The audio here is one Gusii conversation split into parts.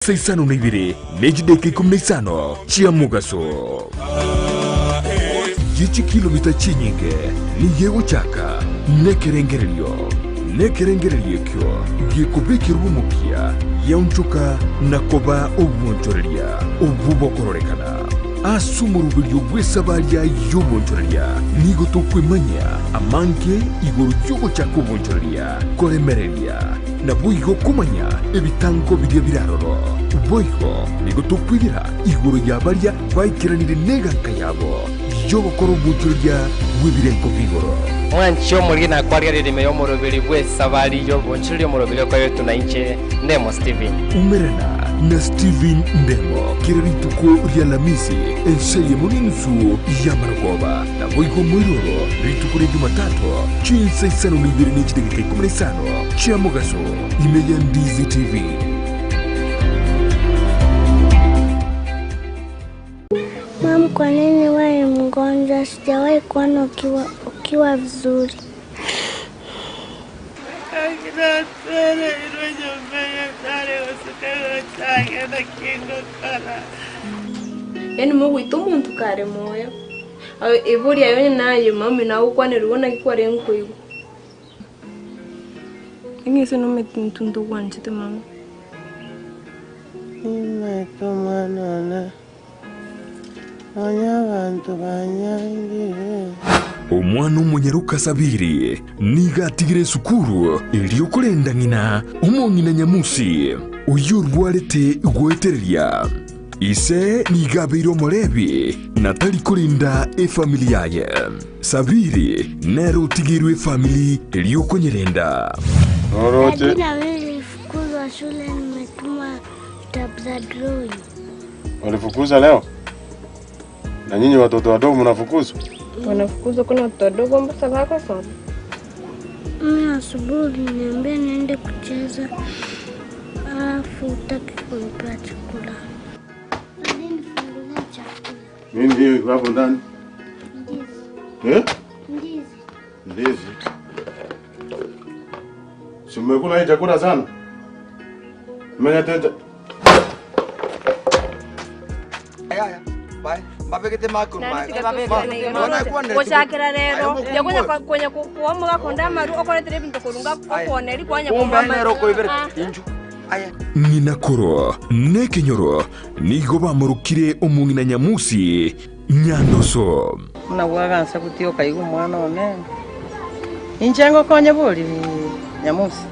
Saa isano na ibere ne chidakika ikomi na isano chia mogaso. Ye chikilomita chinyinge nigo egochaka nekerengererio, nekerengererio ekio gekobekerwa omokia giaonchoka na koba obwonchoreria obwo bokororekana. Ase omoroberio bw'esabaria y'obwonchoreria nigo tokwemanyia amange igoro y'ogochaka obwonchoreria koremereria Naboigo komanya ebitango biria bire aroro. Boigo nigo tokwegera igoro ya baria baikeranire neganka yabo y'ogokora obwochoreria bw'ebirengo bi'igoro. Mwanche omoriri na kwarigereria ime y'omoroberi bw'esabari y'obonchoreria omoroberi okoretwe na inche Ndemo Stephen. Umerana na Stephen Ndemo kera rituko ri'Alamisi ense eyemo n'enusu y'amarogoba. Naboigo moiroro rituko ria Jumatatu chinsa isano na ibere ne chidageka ikomi na isano chia mogaso ime ya Ndizi TV. Mam, kwa nini wewe ni mgonjwa? Sijawahi kuona ukiwa, ukiwa vizuri. Yaani mogoita omonto kare moyo. Ebori aye onye naye mami nagokwanerigwe naki kwarenge koigwa. Eng'ese nomanyete intwe ntogwanchete mama. Nimaete omwana one, nonya abanto banyairire. Omwana omonyaroka Sabiri nigo atigire esukuru erio korenda ng'ina omong'ina Nyamusi, oyio orwarete goetereria. Ise nigo abeire omorebi na tari korinda efamiri yaye. Sabiri nere otigeirwe efamiri erio okonyerenda. Noroche. Daddy na mimi nilifukuzwa shule nimetuma vitabu za drawing. Walifukuza leo? Na nyinyi watoto wadogo mnafukuzwa? Wanafukuzwa kuna watoto wadogo mbasa bakosoma. Mimi asubuhi uliniambia niende kucheza alafu hutaki kunipea chakula. Daddy nifungulie chakula. Nini hiyo iko hapo ndani? Ndizi. Eh? Ndizi. Ndizi. Si mmekula hii chakula sana? Mmenyetete. Gochakera rero yakonya konya kuomoga konda amaru okoretera ebinto korunga okooneri kwanya Kumbe konywa nero okoibera Ah. inchu aye Ng'ina koro nekenyoro nigo bamorokire omong'ina Nyamusi Nyandoso. Buna bwagansa gotioka iga omwana one, inche ngokonye bori Nyamusi?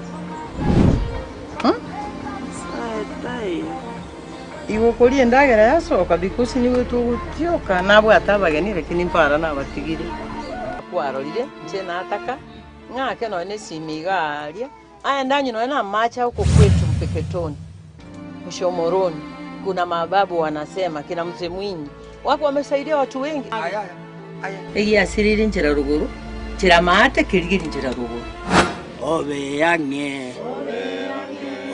Igo okoria endagera yasoka because nigo togotioka nabwate abageni lakini mpara nabatigire. Kwarorire inche nataka ng'ake nonya na esimi iga aaria, aye ndanywe nonya na amache agokwa kwetu Mpeketoni, Mshomoroni, kuna mababu wanasema kina Mzee Mwinyi wako wamesaidia watu wengi. Egiasirire nchera rogoro, nchera maate kerigeri nchera rogoro. Obe ang'e,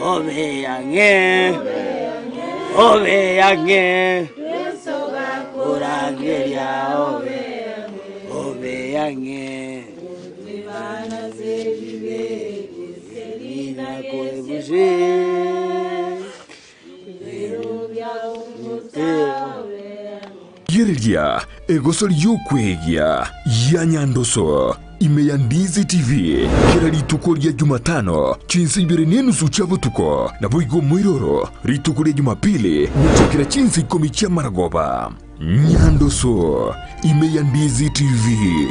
obe ang'e, obe ang'e, korangeria obe, obe ang'e. Rigereria egoso ri'okwegia ya Nyandoso ime ya Ndizi TV kera rituko ria Jumatano chinsa ibere nenusu chia botuko, naboigo omoiroro rituko ria Jumapili gochakera chinsa ikomi chia maragoba. Nyandoso ime ya Ndizi TV.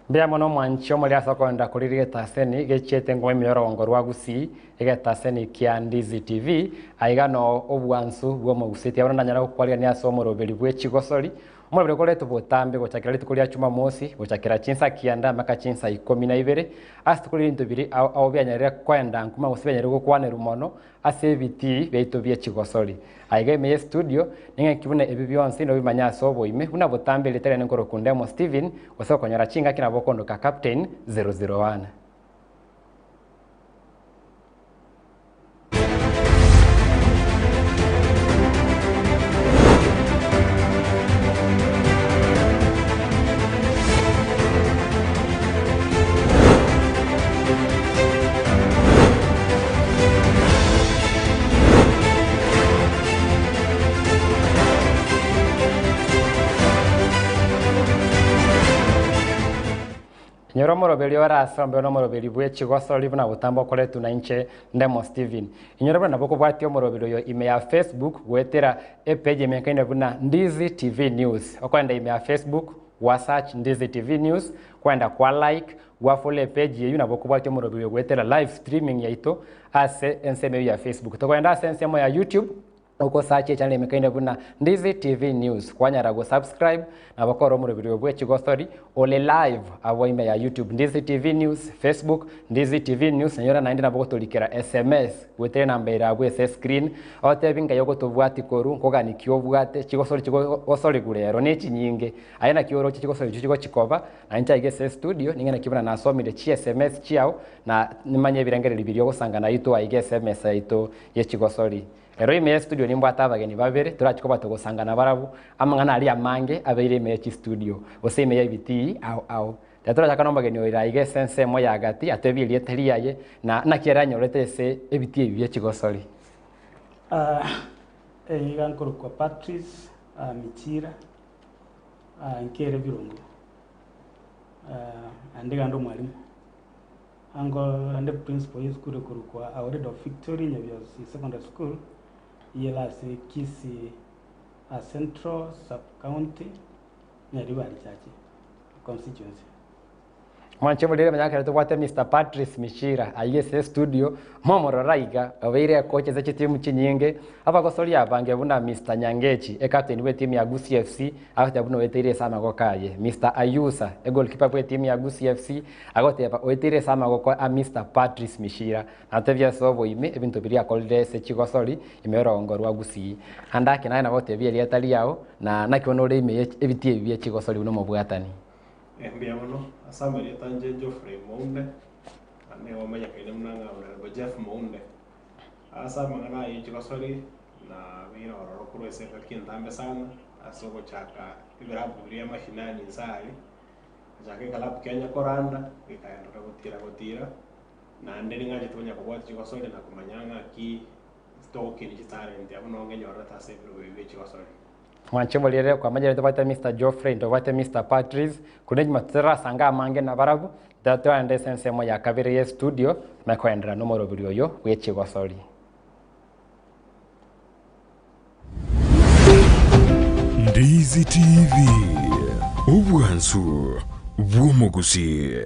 Mbuya mono omwanchi omoriri ase okoenda koriria egetaseni gechiete ngoma ime y'orogongo rwa Gusii, egetaseni kia Ndizi TV, aiga noo obwansu bw'omogusii. Tiga bono ndanyare gokwarigania ase omoroberi bwe chigosori, omoroberi okoretwa botambe gochakera rituko ria Jumamosi, gochakera chinsa kianda mpaka chinsa ikomi na ibere, ase rituko ria ebinto biria ao ao bianyarire koenda nkuma gose bianyarire gokwanerwa mono. ase ebitii biaito bie chigosori. Aiga ime ye studio, ning'aki buna ebi bionsi nobimanye ase oboime, buna botambe erieta riane nkorokwa Ndemo Steven, gose okonyora chingaki nabo okondoka Captain 001. Inyora omoroberi ore ase ombe nomoroberi bwe chigosori buna botambe okoretwe na inche Ndemo Steven. Inyora buna nabo okobwatia omoroberi oyo ime ya Facebook goetera epage emenkaine buna Ndizi TV News. Okoenda ime ya Facebook gwa search Ndizi TV News, kwenda kwa like, gwa follow epage eyio nabo okobwatia omoroberi oyo goetera live streaming yaito ase ensemo eyio ya Facebook. Tokoenda ase ensemo ya YouTube Ogosacha echannel emekaine buna Ndizi TV News kwanyara go subscribe nabo kore omorobiri oyo bwe chigosori ore live abwo ime ya YouTube Ndizi TV News, Facebook Ndizi TV News nanyora naende nabo ogotorikera SMS goetera enamba ere abwo ase escreen otebi ngai ogotobwati korwa nkogani ki obwate chigosori chigosorigu rero ne chinyinge aye naki oroche chigosori echio chigochi koba na inche aiga ase estudio ning'e naki buna nasomire chi SMS chiao na nimanye ebirengererio biria ogosanga naitwe aiga ase emesa yaito ye chigosori. Ero ime y'estudio nimbwate abageni babere torache koba togosanga nabarabwo amang'ana aria amange abeire ime ye chistudio gose ime y'ebitii ao ao. Riria torachaka nomogeni oyo aiga ase ensemo ya gati atebie erieta riaye na naki ere anyorete ase ebitii ebi bie chigosori. Iga nkorokwa Patrice Michira, nkere Birongo, naende iga nde omwalimu. Ango ande principal ye esukuru ekorokwa Our Lady of Victory Nyabiosi Secondary School, eyere ase Kisii Central Sub County, Nyaribari Church Constituency. Mwanche morire manya ekero tobwate Mister Patrice Michira aiga ase estudio, momorore aiga, obeire ekocha ase chitimu chinyinge, abagosori abange buna Mister Nyangechi, ecaptain bwe etimu ya Gusii FC, agoteba buna oeteire ase amagoko aye. Mister Ayusa, egoalkeeper bwe etimu ya Gusii FC, Agoteba, Oeteire ase amagoko a Mister Patrice Mishira, natebie ase oboime ebinto biria akorire ase chigosori ime y'orogongo rwa Gusii. Ande ake naye nagotebia erieta riao, na naki bono ore ime ye ebitii ebi bie chigosori buna omobwatani. Mbuya mono ase amarieta anche Geoffrey Mounde, naende nigo omanyekaine buna ng'a Honourable Jeff Mounde. Ase amang'ana aya ye chigosori nabeire ororo korwa ase engaki entambe sana ase ogochaka ebirabu biria mashinani inse aria. Gachaka ekelabu kia Nyakoranda, gekaenderera gotira gotira, naende ning'anchete konya kobwatia chigosori na komanya ng'aki togokinia chitalent abwo noo ngenyorerete ase ebirogo ebi bie chigosori. Mwanche morere kwamanyire tobwate Mister Geoffrey ntobwate Mister Patrice korende nyuma totarasanga amange nabarabwo tara toraende ase ensemo ya kabere ye studio manye koenderera nomoroberi oyo bwe chigosori. Ndizi TV, obwansu bw'omogusii.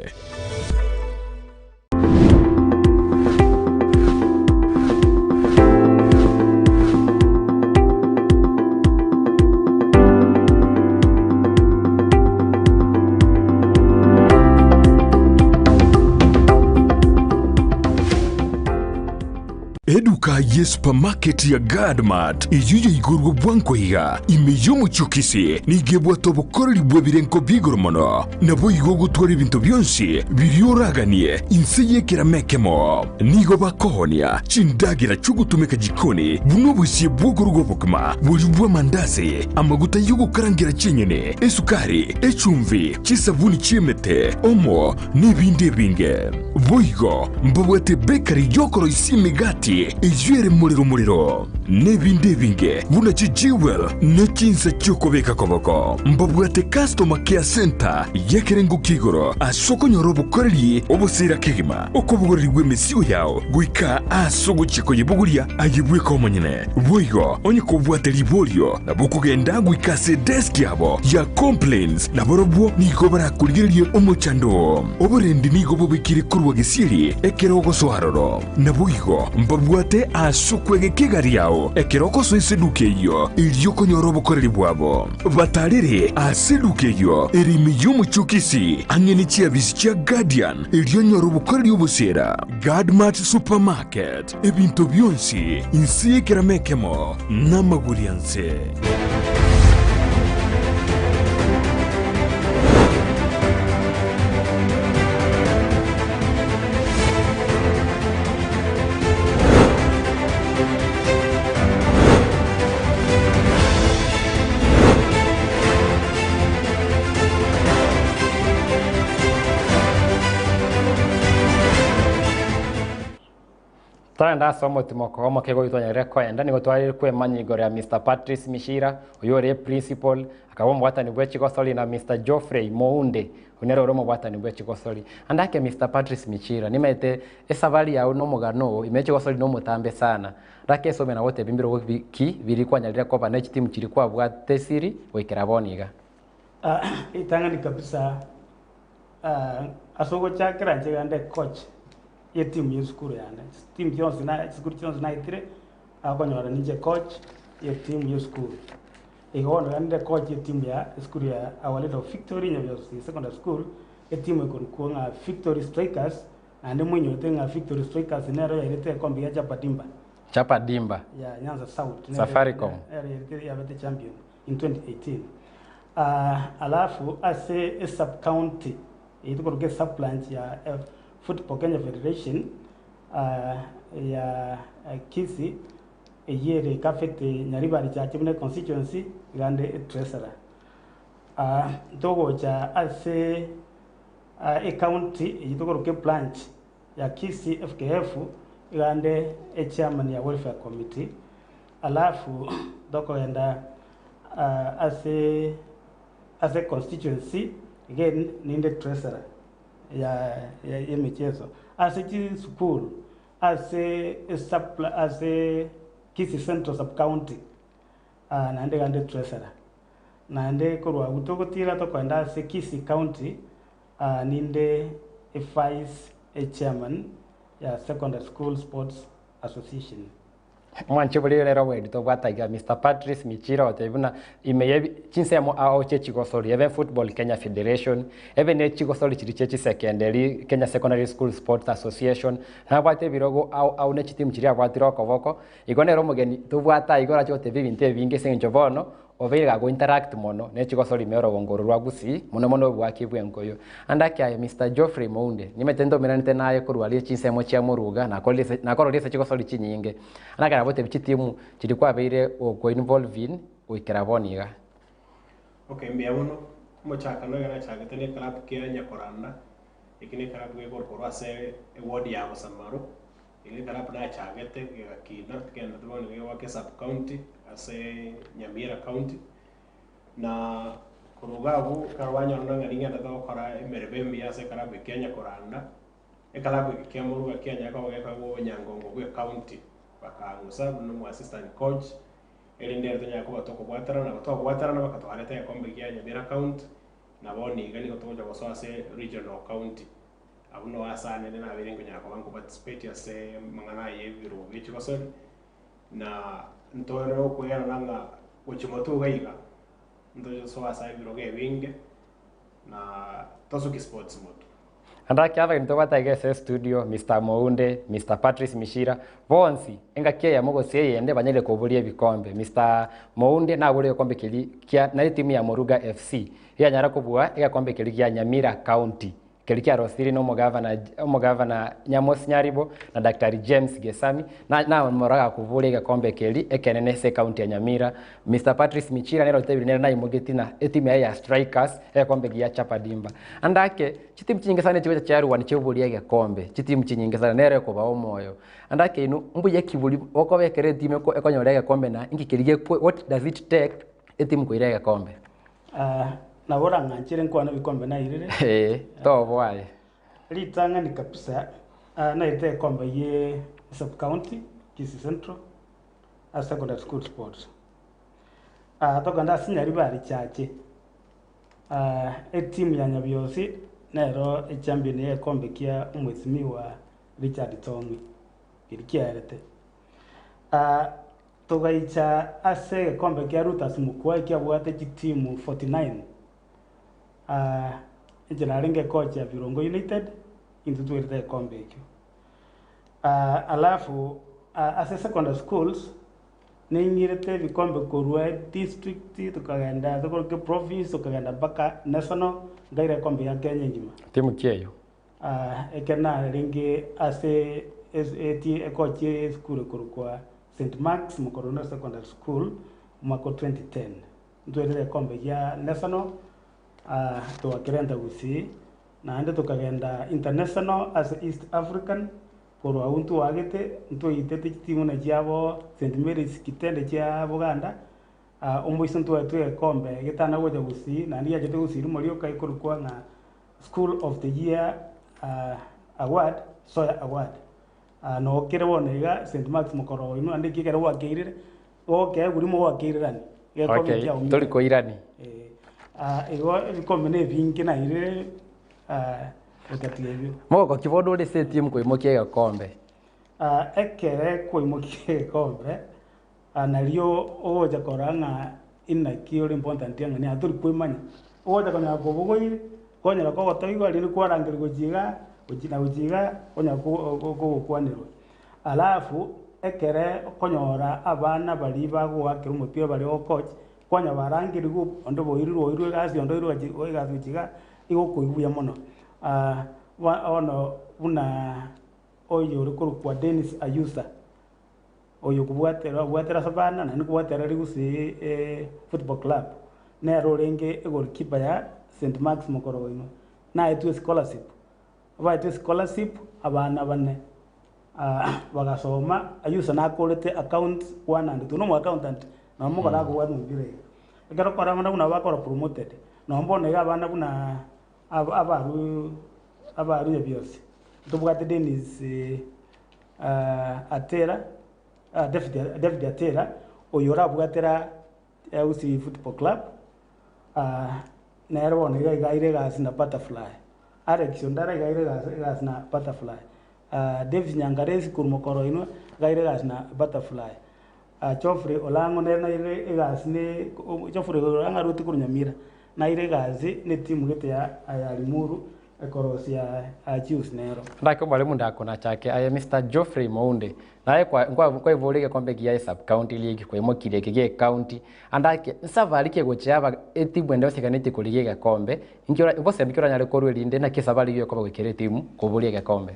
Eduka ye supermarket ya Gadmart eyio yaigorwe bwango iga ime y'omochie o Kisii nigo ebwate obokoreri bw'ebirengo bi'igoro mono, naboigo ogotwara ebinto bionsi biria oraganie inse y'ekerama ekemo. Nigo bakoonia chindagera chi'ogotumeka jikoni buna obosie bw'okoruga obokima, boria bw'amandasi, amaguta y'ogokarangera chinyeni, esukari, echumbi, chisabuni chi'emete, omo, nebinde ebinge. Boigo mbabwate bakery y'okoroisia emegati eyio ere morero morero, nebinde ebinge buna chijewel ne chinsa chi'okobeka koboko. Mbabwate customer care centre y'ekerengo kia igoro ase okonyora obokoreri obosira kegima, okobogorerigwa emesigo yao goika aase ogochia koyebogoria aye bweka omonyene. Boigo onye kobwate riborio nabo okogenda goika ase edesk yabo ya complaints nabarobwo nigo barakorigererie omochando oo. Oborendi nigo bobekire korwa gesieri ekero ogosoa aroro. Naboigo mbabwate Gose ase okwegeka egari yao ekero ogosoa ase eduka eyio, erio okonyora obokoreri bwabo. Batarere ase eduka eyio ere ime y'omochie o Kisii, ang'e ne chiabisi chia Guardian, erio onyore obokoreri oboseera. Guardmart Supermarket, ebinto bionsi inse y'ekerama ekemo namagori anse. Torende ase omotimoko omoke goika twanyarire koenda, nigo twarire kwemanya igoro ya Mister Patrice Mishira, oyio ore principal, akaba omobwatani bwe chigosori na Mister Geoffrey Mounde, oyio nere ore omobwatani bwe chigosori. Ande ake Mister Patrice Michira, nimaete esabari yao na omogano oo, ime chigosori nomotambe sana. Rake esome na gotebia mbirogo ki biria kwanyarire koba ne chitimu chiria kwabwate esiri goikera bono iga. Ritang'ani kabisa ase ogochakera inche iga nde coach ye team ye esukuru yane, chitimu chionsi na chisukuru chionsi naetire, akonyora ninche coach ye team ye esukuru. Igo bono iga ninde coach ye team ya esukuru ya Our Lady of Victory Nyabiosi Secondary School, etimu ekorokwa ng'a Victory Strikers, naende moinyorete ng'a Victory Strikers nero yairete egekombe gia Chapa Dimba. Chapa Dimba. Ya Nyanza South. Nero- Safaricom. Nero yairete yabete champion in 2018. Alafu ase esub county eyio tokoroka esub branch ya Football Kenya Federation ya Kisii eyio ere Kafete Nyaribari Chache buna econstituency iga ande etreasurer. Togocha ase ecounty eyio tokoroka ebranch ya Kisii FKF iga ande echairman ya welfare committee. Alafu tokogenda ase ase constituency again ninde treasurer ya y'emicheso. Ase chisukuru ase esub ase Kisii Central sub county naende iga nde treasurer. Naende korwa abwo togotira tokogenda ase Kisii county ninde evice echairman ya secondary school sports association. Mwanche bori rero obwendi tobwate aiga Mister Patrice Michira ogotebi buna ime ye chinsemo ao chie chigosori ebe Football Kenya Federation, ebe ne chigosori chiria chie chisekenderi Kenya Secondary School Sports Association, nabwate ebirogo ao ao ne chitimu chiria abwatire okoboko, igo nere omogeni tobwate aiga orache gotebia ebinto ebinge ase eng'encho bono obeire gago interact mono ne chigosori ime orogongo oro rwa Gusii mono mono obwaki bw'enkoyo. Ande ake aye Mister Geoffrey Mounde, nimanyete ntomeranete naye korwa aria chinsemo chia Moruga nakorire ase nakororire ase chigosori chinyinge. Ande ekero nagotebia chitimu chiria kwabeire oko involve in goikera bono iga. Okay, mbuya mono. Omochakano iga nachagete na eclub kia Nyakoranda, eki ne eclub gekorwa ase eward ya Bosamaro. Eke ekerabu nachagete gegakina kegenderete bono gegoaka esub county ase Nyamira county, na korwa iga abwo ekero banyorana ng'a ningendete gokora emeremo emiya ase ekerabu eke kia Nyakoranda, ekerabu eke kia Moruga kianyare koba gekoegwa obonyangongo bwa ecounty, bakang'usa buna omo assistant coach, erinde ere tonyare koba tokobwaterana, nabo twabwaterana bakatwareta egekombe kia Nyamira county, na bono iga nigo togocha gosoa ase regional county. Abwo noo ase anene nabeire nkonyara koba nkoparticipate ase amang'ana aya y'ebirogo bie chigosori, na ntore okwegerana ng'a gochia motwe iga iga, ntosoe ase ebirogo ebinge, na tosuki sports motwe. Naende ake abageni tobwate aiga ase estudio, Mister Mounde, Mister Patrice Mishira, bonsi engaki eyemo gose eyende banyarire koboria ebikombe. Mister Mounde nabore egekombe keria kia na etimu ya Moruga FC, eyanyara kobua egekombe keria gia Nyamira County. Keria kiarosirie nomogavana omogavana Nyamos Nyaribo na Daktari James Gesami na namoro agakoboria egekombe keria ekenene ase ecounty ya Nyamira. Mister Patrice Michira nere otebirie nere naimogetie na etimu yaye ya Strikers egekombe gia Chapa Dimba. Ande ake chitimu chinyinge sana chigocha chiarwana chiboria egekombe chitimu chinyinge sana nere ekobaa omoyo. Ande ake inwe mbuya ki boria bokobekera etimu ekonyora egekombe na inki keria gekwe what does it take etimu koira egekombe? Nabo orang'anchere nkwane ebikombe nairire. Ee, toboa aye. Ritang'ani kabisa nairete egekombe gie sub county Kisii Central ase secondary school sports. Tokogenda ase Nyaribari Chache etimu ya Nyabiosi nero echampion ya egekombe kia omwesimigwa Richard Tong'i keria kiaerete. Togaicha ase egekombe kia Rutas Mukua ekiabwate chitimu 49. Inche narenge coach ya Birongo United, intwe twerete egekombe ekio. Alafu ase secondary schools, ning'irete ebikombe korwa edistrict, tokagenda tokoroka eprovince, tokagenda mpaka national, nkaira egekombe gia Kenya engima. Timu ki eyio? Ekero narenge ase ecoach ye esukuru ekorokwa St Mark's Mokorono Secondary School omwaka o 2010, ntwerire egekombe gia national togakerenta Gusii, naende tokagenda international ase East African, korwa abwo ntwagete ntwaitete chitimu buna chiabo St Mary's Kitende chia Buganda, omoiso ntwaetwe egekombe getana gocha Gusii, naende giachete Gusii rimo rioka ekorokwa ng'a School of the Year Award, Soya Award. Nokere bono iga St. Mark's mokoro oino naende ekio ekero gwakeirire, gokeegwa rimo gwakeirirani, gekombe Okay, kiaumire. tori koirani. Eh, igo ebikombe na ebinge nairire gotatiga ebio. Mogoko ki bono ore ase etimu koimokia egekombe? Ekere kwaimokia egekombe, Nario ogocha korora ng'a inaki ore important ng'a nigo tori kwemanya. Ogocha konyora kobogoire, kwanyora kogotoigwa rende kwarangerigwa gochia igaa, gochia na gochia igaa, kwanyora kogokwanerwa. Alafu ekere okonyora abana baria bagoakera omopira baria ogocoach, kwanyora barangerigwe onde boirirwe oirwe egasi onde oirwe egasi gochia igaa, igo okoigwa buya mono. Bono buna oyore korokwa Dennis Ayusa. Oyo okobwatera obwatera ase abana naende kobwatera Rigusi Football Club, nere orenge egoalkeeper ya St Marks Mokorogoinwa, naetwe escholarship, abaetwe escholarship abana bane bagasoma, ayusa nakorete accounts one and two, nomo accountant nabo mogoro akobwata omopira iga. Ekero okora abana buna bakora promoted, nabo bono iga abana buna aba abarwu abarwu Nyabiosi, ntobwate Dennis. Atera, David, David Atera, oyo orabwatera Gusii Football Club, nere bono iga iga aire egasi na Butterfly. Alex Ondara iga aire egasi egasi na Butterfly. Davis Nyangaresi korwa Mokoro inwe, iga aire egasi na Butterfly. Geoffrey Olang'o nere naire egasi ne Geoffrey Olang'o arwete korwa Nyamira, naire egasi ne etimu gete ya ya Limuru ekorosia Chiefs nero. Ndake omwalimu ndakonachake aye Mister Geoffrey Mounde naye kwa nkwa nkwaibore egekombe gia sub county league kwaimokirie eke gie county andake nsafari ki egochia yaba etimu ende yonsi eganetie korigia egekombe inki ora obosemia ki oranyare korwa erinde naki esafari eywo ekoba goikera etimu koboria egekombe.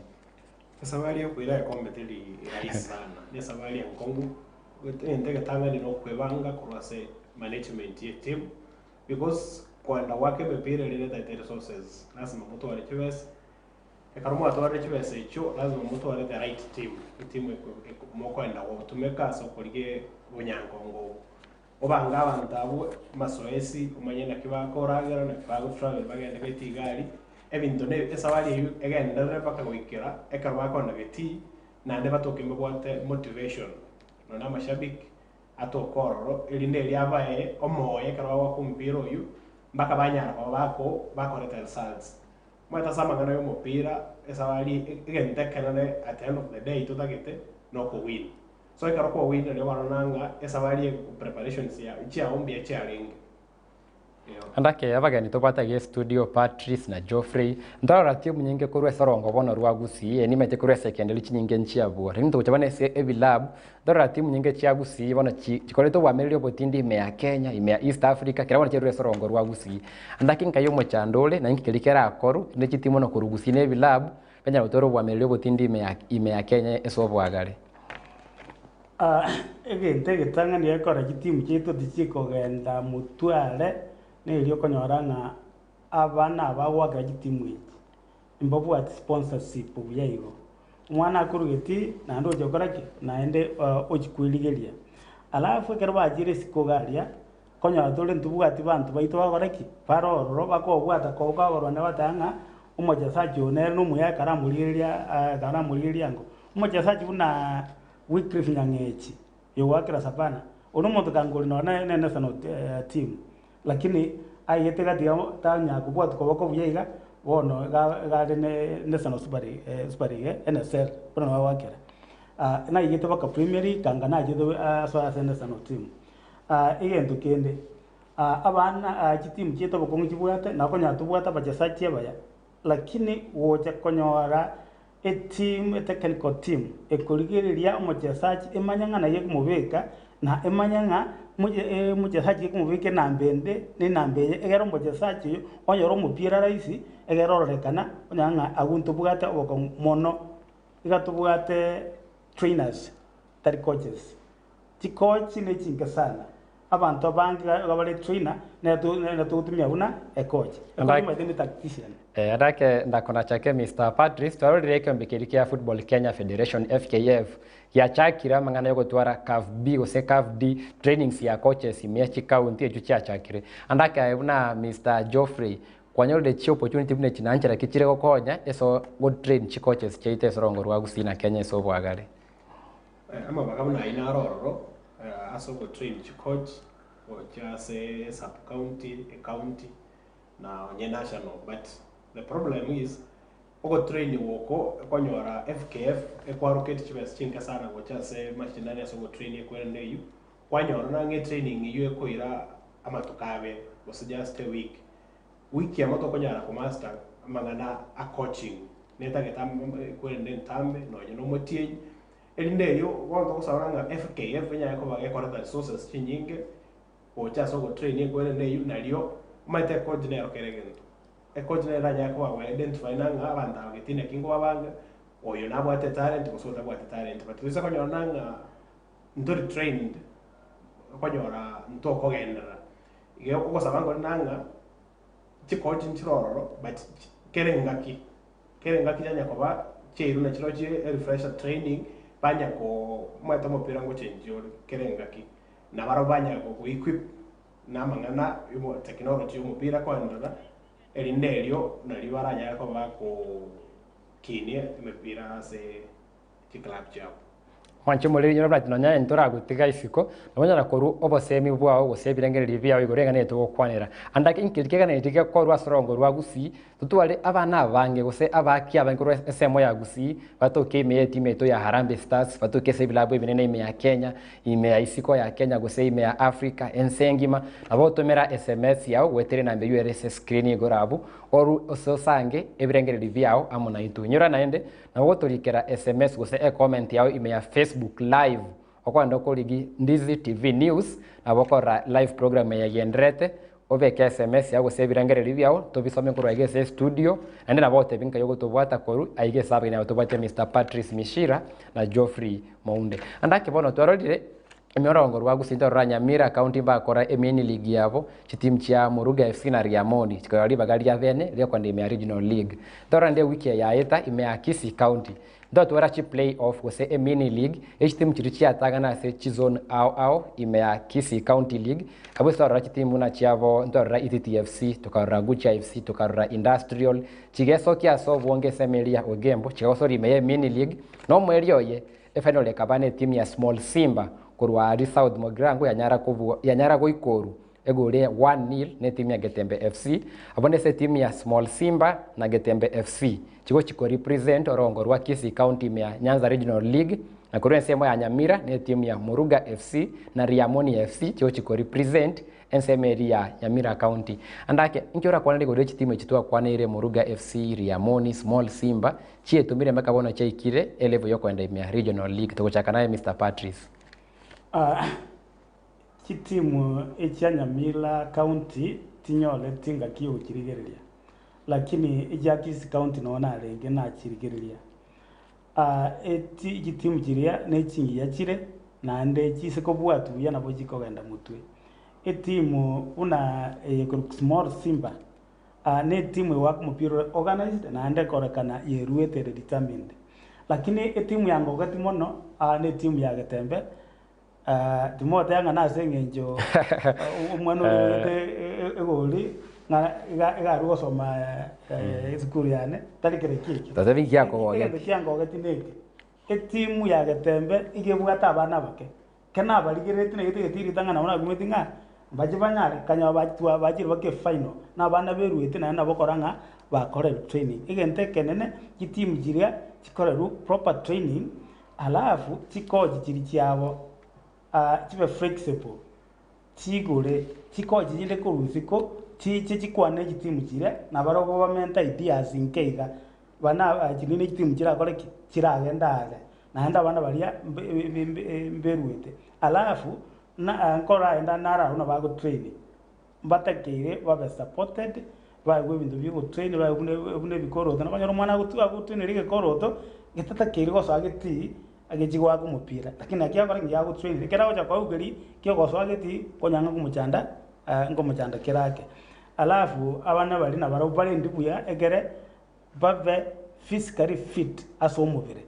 Esafari ya koira egekombe teri rahisi sana, ne esafari enkong'u, egento egetang'ani na okwebanga korwa ase management ye etimu. Because koenda goaka emepira eria netaete resources, lasima motware chibesa, ekero mwatwarire chibesa echio lazima motware the right team, etimu eko mokoenda gotumeka ase okorigia obonyankongo obwo. Obange abanto abwo amasoesi, omanye naki bakoragera, naki bagotravel bagende getii iga aria, ebinto ne esabari eywo egenderere mpaka goikera ekero bakoenda getii, naende batoke mbabwate motivation, nonye na amashabiki. atoke ororo, erinde erio abae omoyo ekero bagoaka omopira oyio, mpaka banyara koba bako bakoreta results. Omanyete ase amang'ana ya omopira, esabari egento ekenene at the end of the day totagete, na okowin. So ekero kwawinire riria kwarora ng'a esabari preparations ya chiago mbuya chiarenge. Ndake abageni tobwate aiga estudio Patrice na Geoffrey ntorora timu nyinge korwa ase orongo bono rwa Gusii eye nimaete korwa ase ekenderi chinyinge nchiabwo lakini togocha bono ase ebilabu ntorora timu nyinge chia Gusii bono chi chikorete obwamereri obotindi ime ya Kenya ime ya East Africa kera bono chiarure ase orongo rwa Gusii. Ndake nkai omochando ore na inki keria kerakorwe rinde chitimu bono korwa Gusii na ebilabu banyare gotora obwamereri obotindi ime ya ime ya Kenya ase oboagare. Egento egetang'ani gekora chitimu chiaito tichikogenda motwe are, nerio okonyora ng'a abana aba bagoakera chitimu echi, mbabwati sponsorship buya igo. Omwana akorugeti naende ocha gokora ki? Naende ochia kwerigeria. Alafu ekero bachire isiko iga aria, konyora tore ntobwati banto baito bagokora ki? Bare ororo bakobwata koboko abarwani bagoteba ng'a omochesachi oyo nere nomuya ekero amorigereria ekero amorigereria ango. Omochesachi buna Wycliffe Nyang'echi, oyogoakera Savana, oria omonto kangori nonya ne national team, lakini aigete gati yabo tanyara kobwatwa koboko buya iga, bono iga iga are ne national super league super league NSL, bono nabo agoakera. Naigete mpaka Premier League kanga nachete ase ase national team. Egento kende, abana chitimu chiaito obokong'u chibwate, nabo okonyora tobwate abachesaji abaya, lakini gocha konyora Etimu, etechnical team, ekorigereria omochesachi emanye ng'a naye ekomobeka, na emanye ng'a moche omochesachi ekomobeka enamba ende na enamba eye, egere omochesachi oyo onyore omopira rahisi, egere ororekana onyore ng'a abwo ntobwate obokong'u mono. Iga tobwate trainers tari coaches. Chicoach ne chinke sana, abanto abange iga bare trainer nere nere togotumia buna ecoach. Ecoach omanyete ne tactician. Adake ndakonachake Mister Patrice, twarorire ekeombe keria kia Football Kenya Federation, FKF, giachakire amang'ana yogotwara CAF B gose CAF D trainings ya coaches ime ye chicounty echio chiachakire. Andake aye buna Mister Geoffrey, kwanyorire chi opportunity buna echi na nchera ki chire gokonya ase gotrain chicoaches chiaito ase orongo rwa Gusii na Kenya ase oboagare? Amabaga buna ayio naro ororo ase ogotrain chicoach gochia ase esub county, ecounty na onye national but the problem is ogotrainiwa oko okonyora FKF ekwaroketi chibesa chinke sana gocha ase mashinani ase ogotrain ekwerende eyio, kwanyora nang'e etraining eyio ekoira amatuko abere gose just a week. Wiki emo tokonyara komaster amang'ana a coaching netagete ekwerende entambe nonye na omotienyi erinde erio bono togosaba ng'a FKF enyare koba gekoreta resources chinyinge gocha ase ogotrain ekwerende eyio nario omanyete ecoach nero kera egento. Ecoach nere eranyare koba go identify na ng'a abanto aba gete naki nkobabanga, oyo nabwate etalent gose otabwati etalent but toise konyora ng'a ntori trained okonyora ntokogenderera. Igo ogosaba nkore nang'a chicoach nchire ororo but kera engaki, kera engaki yanya koba chiairwe na chirochio erefresher training banya koo omanyete omopira ngochengi ore kera engaki, na barabwo banya go equip na amang'ana yomo technology ya omopira koenderera, erinde erio nario baranyare koba bakokinia emepira ase chiclub chiabo. Mwanche omoriri nyora buna nonya ntoragotiga isiko, nabo onyara korwa obosemi bwao gose ebirengererio biao igoro eng'ana eye togokwanera. Ande ake inki keganetie gekorwa ase orongo rwa Gusii, totware abana abange gose abaaki abange korwa ensemo ya Gusii, batoke ime y'etimu yaito ya Harambee Stars, batoke ase ebilabu ebinene ime ya Kenya, ime ya isiko ya Kenya gose ime ya Africa, ense engima. Nabo otomera sms yao goetera enamba eywo ere ase escreen igoro abwo, orwe ase osange ebirengererio biao amo naintwe. Inyora naende, Nabo gotorikera sms gose ecomment yao ime ya Facebook live okogenda okorigi Ndizi TV News nabo okorora live program eye egendererete obeke sms yao gose ebirengererio biao tobisome korwa iga ase estudio naende nabo ogotebi nkai ogotobwata korwa aiga ase abageni aba tobwate Mister Patrice Mishira na Geoffrey Mounde. Ande ake bono twarorire Emirongo rwa Gusii ntorora Nyamira County mbakora emini league yabo, chitimu chia Moruga FC na Riamoni chikonyora ribaga ria bene riokogenda ime ya Regional League. Ntorora nde ewiki eye yaeta ime ya Kisii County ntotwara chi play off gose emini league ye chitimu chiria chiatang'ana ase chizone ao ao ime ya Kisii County League. Abwo ase twarora chitimu buna chiabo ntorora Ititi FC, tokarora Gucha FC, tokarora Industrial chigesokia ase obonge ase emeri ya Ogembo chikagosora ime ya emini league na omoerio oye Efainori ekaba netimu ya Small Simba korwa aria South Mugirango yanyara kobua yanyara goikoru egori ya 1-0 netimu ya Getembe FC. Abwo nese etimu ya Small Simba na Getembe FC chigochi ko represent orongo rwa Kisii County ime ya Nyanza Regional League na korwa ensemo ya Nyamira netimu ya Moruga FC na Riamoni FC chigochi ko represent Ensemo eria ya Nyamira County. Ande ake, inki orakwanere igoro ye chitimu echi twakwaneire, Moruga FC, Riamoni, Small Simba, chietumire mpaka bono chiaikire elevel yokoenda ime ya Regional League. Togochaka naye Mister Patrice. Chitimu echia Nyamira County tinyoreti ngaki yogochirigereria, lakini echia Kisii County noo narenge nachirigereria. Eti chitimu chiria nechingiya chire, naende chise kobwatwa buya nabo chikogenda motwe. Etimu buna eye korwa Small Simba, netimu egoaka omopira ore organised naende ekorekana yeruete ere determined. Lakini etimu yangogeti mono, netimu ya Getembe, timoteba ng'a nase eng'encho omwana oria oigete egori ng'a iga iga arwe gosoma esukuru yane, tari kere ki ekio. Totebe inki giakogogeti. Egento kiangogeti neke, etimu ya Getembe iga ebwate abana abake, ekero nabarigereretie naigete egetiiri ritang'ani nabo nakumeti ng'a mbache banyare, nkanyora batwa bachire mpaka efinal, na abana beruete naende nabo okora ng'a bakorerwe training. Egento ekenene, chitimu chiria chikorerwe proper training. Alafu chikochi chiria chiabo chibe flexible, chigore chikochi chinde korwa isiko chiche chikwane chitimu chiria nabarobwo bamente ideas nke iga bana chiria ne chitimu chirakore ki? Chiragende are. Naende abana baria mbe mberuete. Alafu na nkoragenda naro abwo nabo bagotrain. Mbatakeire babe supported, baegwe ebinto bia ogotrain, baegwe buna buna ebikoroto. Nabo okonyora omwana agotu agotrainera egekoroto, getatakeire gosoa getii, agechie goaka omopira. Lakini naki agokora ki? Agotrainera. Ekero agocha koegwa keria, kiogosoa getii, okonyora ng'a nkomochanda nkomochanda kere ake. Alafu abana baria nabarabwo barendwe buya ekere babe physically fit ase omobere.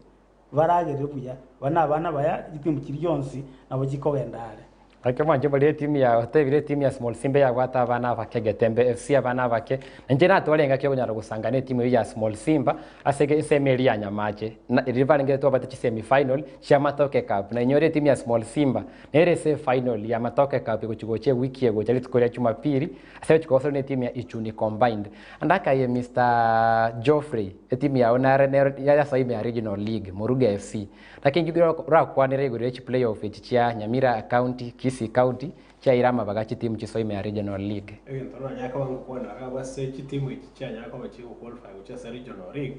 Baragerere buya, buna abana baya chitimu chiria chionsi nabo chikogenda are. Gaki mwanche boria etimu ya otebire etimu ya Small Simba yabwate abana abake Getembe FC abana abake. Na inche natware engaki okonyara gosanga na etimu eyio ya Small Simba ase esemi eria ya Nyamache. Na riria barenge twabate chisemi final chia Matoke Cup. Na inyore etimu ya Small Simba nere ase efinal ya Matoke Cup egochi gocha ewiki egocha rituko ria Jumapili ase egochi kogosora na etimu ya Ichuni Combined. Ande akaye Mister Geoffrey etimu yao nare nero yasoa ime ya Regional League Moruga FC. Naki inki orakwanere igoro ye chiplayoff echi chia Nyamira County, Kisii County chiaira amabaga chitimu chisoe ime ya Regional League? Egento nonyare koba ngokwana iga ase chitimu echi chianyare koba chigoqualify gochia ase Regional League,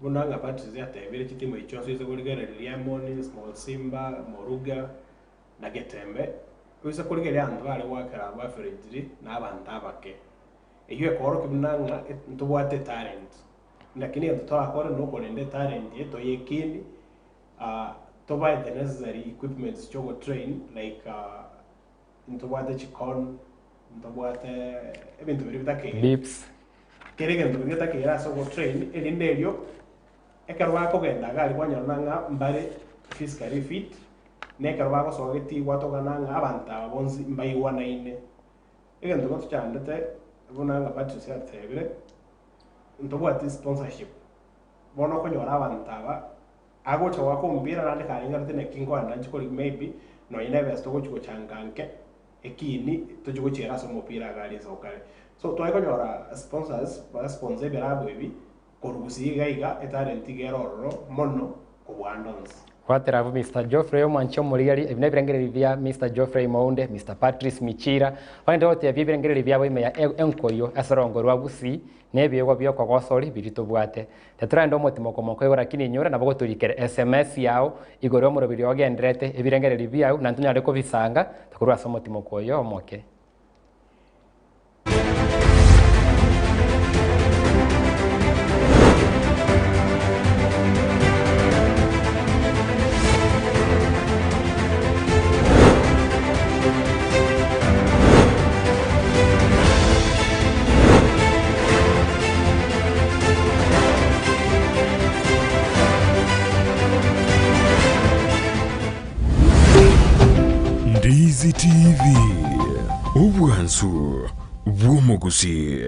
buna ng'a Patrice atebire chitimu echi chionsi oise korigereria Riamoni, Small Simba, Moruga na Getembe, oise korigereria abanto bare goakera abwo averagely na abanto abake. Eyio ekoorokia buna ng'a ntobwate etalent. Lakini egento torakore nokorenda etalent eye toyekini, tobae the necessary equipments chiogotrain like ntobwate chicone, ntobwate ebinto biria bitakeire. Bibs. Kera egento keria getakeire ase ogotrain erinde erio ekero bakogenda iga aria kwanyora ng'a mbare physically fit, na ekero bagosoa getii gwatogana ng'a abanto aba bonsi mbaigwanaine. Egento getochandete buna ng'a Patrice atebire, ntobwati sponsorship, bono okonyora abanto aba, agocha goaka omopira naende karengerete naki nkoenda nchie korigia maybe nonye na ebesa togochia gochanga nke, ekini tochie gochiera ase omopira iga aria ase okare. So tware konyora sponsors, basponsor ebirabu ebi, korwa gusii iga iga, etalent iga ere ororo mono kobua ande onsi. Gwatera abwo Mister Geoffrey omwanchi omorigeri, ebi nebirengererio bia Mister Geoffrey Mounde, Mister Patrice Michira, bagende gotebia ebirengererio biabo ime ya enkoyo ase orongo rwa Gusii na ebiegwa biokogosori biria tobwate. Tetorende omotimoko mokoigwa lakini inyora nabo gotorikera sms yao igoro yomorobiri ogenderete ebirengererio biao na ntonyare kobisanga tokorwa ase omotimoko oyo omoke. Ndizi TV, obwansu bw'omogusii.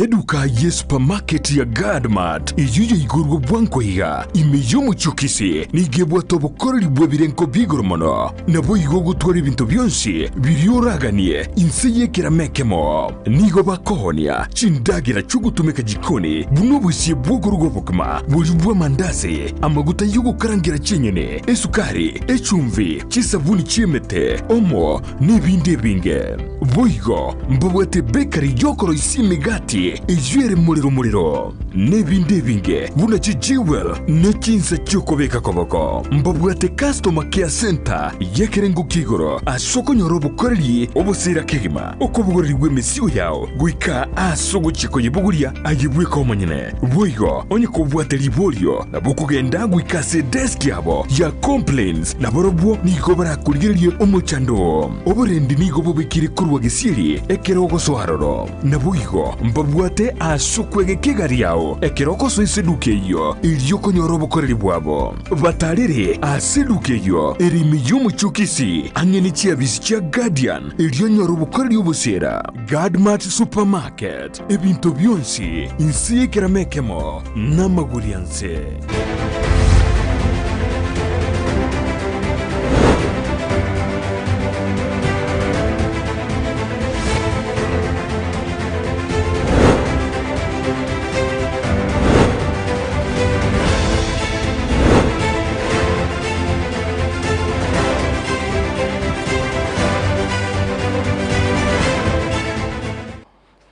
Eduka ye supermarket ya Gadmart eyio yaigorwe bwango iga ime y'omochie o Kisii nigo ebwate obokoreri bw'ebirengo bi'igoro mono. Naboigo ogotwara ebinto bionsi biria oraganie inse y'ekerama ekemo. Nigo bakoonia chindagera chi'ogotumeka jikoni buna obosie bw'okoruga obokima, boria bw'amandasi, amaguta y'ogokarangera chinyeni, esukari, echumbi, chisabuni chi'emete, omo, nebinde ebinge. Boigo mbabwate ebekari y'okoroisia emegati eyio ere morero morero, nebinde ebinge buna chijewel ne chinsa chi'okobeka koboko. Mbabwate customer care center y'ekerengo kia igoro ase okonyora obokoreri obosira kegima, okobogorerigwa emesigo yao goika aase ogochia koyebogoria aye bweka omonyene. Boigo onye kobwate riborio, nabo okogenda goika ase edesk yabo ya complaints, na barobwo nigo barakorigererie omochando oo. Oborendi nigo bobekire korwa gesieri ekero ogosoa aroro. Naboigo mbabwate ase okwegeka egari yao ekero ogosoa ase eduka eyio, erio okonyora obokoreri bwabo. Batarere ase eduka eyio ere ime y'omochie o Kisii, ang'e ne chiabisi chia Guardian, erio onyore obokoreri obosiera. Guardmart Supermarket, ebinto bionsi inse y'ekerama ekemo namagori anse.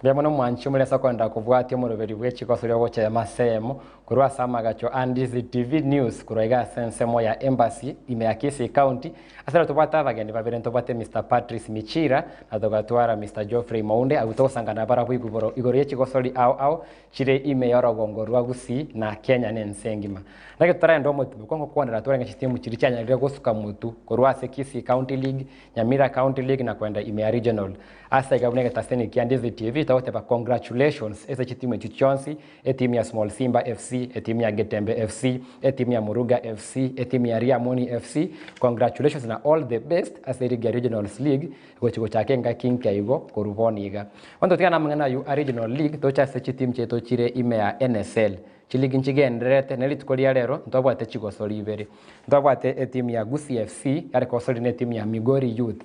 Mbuya mono mwanchi omore ase okoenda kobwatia omoroberi bwe chikoso ria ogochema ase eyemo korwa ase amagacho a Ndizi TV News korwa iga ase ensemo ya Embassy ime ya Kisii County. Ase rero tobwate abageni babere ntobwate Mister Patrice Michira na togatwara Mister Geoffrey Mounde abwo togosangana barabwo igoro igoro ye chigosori ao ao chire ime y'orogongo rwa Gusii na Kenya na ense engima. Naki totaragenda omotibuko ngokwanera twarenge chitimu chiria chianyarire gosuka motu korwa ase Kisii County League, Nyamira County League na koenda ime ya Regional. Ase iga buna egetaseni kia Ndizi TV togoteba congratulations ase chitimu echio chionsi, etimu ya Small Simba FC, etimu ya Getembe FC, etimu ya Muruga FC, etimu ya Riamoni FC, congratulations na all the best ase eligi ya Regionals League egochi gochaka engaki nke igo korwa bono iga. Bono totigane na amang'ana aywo a Regional League toche ase chitimu chiaito chire ime ya NSL. Chiligi nchigendererete ne rituko ria rero ntobwate chigosori ibere. Ntobwate etimu ya Gusii FC yare kogosori na etimu ya Migori Youth.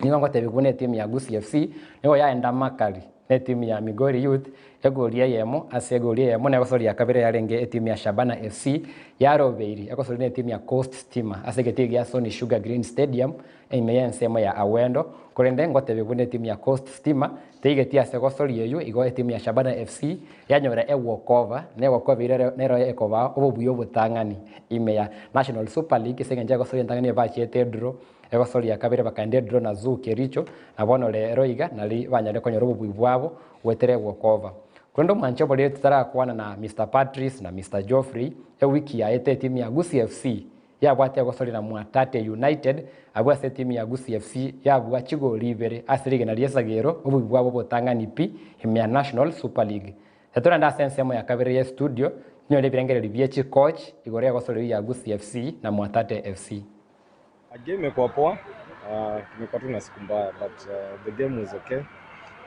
Nigo ngotebia buna etimu ya Gusii FC nigo yaenda makari na etimu ya Migori Youth egori eyemo ase egori eyemo na egosori ya kabere yarenge etimu ya Shabana FC yarobeiri egosori na etimu ya Coast Stima ase egetii gia Sony Sugar Green Stadium ime y'ensemo ya Awendo korende ngotebia buna etimu ya Coast Stima teigetie ase egosori eyio igo etimu ya Shabana FC yanyora ewalkover na ewalkover eyio rero nero ekobaa obobuya obotang'ani ime ya National Super League ase eng'encho egosori entang'ani ebachiete edraw Egosori ya kabere bakaenda edraw na Zoo Kericho, na bono rero iga nari banyare konyora obobui bwabo goetera egwokova. Korende omwanche oborere totarakwana na Mister Patrice na Mister Geoffrey, ewiki yaete etimu ya Gusii FC yabwate egosori na Mwatate United abwo ase etimu ya Gusii FC yabua chigori ibere ase rigena ri'esagero obobui bwabo obotang'ani pi ime ya National Super League. Torende ase ensemo ya kabere ye studio tinyore ebirengererio bie chicoach igoro y'egosori eyio ya Gusii FC na Mwatate FC. Game imekuwa poa, uh, tumekuwa tu na siku mbaya but uh, the game was okay.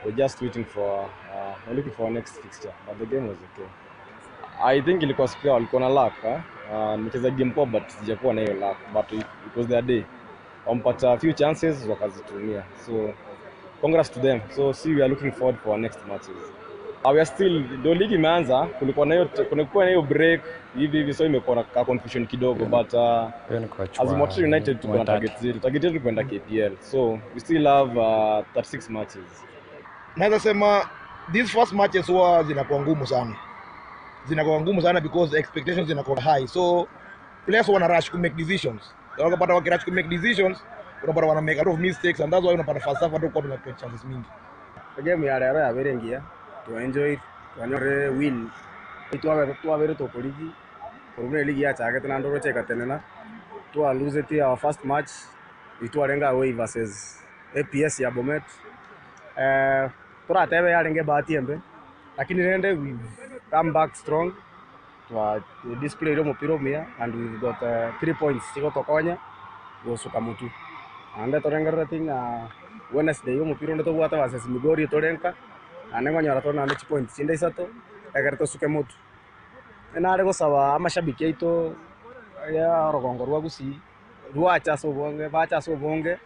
We're just waiting for uh, we're looking for our next fixture but the game was okay. I think ilikuwa siku yao, walikuwa na luck eh? Uh, nimecheza game poa but sijakuwa na hiyo luck but it, it was their day. Wampata few chances wakazitumia. So congrats to them. So see we are looking forward for our next matches. Uh, we are still ndio ligi imeanza, kulikuwa na hiyo kulikuwa na hiyo break hivi hivi, so imekuwa na ka confusion kidogo but uh, Huyo ni coach as wa Mwatate United tuko na Mwatate. target zetu. Target yetu ni kwenda KPL. So we still have uh, 36 matches. Naweza sema these first matches huwa zinakuwa ngumu sana, zinakuwa ngumu sana because expectations zinakuwa high, so players wana rush to make decisions. Wakapata wakirush to make decisions, unapata wana make a lot of mistakes and that's why unapata first half hata kwa tuna create chances mingi. Game ya rero yabere ngiya twaenjoy twanyore win twabere twabere tokorigi korubuna ligi yachagete naende oroche ekatenena twa lose it our first match itwarenga away versus APS ya Bomet eh toratebe yarenge bahati embe lakini rende we come back strong twa display omopira omuya and we've got 3 points chigotokonya gosuka motu naende torengerereti ng'a Wednesday omopira onde tobwate versus Migori torenka naende nkonyora tore naende chipoints chinde isato ekero tosuke motu. Nare gosaba amashabiki aito ya orogongo rwa Gusii rwache ase obonge bache ase obonge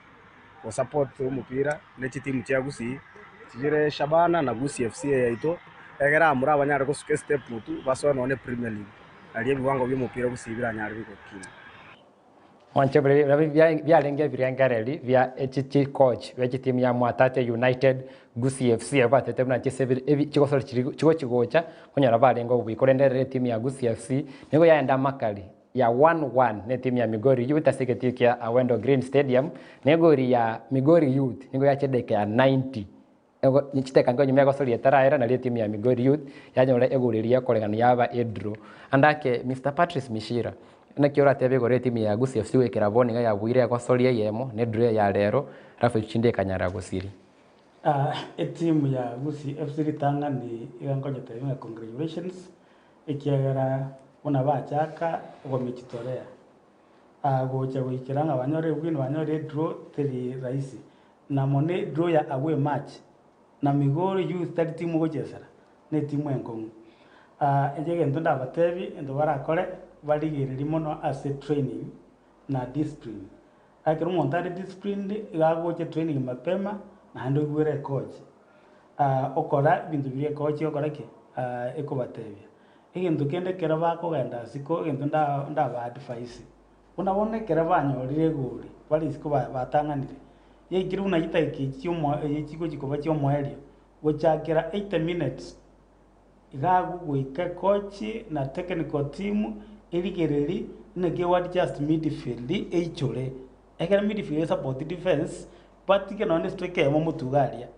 gosupport omopira ne chitimu chia Gusii chigere Shabana na Gusii FC eye yaito egere amura abanyare gosuka estep motu basoe nonye ne Premier League nario ebiwango bia omopira Gusii biranyare gokina. Mwanche biarenge ebirengereri bia echi coach bwe chitimu ya Mwatate United, Gusii FC abatete buna chise chigosori chigochi gocha konyora barenge obuya korende rero etimu ya Gusii FC nigo yaenda makari ya 1-1 na etimu ya Migori Youth ase egetii kia Awendo Green Stadium na egori ya Migori Youth nigo yacha edakika ya 90 Chidakika nke nyuma egosoria etaraera nario etimu ya Migori Youth yanyora egori eria ekoreng'ana yaba edraw. Ande ake Mister Patrice Mishira, naki oratebe igoro etimu ya Gusii FC goikera bono iga yabuire egosoria eyemo na edraw ya rero alafu echio chinde ekanyara gosiria. Etimu ya Gusii FC ritang'ani iga nkonyetebia ng'a congratulations ekiagera buna bachaka okomechitorea gocha goikera ng'a banyore ewin banyore edraw teri rahisi. Na mono edraw ya away match na Migori Youth tari timu ogochesera, ne etimu enkong'u. Inche egento ndabatebie egento barakore, barigererie mono ase training na discipline. Ekero omonto are disciplined, iga agocha training mapema, naende oigwere ecoach. Okora ebinto biria ecoach egokora ki? Ekobatebia. Egento kende ekero bakogenda isiko egento nda ndaba advise, Buna bono ekero banyorire egori bare isiko batang'anire, yaikire buna chidakika echi chi'omoerio, echi chigochia koba chi'omoerio, Gochakera 80 minutes iga agwo goika ecoach na technical team erigereri naki ego adjust midfield eichore. Ekero midfield esupport defense, batige nonye na estrike eyemo motuga aria.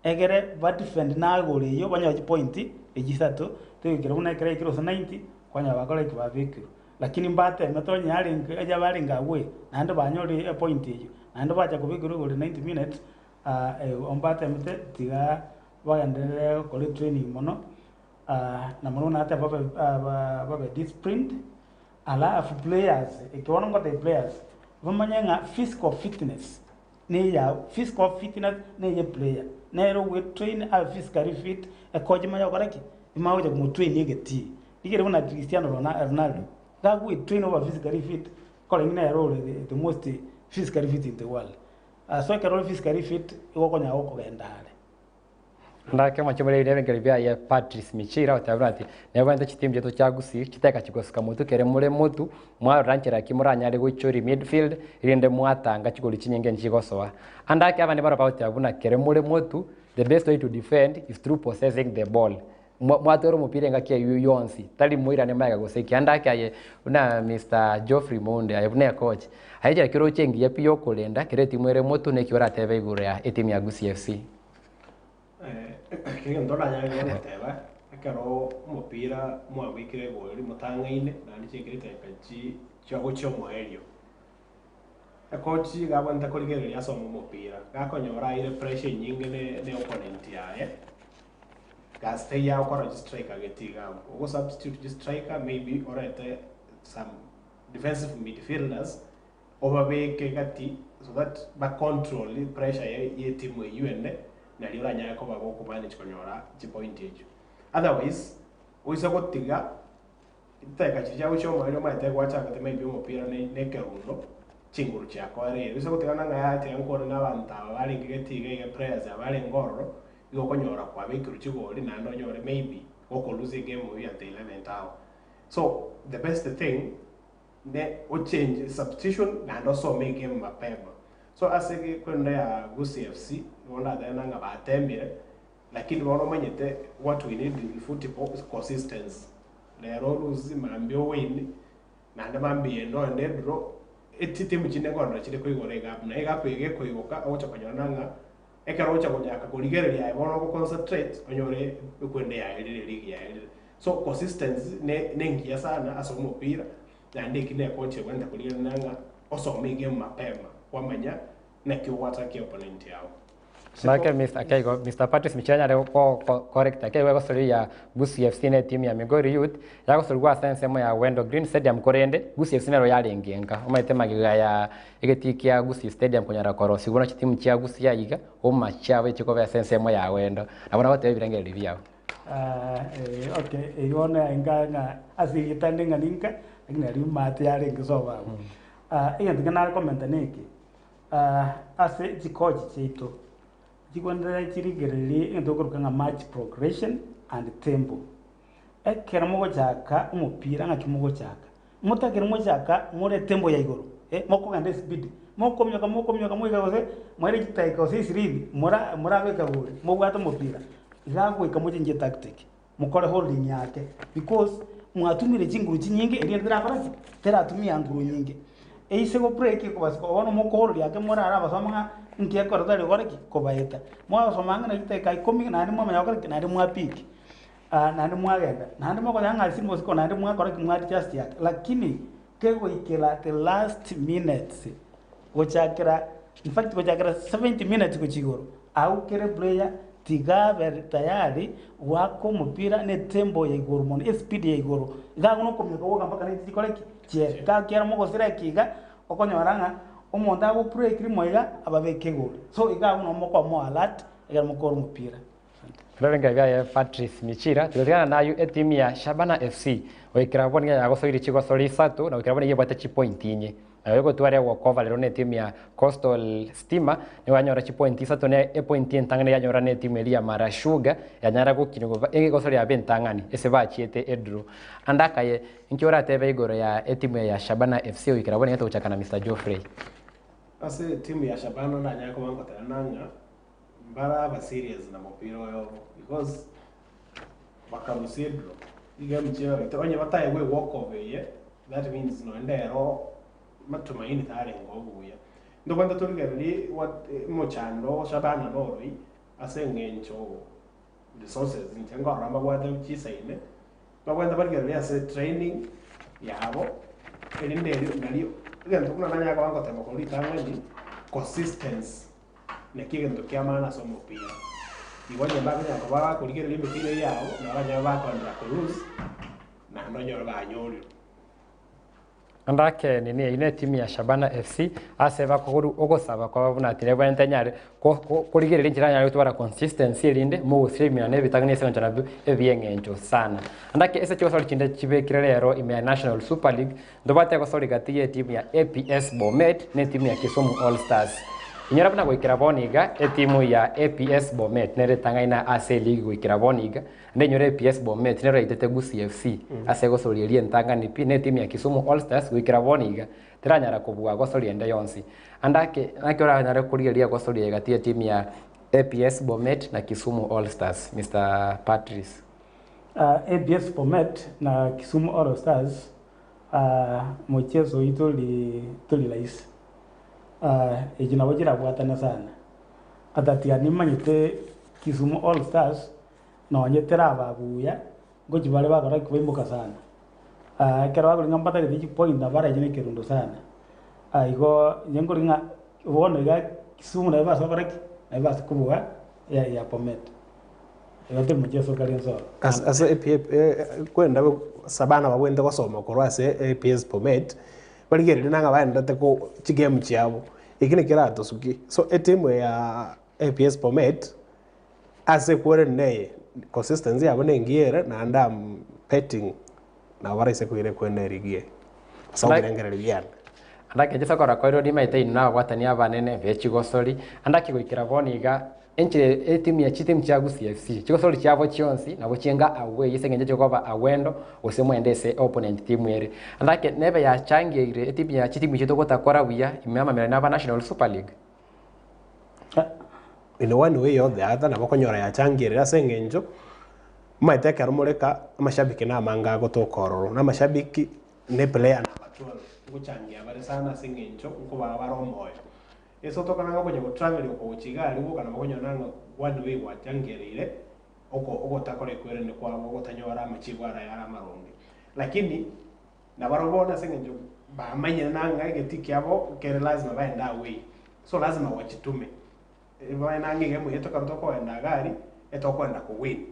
Egere ba defend na agoro eyio banyore chipoint echi isato, toigekire buna ekero yaikire gose 90, kwanyora bakora ki babekirwe. Lakini mbatemete onye yarenge onye barenge abwo eh, naende banyorire epoint eyio, naende bacha kobekerwa igoro 90 minutes, mbatemete tiga bagenderere gokora etraining mono, na mono nateba babe babe disciplined, alafu players, eke bono ngotebia players, bamanye ng'a physical fitness. Neya physical fitness neye player nere ogwe train abe physically fit ekocha imanye gokora ki? Imanye gocha komotrain egetii. Rigereria buna Cristiano Ronaldo iga agwe train oba physically fit korende nere ore the most physically fit in the world. So ekero ore physically fit igo okonyara gokogenda are. Ndake omochie more ebirengererio biaye Patrice Michira agoteba buna ati nebwenerete chitimu chiaito chia Gusii chiteka chigosuka motwe kere more motu mwarora nchera ki moranyare goichoria midfield erinde mwatanga chigori chinyinge nchigosoa. Andake abande barabwo bagoteba buna kere more motu the best way to defend is through possessing the ball. Mwatwera omopira engaki eyio yonsi tari moirane magega gose ki. Andake aye buna Mister Geoffrey Mounde aye buna ecoach aye nchera ki oroche engiya pi yokorenda kera etimu ere motu neki oratebe igoro ya etimu ya Gusii FC. Egento ndanyare goteba, ekero omopira mwabekire egori motang'aine naende chiaikire chidakika chi chiagochia omoerio, ekochi iga abwenerete korigereria asome omopira, gakonyora aire pressure enyinge ne ne opponent yaye, gasi taiyo agokora chistriker gete iga abwo, ogo substitute chistriker maybe orete some defensive midfielders. Obabeke gati so that ba control pressure ye yetimu eywo ende nario oranyare koba gokomanage konyora chipoint echio. Otherwise oise gotiga chidakika chiria chiagochia omoerio omanyete gwachagete maybe omopira ne ne ekerundo chinguru chiakoereire. Oise gotiga nang'a yaya tiga nkore na abanto aba barenge geti iga iga players aba barenge ororo, igo okonyora kwabekirwe chigori naende onyore maybe goko lose egame eywo at the eleventh hour. So the best thing. Ne ochange substitution naende osome egame mapema. So ase ekwenda ya Gusii FC nigo ndatebe ng'a batemire lakini bono omanyete what we need in football is consistency. Rero olose mambia owin naende mambia ende ogende edraw chitimu chinde nkorora chire koigora egapu na egapu eye gekoigoka ogocha konyora ng'a ekero ogocha konyaka korigereria aye bono ogo concentrate onyore ekwenda yaerire eligi yaerire. So consistency ne nengiya sana ase omopira, naende eki nekochi egwenta korigerania ng'a osome egame mapema kwamanya naki ogwataka opponent yago. Nake Mr. Keigo, Mr. Patrice Michira anyare go- go- correct ake igo egosori ya Gusii FC ne etimu ya Migori Youth yagosorigwa ase ensemo ya Wendo Green Stadium korende Gusii FC nero yarenge enka omanyete magega ya egetii kia Gusii Stadium konyara korosigwa buna chitimu chia Gusii aiga homa chiabo echikoba ase ensemo ya Wendo nabo nagoteba ebirengererio biabo. Okay, eyio bono enga ng'a ase erieta inde ng'a ninka, lakini aria maate yarenge sobo abwo. Egento ekio nare komenta neke, ase chikochi chiaito, chikwenderera chirigererie egento tokoroka ng'a match progression and tempo. Ekero mogochaka omopira ng'aki mogochaka, motakeri mochaka more etempo ya igoro, mokogenda espeed, mokominyoka mokominyoka moika gose moire chidakika gose ishirini mora morabeka gori mobwate omopira, iga goika mochengie tactic, mokore holding yake because mwatumire chinguru chinyinge erinde terakora ki? Teratumia nguru nyinge. Eise go break ekobasika bono mokohorori ake morare abasoma ng'a nki ekero tari gokora ki? Kobaeta. Mwasoma ang'e na chidakika ikomi naende mwamanya gokora ki? Naende mwa pick. Naende mwagenda, naende mokonya ng'a ase mosiko naende mwakora ki? Mwa adjust ake. Lakini kegoikera the last minutes, gochakera in fact gochakera 70 minutes gochia igoro, agwo kera eplayer tiga abe tayari goaka omopira na etempo ya igoro mono, espeed ya igoro. Iga agwo nokominyoka gwoka mpaka neti chikore ki? Chiere. Iga kera mogosira eki iga, okonyora ng'a omonto ago break rimo iga, ababeke egori. So iga agwo nabo mokoba more alert, ekero mokora omopira. Ebirengererio biaye Patrice Michira tigotigana nayio etimu ya Shabana FC goikera bono nigo yagosoirie chigosori isato na goikera bono nigo ebwate chipointi inye. Nayo egotwara egokova rero na etimu ya Coastal Stima nigo yanyora chipointi isato na epointi entang'ani yanyora na etimu eria ya Mara Sugar yanyara gokinigwa egosori yabo entang'ani ase bachiete edraw. Ande akaye inki oratebe igoro ya etimu eye ya Shabana FC goikera bono nigo togochaka na Mister Geoffrey. Ase etimu ya Shabana ndanyare koba ngotenena ng'a. Mbare aba serious na mopira oyo obo because bakarusia edraw chigame chiaye onye bataegwe ewalk over eye that means nonye ndero matumaini tarenge obuya. Ntobwenerete torigererie what omochando Shabana noroi ase eng'encho resources inche nkorora mbabwate chisaine, babwenerete barigererie ase training yabo erinde erio nario egento buna nanyare koba ngoteba korwa ritang'ani consistency. Naki egento kia maana ase omopira. Igo onye mbakonyara koba bakorigereria emepira eyio yabo, nabo baranyare bakoenderera ko lose, naende onyore banyorire. Andake nini eyio ne etimu ya Shabana FC ase bakoru ogosaba kwabo buna ati nebwenerete nyare ko- ko- korigereria enchera anyare gotwara consistency erinde mogosira ebimina na ebitang'ani ase eng'encho nabio ebi'eng'encho sana. Andake ase chigosori chinde chibekire rero ime ya National Super League, Ntobwate gosori gati y'etimu ya APS Bomet na etimu ya Kisumu All Stars. Inyora buna goikera bono iga, etimu ya APS Bomet nere etang'aine ase eligi goikera bono iga, naende inyora APS Bomet nero yaitete Gusii FC ase egosori eria entang'ani pi, na etimu ya Kisumu All Stars goikera bono iga teranyara kobua gosori ende yonsi. Ande ake naki oranyare korigereria egosori eye gati y'etimu ya APS Bomet na Kisumu All Stars, Mister Patrice? APS Bomet na Kisumu All Stars Mocheso oyio tori tori rahisi, echi nabo chirabwatane sana, atatiga nimanyete Kisumu All Stars nonye teraba buya, ngochi bare bakora ki baimoka sana. Ekero bakoria ng'a mbatagete chipoint nabo barache na ekerundo sana, igo inche nkoria ng'a bono iga Kisumu nabo ebase gokora ki? Nabo ebase kobua ya ya Bomet. Igo teri mocheso okare ensoro. Ase APA kwenda Shabana babwenerete gosoma korwa ase APS Bomet, barigererie nang'a baenderete ko chigame chiabo, eki naki keratosukie. So etimu eye ya APS Bomet, ase ekwerende eye, consistency yabo nengiya ere naende am betting nabo baraise koira ekwenda erigi eye, ase obirengererio biane. Andake Yeso akora koirwa rimaete inwe nababwatani abanene be chigosori, andake goikera bono iga enchera etimu ya chitimu chia Gusii FC, chigosori chiabo chionsi nabo chinga away ase eng'encho chikoba awendo gose mwende ase opponent team ere. Andake nebe yachangeire etimu ya chitimu echio togotakora buya ime amamera naba National Super League. In one way or the other nabo okonyora yachangerire ase eng'encho omanyete ekero more ka amashabiki namange agotoka ororo, na amashabiki ne eplayer number 12 ngochangia bare sana ase eng'encho nkobaa bare omoyo. Ase otokana ng'a okonya gotravel okogocha iga aria gwoka nabo okonyora ng'a one way gwachangereire oko ogotakora ekwerende kwabo ogotanyora amachibu araya are amaronge. Lakini nabarabwo bono ase eng'encho bamanyire nang'a egetii kiabo kere lazima baende away, so lazima wajitume. Baye nang'a egemu eye tokaba tokoenda iga aria, etokoenda kowin.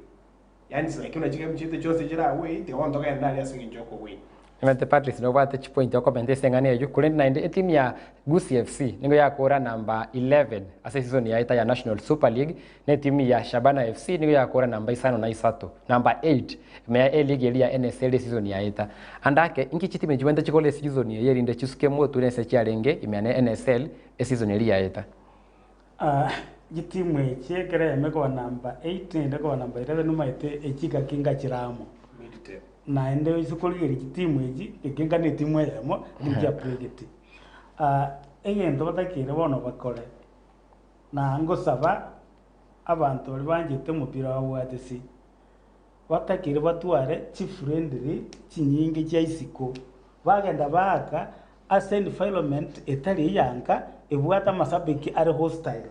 Yaani it's like buna chigame chiaito chionsi chire away, tiga bono togende aria ase eng'encho ya okowin. Nimanyete Patrice nobwate chipointi okomenta ase eng'ana eyio, korende naende etimu ya Gusii FC nigo yakora namba 11 ase esizoni yaeta ya National Super League, na etimu ya Shabana FC nigo yakora namba isano na isato, namba 8, ime ya eligi eria ya NSL esizoni yaeta. Ande ake, inki chitimu echi chibwenerete chikore esizoni eye erinde chisuke motwe nese chiarenge ime ya NSL esizoni eria yaeta? Chitimu echi ekero eyemo ekoba namba eight na ende ekoba namba eleven omanyete echigaki ngachire amo. Naende oise korigereria chitimu echi, ekenga na etimu eyemo lakini chiapregeti. Egento batakeire bono bakore, na ngosaba abanto baria banchete omopira babwate ase, batakeire batware chifriendly chinyinge chia isiko, bagenda baaka ase environment etari eyanka ebwate amasabiki are hostile.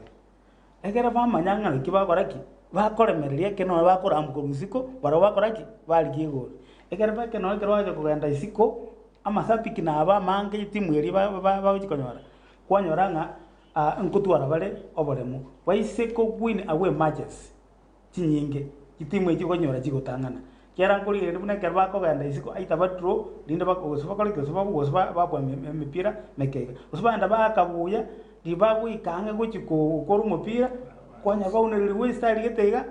Ekero bamanya ng'a naki bakora ki, bakoremereria ekero nonye bakoramboka korwa isiko, barabwo bakora ki, barigia egori. Ekero ba ekero nonye ekero bagocha kogenda isiko, amasabiki nabo amange etimu eria ba- ba- bagochi konyora, kwanyora ng'a nkotwara bare oboremu. Baise kowin away matches. chinyinge, chitimu echio okonyora chigotang'ana. Ekiagera nkorigereria buna ekero bakogenda isiko aitha ba draw, rinde bako gose bakore ki gose babu gose ba babua eme emepira meke iga. Gose bagenda baaka buya, riria bagoika ang'e gochi kogokora omopira, kwanya baunererigwe estyle gete iga,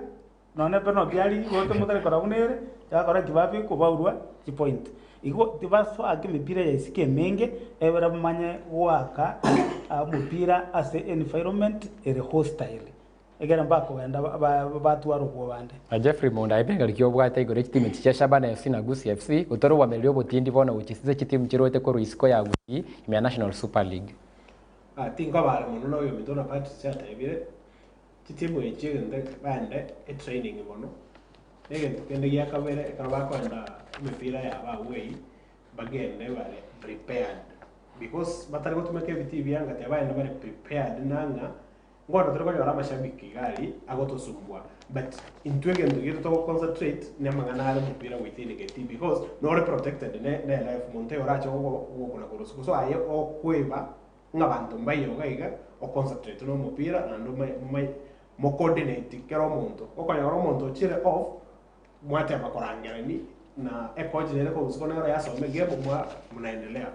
nonye penalty yarigia gose motari korora buna ere, bakora ki babekwa baurwa chipoint. Igo tibasoaka emepira ya isiko emenge, ebere bamanye goaka omopira ase environment ere hostile. Ekero bakogenda batware obwobande. Na Geoffrey Munda ebirengererio ki obwate igoro ye chitimu echi chia Shabana FC na Gusii FC gotwara obwamereri obotindi bono gochia ase chitimu chiroete korwa isiko ya Gusii ime ya National Super League. Tinkobaara mono noyominto buna Patrice atebire. Chitimu echi egento baende etraining mono, na egento kende gia kabere ekero bakoenda emepira yabo away, bagende bare prepared because batari gotumeka ebitii bianga tibaende bare prepared na ng'a Mbono tore konyora amashabiki iga aria agotosumbua but intwe egento giaito togo concentrate na amang'ana are omopira goita in getii because nore protected ne ne ref monto oyo orache gogokuna korwa isiko so aye okoeba ng'a abanto mbaiyo iga iga o concentrate na omopira naende omanye mo coordinate kera omonto okonyora omonto ochire off mwatema korangerani na ecoach nere korwa isiko nero yasoma egame mwa mnaendelea.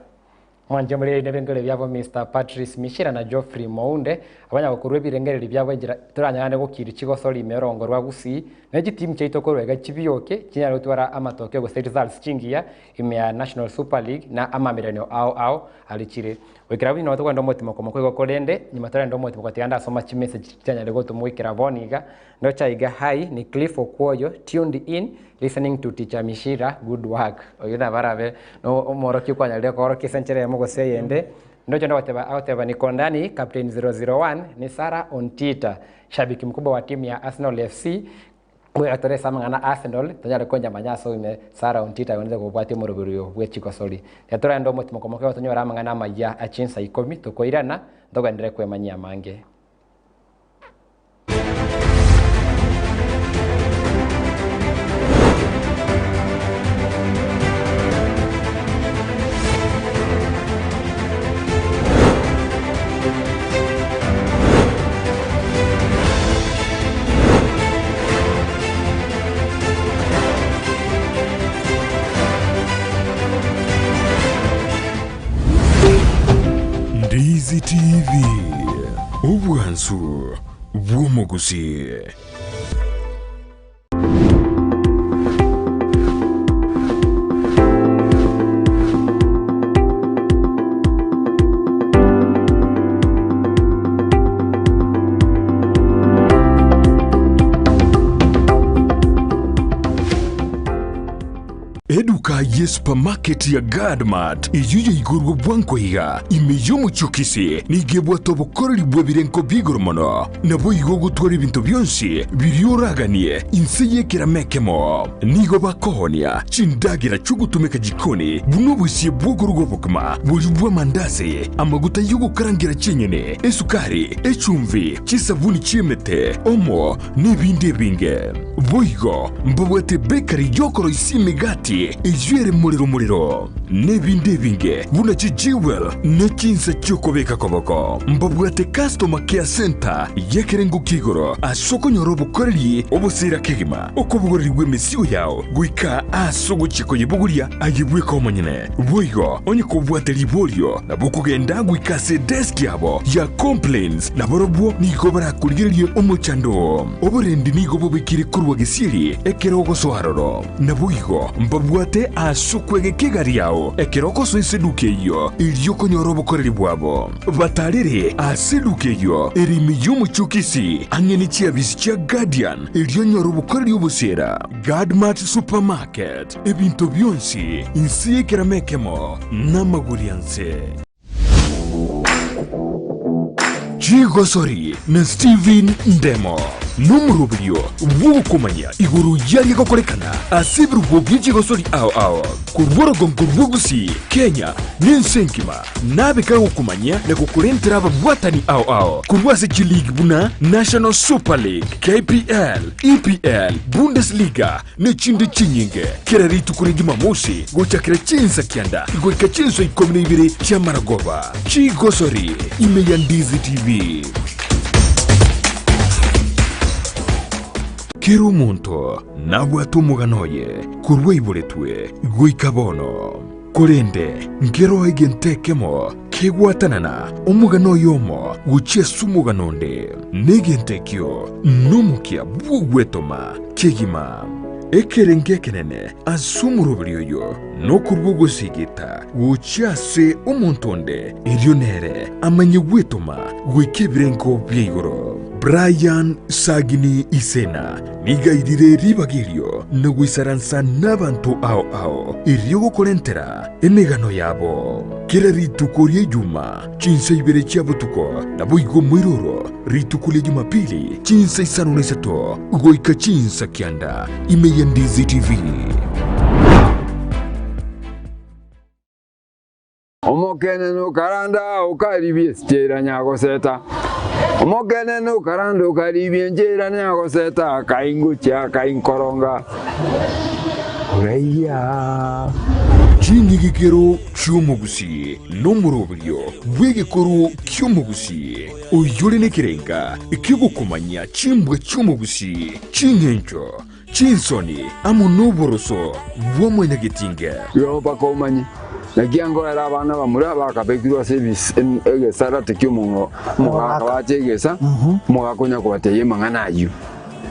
Mwanche omoriri nebirengererio biabo Mister Patrice Mishira na Geoffrey Mounde abanya gokorwa ebirengererio biabo enchera toranyarane gokiri chigosori ime orongo rwa Gusii ne chitimu chiaito korwa iga chibioke chinyare gotwara amatokeo gose results chingiya ime ya National Super League na amameranio ao ao are chire. Goikera abwo nabo tokogenda omotimo komo koigo korende nyuma torende omotimo gotiga ndasoma chimessage chianyare gotomwa goikera bono iga Ndoche aiga hi ni Cliff Okwoyo tuned in listening to teacher Mishira good work oyio nabo arabe no omworokia okwanyarire koorokia ase enchera eyemo gose eyende ndoche onde ogoteba agoteba niko ndani captain 001 ni Sarah Ontita shabiki mkubwa wa timu ya Arsenal FC goika tore ase amang'ana Arsenal tonyare konyamanya ase oime Sarah Ontita oende kobwatia omoroberi oyo bwe chigosori tiga torende omotimo komoke igo tonyore amang'ana amayia a chinsa ikomi tokoirana ntogenderere kwemanyia amange. Ndizi TV. Obwansu bw'omogusii. Eduka ye supermarket ya Gadmart eyio yaigorwe bwango iga ime y'omochie o Kisii nigo ebwate obokoreri bw'ebirengo bi'igoro mono, naboigo ogotwara ebinto bionsi biria oraganie inse y'ekerama ekemo. Nigo bakoonia chindagera chi'ogotumeka jikoni buna obosie bw'okoruga obokima, boria bw'amandasi, amaguta y'ogokarangera chinyeni, esukari, echumbi, chisabuni chi'emete, omo, nebinde ebinge. Boigo mbabwate bakery y'okoroisia emegati eyio ere morero morero, nebinde ebinge buna chijewel ne chinsa chi'okobeka koboko. Mbabwate customer care centre y'ekerengo kia igoro ase okonyora obokoreri obosira kegima, okobogorerigwa emesigo yao goika ase ogochia koyebogoria aye bweka omonyene. Boigo onye kobwate riborio nabo okogenda goika ase edesk yabo ya complaints nabarobwo nigo barakorigererie omochando oo. Oborendi nigo bobekire korwa gesieri ekero ogosoa aroro. Naboigo mbabwate ase okwegeka egari yao ekero ogosoa eseduka eyio, erio okonyora obokoreri bwabo. Batarere ase eduka eyio ere ime y'omochie o Kisii, ang'e ne chiabisi chia Guardian, erio onyore obokoreri obosiera. Guardmart Supermarket, ebinto bionsi inse y'ekerama ekemo namagori anse. Chigosori na Stephen Ndemo nomoroberio bw'ogokomanya igoro y'aria gokorekana ase ebirubo bie chigosori ao ao korwa orogongo rwa Gusii, Kenya na ense engima. Nabe kagokomanyia na gokorentera ababwatani ao ao korwa ase chileague buna National Super League, KPL, EPL, Bundesliga ne chinde chinyinge. Kera rituko ria Jumamosi gochakera chinsa kianda goika chinsa ikomi na ibere chi'amaragoba. Chigosori ime ya Ndizi TV. Kera omonto nabwate omogano oye korwa aiboretwe goika bono. Korende nkeroo egento ekemo kegwatanana omogano oyomo gochia ase omogano onde, na egento ekio nomokia bw'ogwetoma kegima. Ekerengo ekenene ase omoroberi oyo nokorua ogosigita gochia ase omonto onde, erio nere amanye gwetoma goika ebirengo bia igoro. Brian Sagini Isena nigo airire ribaga erio na goisaransa nabanto ao ao erio gokorentera emegano yabo. Kera rituko ria Ijuma chinsa ibere chia botuko naboigo moiroro rituko ria Jumapili chinsa isano na isato goika chinsa kianda ime ya Ndizi TV. Omokenene okaranda okaribia enchera nyagoseta, Omokenene okaranda okaribia enchera nyagoseta, Akaingochia akainkoronga oraiya. Ching'igikero chi'omogusii nomoroberio bw'egekoro ki'omogusii, oyore nekerenga ki'ogokomanyia chimbwa chi'omogusii, ching'encho, Chinsoni amo noboroso bwa mwanyagetinge. Igo mpaka omanye, naki angoera abana bamura bakabekirwe ase egesarate ki'omogaka bache egesa, omogaka onya kobatebia amang'ana ayio.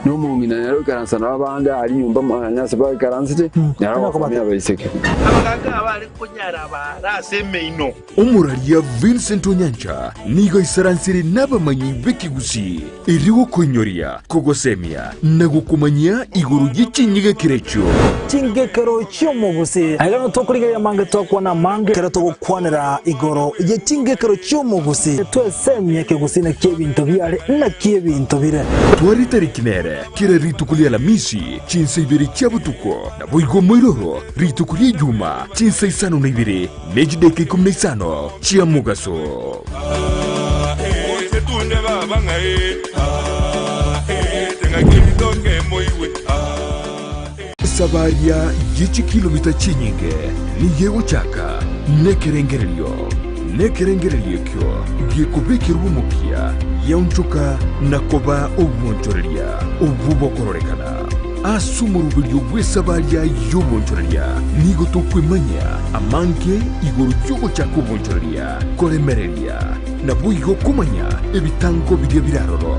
Na omong'ina nere oikaransa nabo abande aria nyomba nonya ase baikaransete, nere ogokomia abaiseke. Abagaaka abare konyara baare ase emeino. Omoraria Vincent Onyancha nigo aisaransire nabamanyi b'ekegusii erio gokoinyoria, kogosemia na gokomanyia igoro ye chinyegekero echio. Chingekero chi'omogusii. Aiga nigo tokorigereria amange twakwana amange ekero togokwanera igoro ye chingekero chi'omogusii. Twesemie ekegusii naki ebinto biare naki ebinto bire. Tware tariki nere kera rituko ria Alamisi chinsa ibere chia botuko, naboigo moiroro rituko ria Ijuma chinsa isano na ibere Ne chidakika ikomi na isano chia mogaso. Esabaria ye chikilomita chinyinge nigo egochaka nekerengererio, nekerengererio ekio gekobekerwa omokia giaonchoka na koba obwonchoreria obwo bokororekana. Ase omoroberio bw'esabaria y'obonchoreria nigo tokwemanyia amange igoro y'ogochaka obonchoreria, koremereria, naboigo komanya ebitango biria bire aroro.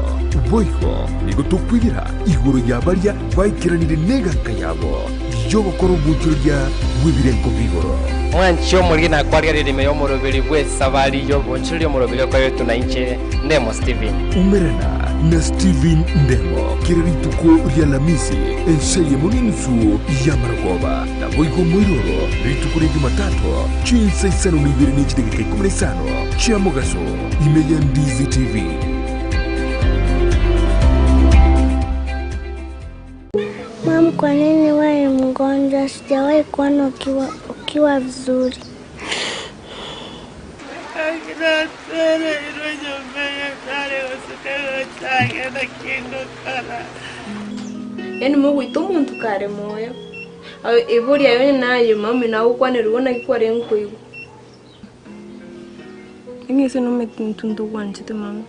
Boigo nigo tokwegera igoro ya baria baikeranire neganka yabo y'ogokora obonchoreria bw'ebirengo bi'igoro. Mwanche omoriri nakwarigereria ime y'omoroberi bw'esabari y'obonchoreria omoroberi okoretwe nainche Ndemo Stephen. Umerana na Stephen Ndemo kera rituko ri'Alamisi ensa eyemo n'enusu y'amarogoba, naboigo moiroro rituko ria Jumatatu chinsa isano na ibere ne chidageka ikomi na isano chia mogaso ime ya Ndizi TV. Mam, kwa nini wewe ni mgonjwa? Sijawahi kuona ukiwa vizuri. Yaani mogoita omonto kare moyo, ebori aye onye naye mami nagokwanerigwe naki kwarenge koigwa. Eng'ese nomanyete intwe ntogwanchete mama.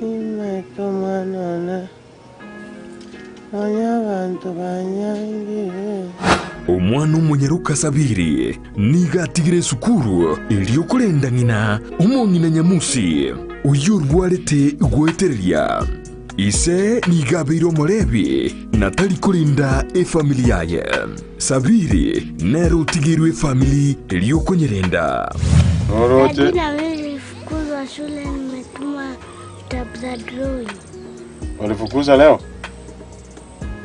Nimaete omwana one, nonya abanto banyangire. Omwana omonyaroka Sabiri nigo atigire esukuru erio korenda ng'ina omong'ina Nyamusi, oyio orwarete goetereria. Ise nigo abeire omorebi na tari korenda efamiri yaye. Sabiri nere otigeirwe efamiri erio konyerenda. Noroche. Daddy na mimi nilifukuzwa shule nimetuma vitabu za drawing. Walifukuza leo?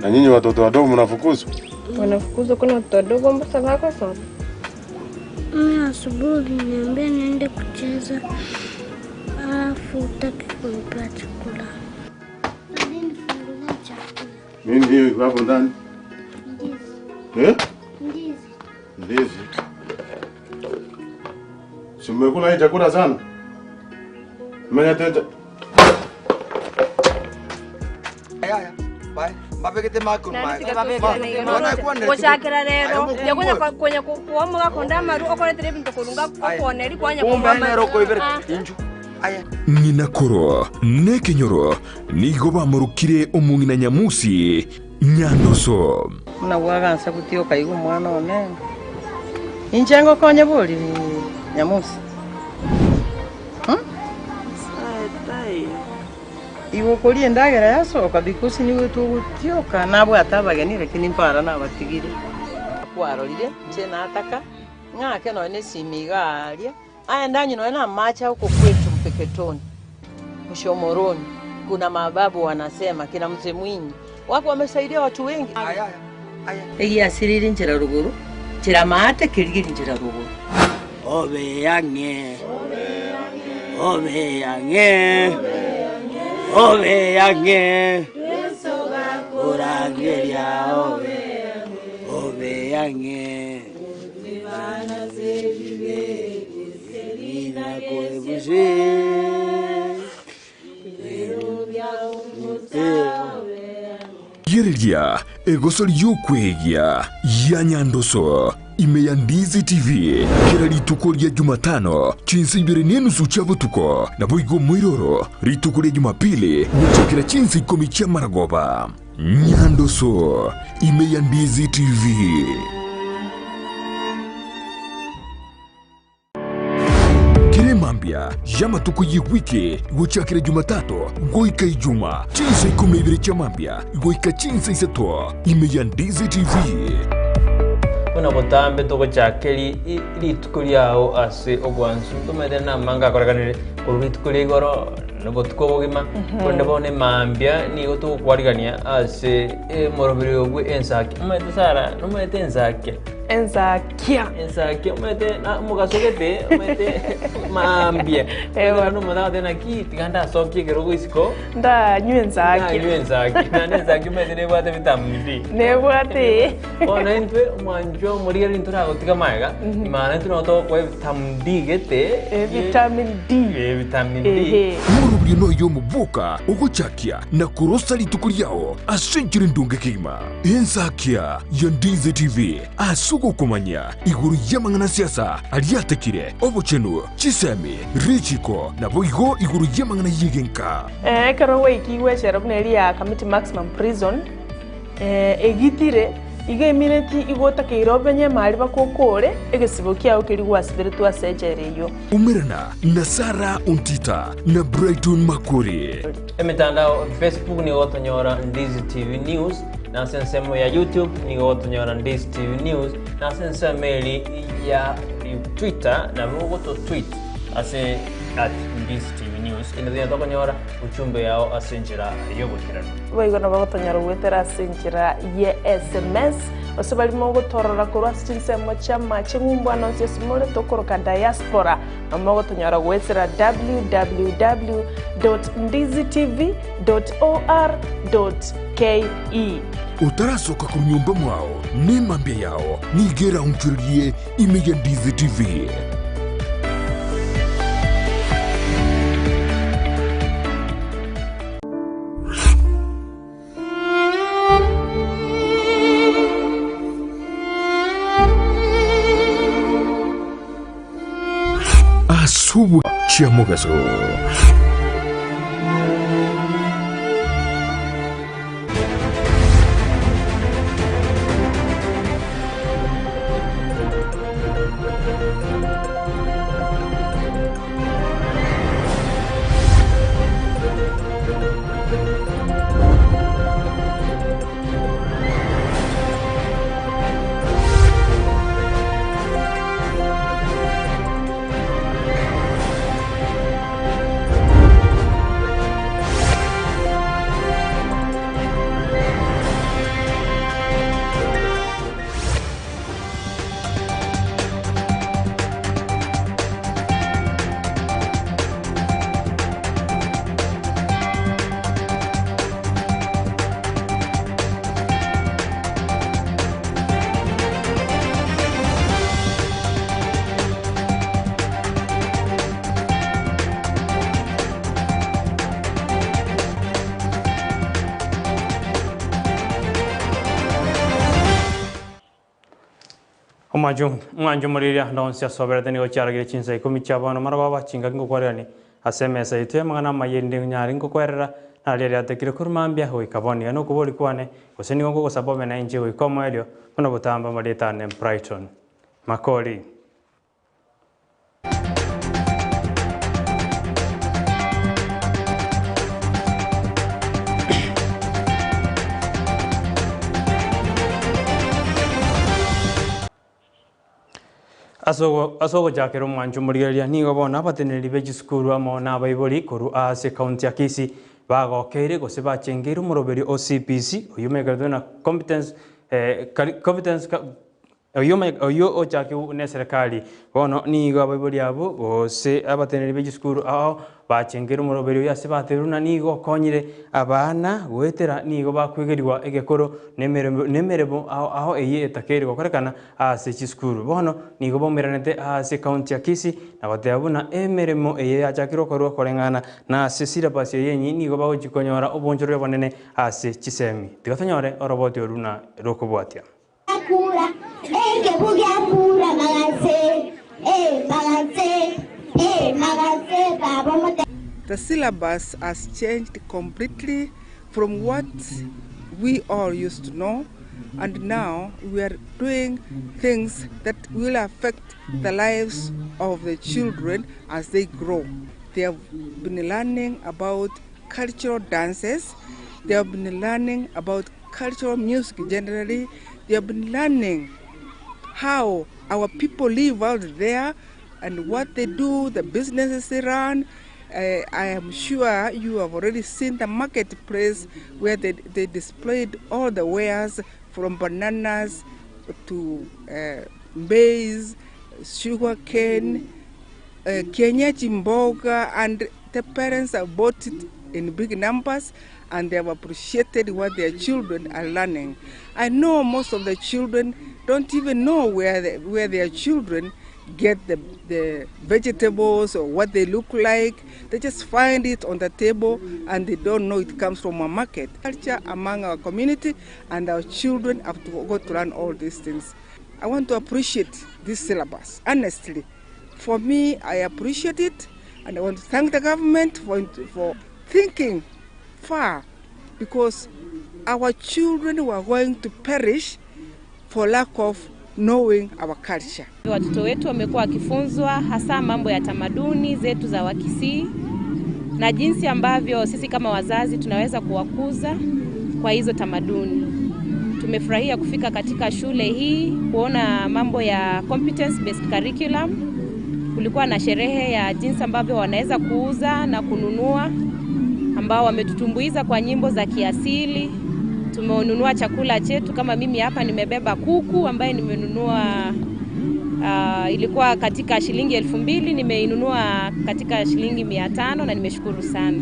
Na nyinyi watoto wadogo mnafukuzwa? Wanafukuzwa kuna watoto wadogo mbasa bakosoma. Mimi asubuhi uliniambia niende kucheza alafu hutaki kunipea chakula. Daddy nifungulie chakula. Nini hiyo iko hapo ndani? Ndizi. Eh? Ndizi. Ndizi. Si mmekula hii chakula sana? Mmenyetete. Gochakera rero yakonya konya kuomoga konda amaru okoretera ebinto korunga okooneri kwanya Kumbe nero okoibera Ah. inchu. Ng'ina koro nekenyoro nigo bamorokire omong'ina Nyamusi Nyandoso. Buna bwagansa gotioka igo omwana one, inche ngokonye bori Nyamusi? Igo okoria endagera yasoka because nigo togotioka nabwate abageni lakini mpara nabatigire. Kwarorire inche nataka ng'ake nonya nesimi iga aria, aye ndanywe nonya namache agokokwetwa mpeketoni. Mshomoroni, kuna mababu wanasema kina Mzee Mwinyi wako wamesaidia watu wengi. Egiasiriri nchera rogoro, nchera maate kerigeri nchera rogoro. Obe ang'e, obe ang'e, obe ang'e, korangeria obe, obe ang'e. Rigereria egoso ri'okwegia ya Nyandoso ime ya Ndizi TV kera rituko ria Jumatano chinsa ibere na enusu chia botuko, naboigo omoiroro rituko ria Jumapili gochakera chinsa ikomi chi'amaragoba. Nyandoso ime ya Ndizi TV. Kera emambia y'amatuko y'ewiki gochakera Jumatatu goika Ijuma, chinsa ikomi na ibere chia mambia goika chinsa isato, ime ya Ndizi TV. Buna botambe togochaka rituko riao ase obwansu, ntomanyete namange akorekanire korwa rituko ria igoro na obotuko obogima, korende bono emambia nigo togokwarigania ase omoroberi obwe ensaki. Omanyete Sarah, nomanyete ensakia? Ensakia. Ensakia omanyete na omogaso gete omanyete maambia. Ewa. Bono omonto agoteba naki tiga ndasokie ekerogo isiko. Ndanywe ensakia. Ndanywe ensakia. Naende ensakia omanyete nebwate vitamin D. Nebwate. Bono intwe omwanchwa omorigereria ntoragotiga magega, maana intwe nabo togokoa evitamin D gete. Vitamin D. Vitamin D. Ehe. Omorobio noyo omoboka ogochakia na korosa rituko riao ase enchera endonge kegima. Ensakia ya Ndizi TV ase ogokomanya igoro y'amang'ana a siasa aria atekire, obochenu, chisemi, richiko, naboigo igoro y'amang'ana y'egenka. Ekero gwaikigwe echela buna eria ya Kamiti Maximum Prison, egitire, igo emineti igo otakeire obenye emari bakokore egesibo kiao keria gwasiberetwe ase echela eyio. Umerana na Sarah Ontita na Brighton Makori. Emetandao, Facebook nigo gotonyora Ndizi TV News, na ase ensemo ya YouTube nigo gotonyora Ndizi TV News, na ase ensemo eri ya Twitter nabo ogoto tweet ase at Ndizi TV News. Kende tonya tokonyora ujumbe yao ase enchera y'oboikeranu. Boigo nabo gotonyora goetera ase enchera ye SMS, gose baria mogotorora korwa ase chinsemo chi'amache ng'umbu ande onsi ase more tokoroka diaspora, nabo mogotonyora goetera www dot ndizitv dot or dot ke. Otarasoka korwa nyomba mwao, nemambia yao nigo eraonchorerie ime ya Ndizi TV. Asubu chiamogaso. Omwancho omwancho omoriria ande onsi asoberete nigo chiaragire chinsa ikomi chia bono marogoba chingaki ngokwarerani ase emesa yaito y'amang'ana amaya erinde nyare ngokwerera naria riatekire korwa mambia goika bono. Iga nokobori kwane, gose nigo ngogosaba obe nainche goika omoerio, buna botambe amarieta ane Brighton Makori. Ase ogochakera omwancho omorigereria nigo bono abateneneri be chisukuru amo nabaibori korwa ase ekaunti ya Kisii bagokeire gose bachengeire omoroberio o CBC oyio omenyekanetwe na Competence Competence oyio ochakigwe neserekari. Bono nigo abaibori abwo gose abateneneri be chisukuru ao bachengeire omoroberio oyio ase batebirie buna nigo okonyire abana goetera nigo bakwegerigwa egekoro na emeremo ao ao eyio etakeire gokorekana ase chisukuru. Bono nigo baumeranete ase ekaunti ya Kisii na goteba buna emeremo eye yachakirwe korwa koreng'ana na ase syllabus eye enyi nigo bagochia konyora obonchorori obonene ase chisemi. Tiga tonyore oroboti oru buna rokobwatia. Kura, ekebu gia kura magase, eh, magase, eh, magase, baba omote. The syllabus has changed completely from what we all used to know and now we are doing things that will affect the lives of the children as they grow. They have been learning about cultural dances, they have been learning about cultural music generally, they have been learning how our people live out there and what they do, the businesses they run. I am sure you have already seen the marketplace where they displayed all the wares from bananas to maize, sugar cane, kienyeji mboga, and the parents have bought it in big numbers and they have appreciated what their children are learning. I know most of the children don't even know where their children get the vegetables or what they look like. They just find it on the table and they don't know it comes from a market. Culture among our community and our children have to go to learn all these things. I want to appreciate this syllabus, honestly. For me, I appreciate it and I want to thank the government for thinking far, because our children were going to perish for lack of knowing our culture. Watoto wetu wamekuwa wakifunzwa hasa mambo ya tamaduni zetu za Wakisii na jinsi ambavyo sisi kama wazazi tunaweza kuwakuza kwa hizo tamaduni. Tumefurahia kufika katika shule hii kuona mambo ya competence based curriculum. Kulikuwa na sherehe ya jinsi ambavyo wanaweza kuuza na kununua, ambao wametutumbuiza kwa nyimbo za kiasili. Tumenunua chakula chetu, kama mimi hapa nimebeba kuku ambaye nimenunua, ilikuwa katika shilingi 2000, nimeinunua katika shilingi 500 na nimeshukuru sana.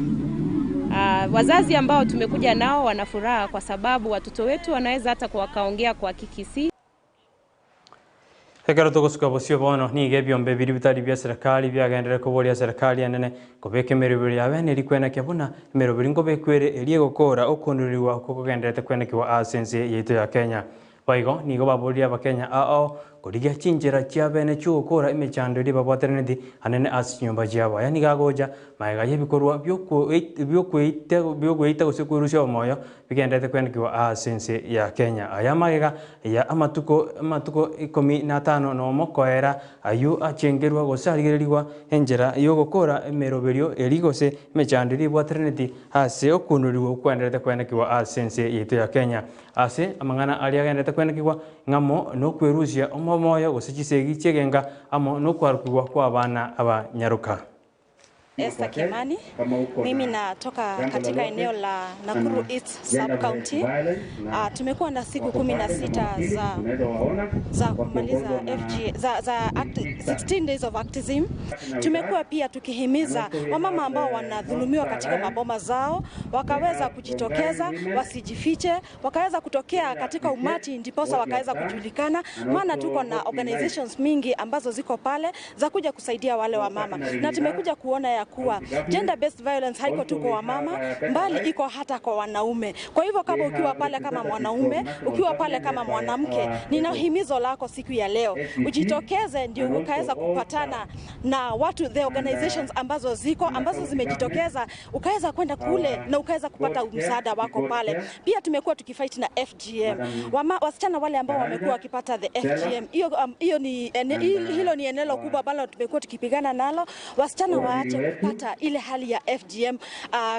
Wazazi ambao tumekuja nao wana furaha kwa sababu watoto wetu wanaweza hata wakaongea kwa Kikisii. Ekero togosuka bosio bono niga ebiombe biri bitari bia serikali biagendere koboria serikali enene kobeka emeroberi yabe neri kwenekia buna emeroberi nkobekwere eri egokora okonureriwa oko kogenderete kwenekiwa ase ense yaito ya Kenya. Boigo nigo baboria abakenya ao korigia chinchera chia bene chiogokora emechando eria babwateraneti anene ase chinyomba chiabo. Aya nigo agocha maega ya ebikorwa biokoeita gose kwerusia omoyo bigenderete kwenekiwa ase ense ya Kenya. Aya magega ya amatuko 15 nomo koera aywo achengerwa gose arigereriwa enchera yogokora emeroberio eri gose emechando eria ebwateraneti ase okonureriwa okwenderete kwenekiwa ase ense yaito ya Kenya. Ase amang'ana aria agenderete kwenekiwa ng'amo nokwerusia omoyo gose chisegi chiegenga amo nokwarokigwa kwa abana abanyaruka. Esther Kimani, mimi natoka katika eneo la Nakuru East Sub-County. Tumekuwa na siku 16 za kumaliza FG, za 16 days of activism. Tumekuwa pia tukihimiza wamama ambao wanadhulumiwa katika maboma zao wakaweza kujitokeza, wasijifiche, wakaweza kutokea katika umati ndiposa wakaweza kujulikana, maana tuko na organizations mingi ambazo ziko pale za kuja kusaidia wale wamama. Na tumekuja kuona ya kuwa gender based violence haiko tu kwa wamama, mbali iko hata kwa wanaume. Kwa hivyo kama ukiwa pale kama mwanaume, ukiwa pale kama mwanamke, nina himizo lako siku ya leo, ujitokeze ndio ukaweza kupatana na watu, the organizations ambazo ziko, ambazo zimejitokeza, ukaweza kwenda kule na ukaweza kupata msaada wako pale. Pia tumekuwa tukifight na FGM. Wasichana wale ambao wamekuwa wakipata the FGM, hilo ni eneo kubwa ambalo tumekuwa tukipigana nalo. Wasichana waache kupata ile hali ya FGM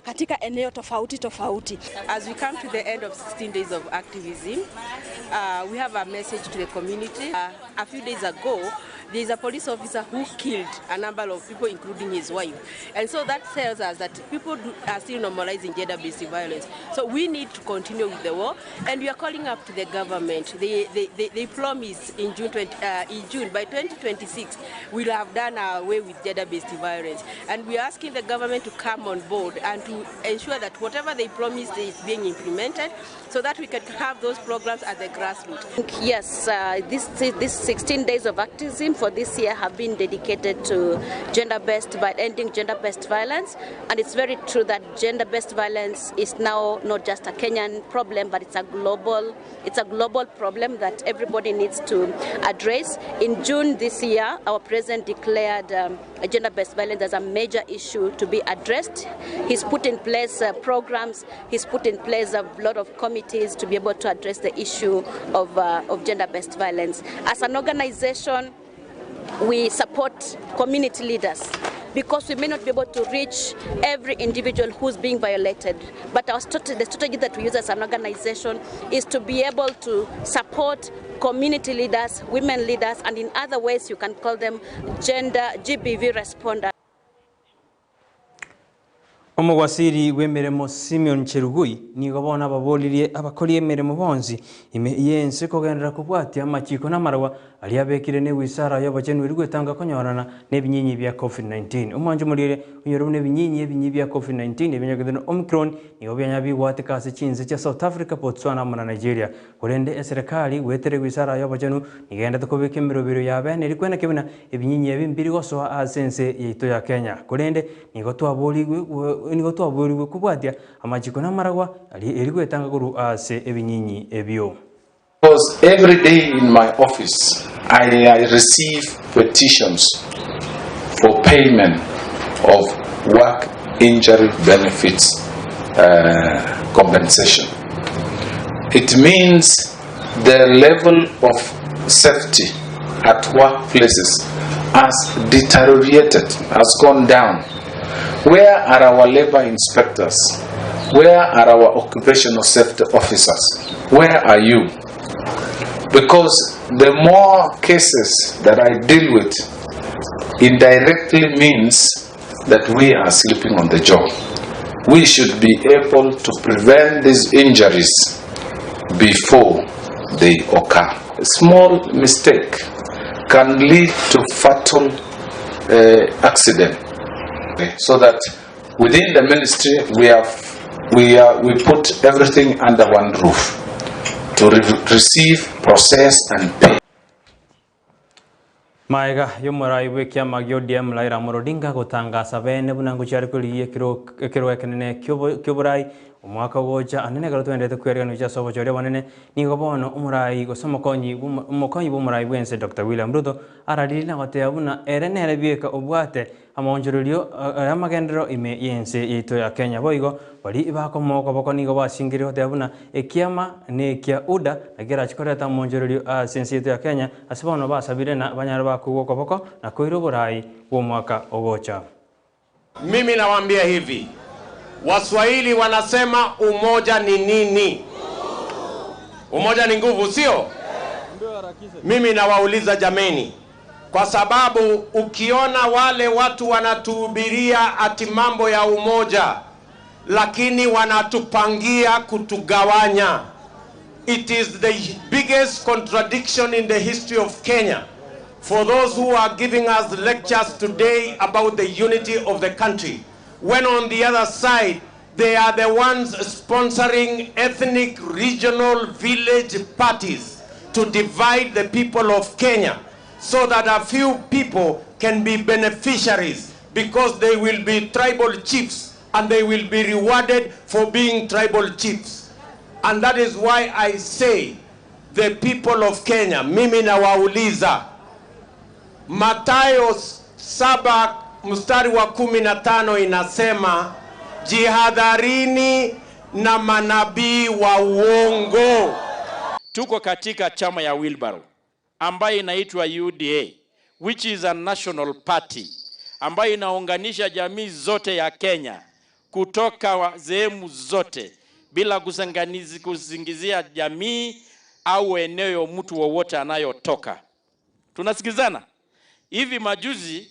katika eneo tofauti tofauti. As we come to the end of 16 days of activism, we have a message to the community. A few days ago, There is a police officer who killed a number of people, including his wife. And so that tells us that people do, are still normalizing gender-based violence. So we need to continue with the war, and we are calling up to the government. They, they, they, they promised in June, 20, in June, by 2026, we'll have done away with gender-based violence. And we are asking the government to come on board and to ensure that whatever they promised is being implemented so that we can have those programs at the grassroots. Yes, this, this 16 days of activism for this year have been dedicated to gender-based, ending gender-based violence. And it's very true that gender-based violence is now not just a Kenyan problem, but it's a global, it's a global problem that everybody needs to address. In June this year, our president declared gender-based violence as a major issue to be addressed. He's put in place programs, he's put in place a lot of committees to be able to address the issue of, of gender-based violence. As an organization, we support community leaders because we may not be able to reach every individual who's being violated. But our the strategy that we use as an organization is to be able to support community leaders, women leaders, and in other ways you can call them gender GBV responders. Omowasiri bw'emeremo Simeon Chelugui nigo bono ababoririe abakori emeremo bonsi ime y'ense kogenderera kobwatia amachiko na amarwa aria abekire na ewisara y'obochenu erio gwetanga konyorana na ebinyinyi bia Covid-19. Omwancho omorire onyore buna ebinyinyi ebinyi bia Covid-19 ebinyagete na Omicron nigo bianya bigwateka ase chinse chia South Africa, Botswana amo na Nigeria. Korende eserekari goetera ewisara y'obochenu nigo egendete kobeka emerobero ya bene erio kweneke buna ebinyinyi ebi mbiri gosoa ase ense yaito ya Kenya. Korende nigo twaborigwe nigo twaborigwe kobwatia amachiko na amaragwa aria eri gwetanga korwa ase ebinyinyi ebio. Because every day in my office I, I receive petitions for payment of work injury benefits compensation. It means the level of safety at workplaces has deteriorated, has gone down. Where are our labor inspectors? Where are our occupational safety officers? Where are you? Because the more cases that I deal with indirectly means that we are sleeping on the job. We should be able to prevent these injuries before they occur. A small mistake can lead to fatal accident. So that within the ministry we have we are, we put everything under one roof to receive, process and pay. Maega y'omorai bw'ekiama gia ODM Raila Amolo Odinga gotangasa bene buna ngochia are korigia ekero ekerogo ekenene ki'oborai omwaka ogocha ande nekero twenderete kweregana gochia ase obochori obonene nigo bono omorai gose omokonyi omokonyi bw'omorai bw'ense Doctor William Ruto araririe na goteba buna ere nere bieka obwate Amaonchorerio y'amagenderero ime y'ense yaito ya Kenya. Boigo baria bakomoa okoboko nigo basingeire goteba buna ekiama nekia UDA na kerache koreta amaonchorerio ase ense yaito ya Kenya ase bono basabire na banyare bakoigwa okoboko na koira oborai bw'omwaka ogocha. Mimi nawaambia hivi, Waswahili wanasema umoja ni nini? Umoja ni nguvu, sio? Mimi nawauliza jameni, kwa sababu ukiona wale watu wanatuhubiria ati mambo ya umoja, lakini wanatupangia kutugawanya. It is the biggest contradiction in the history of Kenya for those who are giving us lectures today about the unity of the country, when on the other side, they are the ones sponsoring ethnic, regional, village parties to divide the people of Kenya so that a few people can be beneficiaries because they will be tribal chiefs and they will be rewarded for being tribal chiefs. And that is why I say the people of Kenya, mimi nawauliza, Mathayo 7 mstari wa 15 inasema jihadharini na manabii wa uongo. Tuko katika chama ya wheelbarrow ambayo inaitwa UDA which is a national party ambayo inaunganisha jamii zote ya Kenya kutoka sehemu zote bila kusingizia jamii au eneo mtu wowote anayotoka. Tunasikizana? Hivi majuzi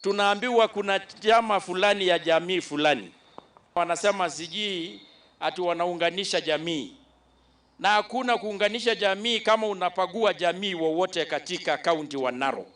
tunaambiwa kuna chama fulani ya jamii fulani wanasema sijui ati wanaunganisha jamii, na hakuna kuunganisha jamii kama unapagua jamii wowote katika kaunti wa Narok.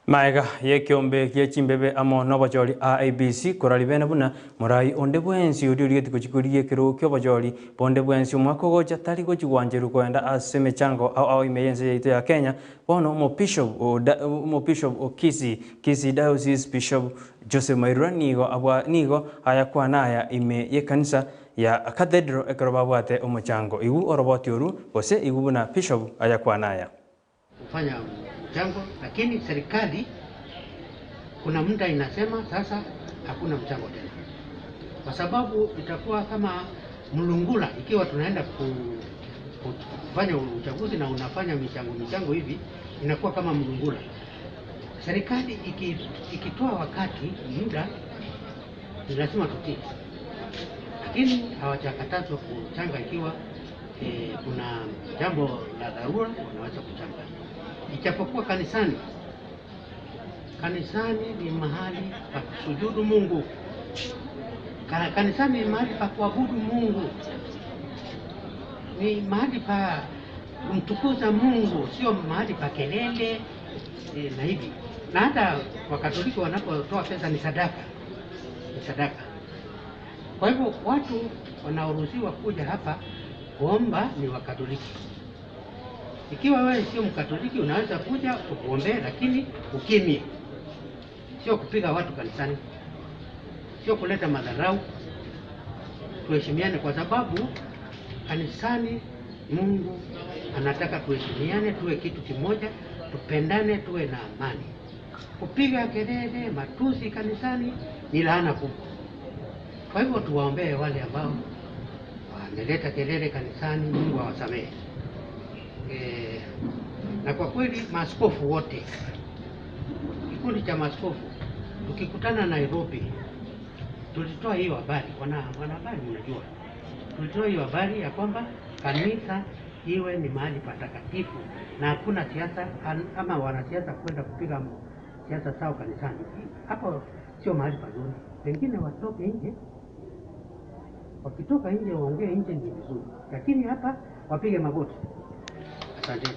Maega y'ekeombe gie chimbebe amo nobochori IEBC korari bene buna morai onde bwensi oria origetie gochia korigia ekerogo kia obochori bonde bwensi omwaka ogocha tari gochia gwancherwa koenda ase emechango ao ao ime y'ense yaito ya Kenya bono omobishop o omobishop o Kisii Kisii Diocese Bishop Joseph Mairura nigo abwa nigo ayakwana aya ime y'ekanisa ya Cathedral ekero babwate omochango igu oroboti oru gose igu buna Bishop ayakwana aya. Kufanya mchango, lakini serikali kuna muda inasema sasa hakuna mchango tena, kwa sababu itakuwa kama mlungula ikiwa tunaenda kufanya uchaguzi na unafanya michango michango hivi, inakuwa kama mlungula. Serikali ikitoa wakati muda, ni lazima tutii, lakini hawajakatazwa kuchanga ikiwa kuna jambo la dharura wanaweza kuchanga, ijapokuwa kanisani, kanisani ni mahali pa kusujudu Mungu. Kanisani ni mahali pa kuabudu Mungu, ni mahali pa kumtukuza Mungu, sio mahali pa kelele na hivi. Na hata Wakatoliki wanapotoa pesa ni sadaka, ni sadaka. Kwa hivyo watu wanaoruhusiwa kuja hapa kuomba ni Wakatoliki. Ikiwa wewe sio Mkatoliki unaweza kuja tukuombee, lakini ukimya, sio kupiga watu kanisani, sio kuleta madharau. Tuheshimiane kwa sababu kanisani Mungu anataka tuheshimiane, tuwe kitu kimoja, tupendane, tuwe na amani. Kupiga kelele, matusi kanisani ni laana kubwa. Kwa hivyo tuwaombee wale ambao wameleta kelele kanisani, Mungu awasamehe. Na kwa kweli maaskofu wote, kikundi cha maaskofu tukikutana Nairobi, tulitoa hiyo habari, wanahabari mnajua, tulitoa hiyo habari ya kwamba kanisa iwe ni mahali patakatifu na hakuna siasa ama wanasiasa kwenda kupiga siasa zao kanisani. Hapo sio mahali pazuri, pengine watoke nje, wakitoka nje waongee nje ni vizuri, lakini hapa wapige magoti. Asante.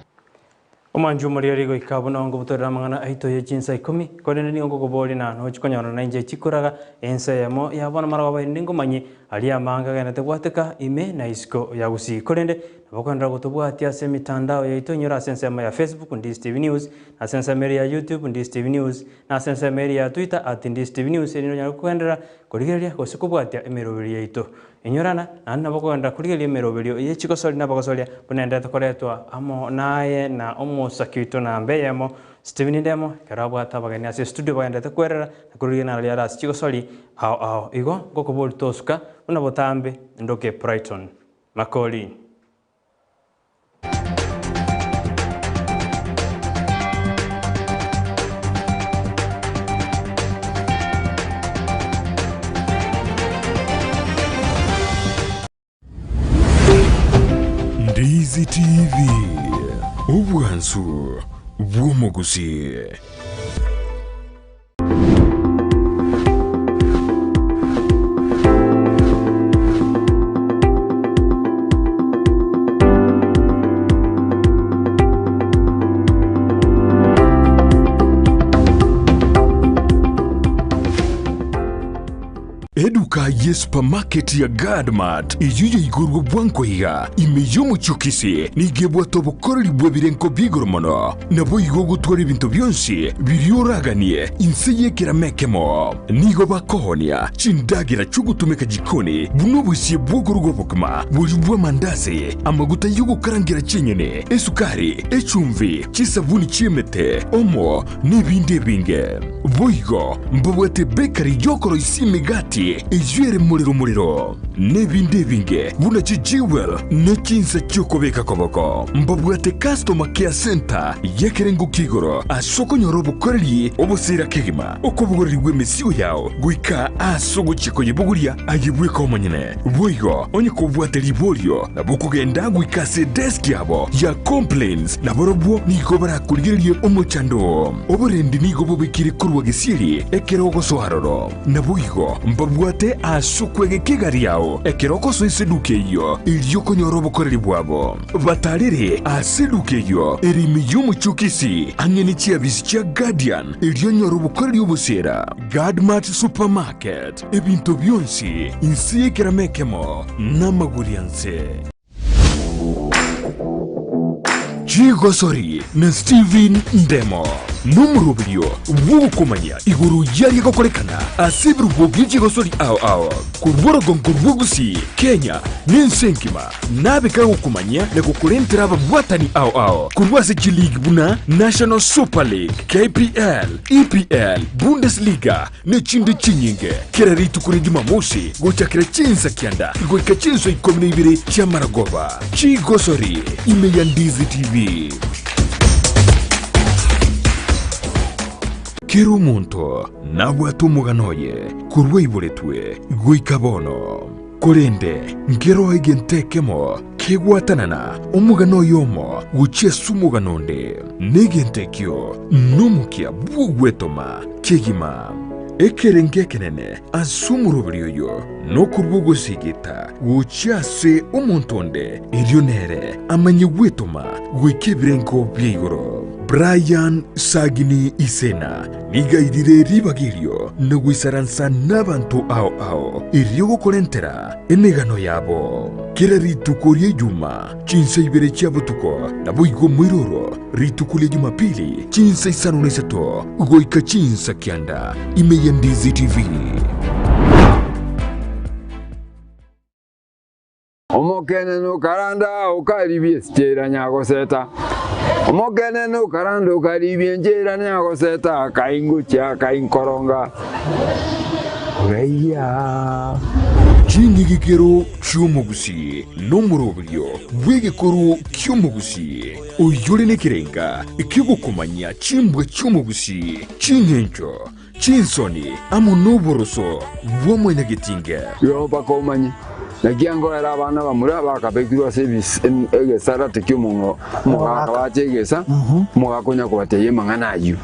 Omwancho omoriori goika buna ongobutorera amang'ana aito ye chinsa ikomi, korende nigo ngokoboria na nochi konyora na inche chikoraga ensa eyemo ya bono marogoba erinde ngomanye aria amange agenderete gwateka ime na isiko ya gusii. Korende nabo okoenderera gotobwatia ase emitandao yaito inyore ase ensemo ya Facebook Ndisi TV News, na ase ensemo eria ya YouTube Ndisi TV News, na ase ensemo eria ya Twitter at Ndisi TV News erinde onyare kogenderera korigereria gose kobwatia emeroberi yaito. Inyorana, naende nabo okogenda korigereria emeroberio ye chigosori na abagosoria, buna enderete koretwa amo naye na omosaki oito namba eyemo, Stephen Ndemo, ekero abwate abageni ase estudio bagenderete kwerera na korigereria naro riare ase chigosori ao ao. Igo ngokoboria tosuka buna botambe ndoke Brighton Makori. Ndizi TV, obwansu bw'omogusi. Eduka ye supermarket ya Gadmart eyio yaigorwe bwango iga ime y'omochie o Kisii nigo ebwate obokoreri bw'ebirengo bi'igoro mono. Naboigo ogotwara ebinto bionsi biria oraganie inse y'ekerama ekemo. Nigo bakoonia chindagera chi'ogotumeka jikoni buna obosie bw'okoruga obokima, boria bw'amandasi, amaguta y'ogokarangera chinyeni, esukari, echumbi, chisabuni chi'emete, omo, nebinde ebinge. Boigo mbabwate bakery y'okoroisia emegati eyio ere morero morero. Nebinde ebinge buna chijewel ne chinsa chi'okobeka koboko. Mbabwate Customer Care Centre y'ekerengo kia igoro ase okonyora obokoreri obosira kegima, okobogorerigwa emesigo yao goika ase ogochia koyebogoria aye bweka omonyene. Boigo onye kobwate riborio nabo okogenda goika ase edesk yabo ya complaints nabarobwo nigo barakorigererie omochando oo. Oborendi nigo bobekire korwa gesieri ekero ogosoa aroro. Naboigo mbabwate ase okwegeka egari yao ekero ogosoa ase eduka eyio, erio okonyora obokoreri bwabo. Batarere ase eduka eyio ere ime y'omochie o Kisii, ang'e ne chiabisi chia Guardian, erio onyore obokoreri obosiera. Guardmart Supermarket, ebinto bionsi inse y'ekerama ekemo namagori anse. Chigosori na Stephen Ndemo nomoroberio bw'ogokomanya igoro y'aria gokorekana ase ebirubo bie chigosori ao ao korwa orogongo rwa Gusii, Kenya na ense engima nabe kagokomanyia na gokorentera ababwatani ao ao korwa ase chiligi buna National Super League, KPL, EPL, Bundesliga nechinde chinyinge, kera rituko ria Jumamosi gochakera chinsa kianda goika chinsa ikomi na ibere chi'amaragoba. Chigosori ime ya Ndizi TV. Kera omonto nabwate omogano oye korwa aiboretwe goika bono. Korende nkeroo egento ekemo kegwatanana omogano oyomo gochia ase omogano onde, na egento ekio nomokia bw'ogwetoma kegima. Ekerengo ekenene ase omoroberi oyo nokorua ogosigita gochia ase omonto onde, erio nere amanye gwetoma goika ebirengo bia igoro. Brian Sagini Isena nigo airire ribaga erio na goisaransa nabanto ao ao erio gokorentera emegano yabo. Kera rituko ria Ijuma chinsa ibere chia botuko, naboigo moiroro rituko ria Jumapili chinsa isano na isato goika chinsa kianda ime ya Ndizi TV. Omokenene okaranda okaribia enchera nyagoseta, Omokenene okaranda okaribia enchera nyagoseta, akaingochia akainkoronga oraiya. Ching'igikero chi'omogusii nomoroberio bw'egekoro ki'omogusii, oyore nekerenga ki'ogokomanyia chimbwa chi'omogusii, ching'encho, Chinsoni amo noboroso bwa mwanyagetinge. Igo mpaka omanye, naki angoera abana bamura bakabekirwe ase egesarate ki'omogaka bache egesa, omogaka onya kobatebia amang'ana ayio.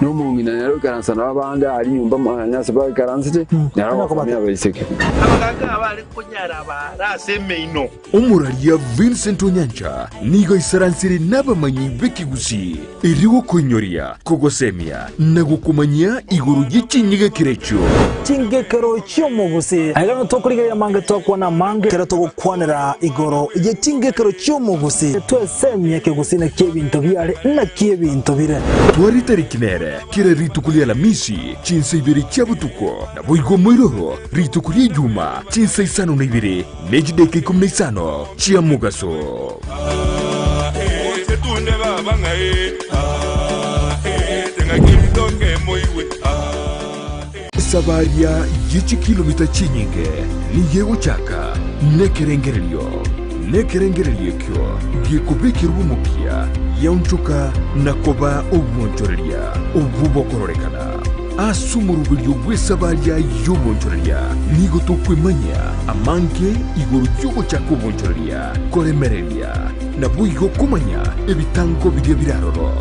Na omong'ina nere oikaransa nabo abande aria nyomba mwane ase baikaransete, nere ogosomia abaiseke. Abagaaka abare konyara baare ase emeino. Omoraria Vincent Onyancha nigo aisaransire nabamanyi b'ekegusii erio gokoinyoria, kogosemia na gokomanyia igoro ye chinyigekero echio. Chingekero chi'omogusi. Aiga nigo tokorigereria amange twakwana amange ekero togokwanera igoro ye chingekero chi'omogusi. Twesemie ekegusii naki ebinto biare naki ebinto bire. Tware tariki nere kera rituko ria Alamisi chinsa ibere chia botuko, naboigo moiroro rituko ria Ijuma chinsa isano na ibere Ne chidaeka ikomi na isano chia mogaso. Esabaria ye chikilomita chinyinge nigo egochaka nekerengererio, nekerengererio ekio gekobekerwa omokia giaonchoka na koba obwonchoreria obwo bokororekana. Ase omoroberio bw'esabaria y'obonchoreria nigo tokwemanyia amange igoro y'ogochaka obonchoreria, koremereria, naboigo komanya ebitango biria bire aroro.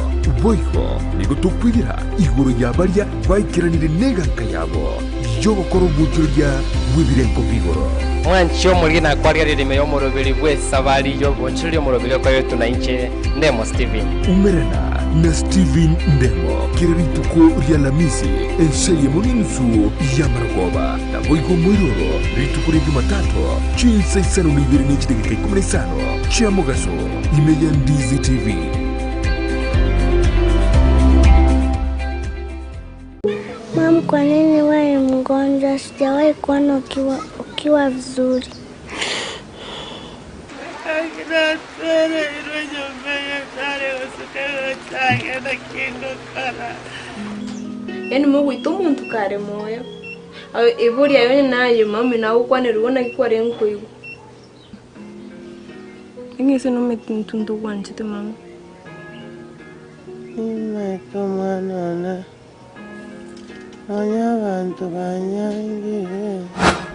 Boigo nigo tokwegera igoro ya baria baikeranire neganka yabo y'ogokora obonchoreria bw'ebirengo bi'igoro. Mwanche omoriri na kwarigereria ime y'omoroberi bw'esabari y'obonchoreria omoroberi okoretwe na inche Ndemo Stephen. Umerana na Stephen Ndemo kera rituko ria Alamisi ense eyemo nenusu y'amarogoba, naboigo moiroro rituko ria Jumatatu chinsa isano na ibere ne chidakika ikomi na isano chia mogaso ime ya Ndizi TV. Mam, kwa nini wewe ni mgonjwa? Sijawahi kuona ukiwa, ukiwa vizuri. Yaani mogoita omonto kare moyo, Ibori aye onye naye mami nagokwanerwa igo naki kwarenge koigwa. Eng'ese nomanyete intwe ntogwanchete mama. Nimaete omwana one, nonya abanto banyangire.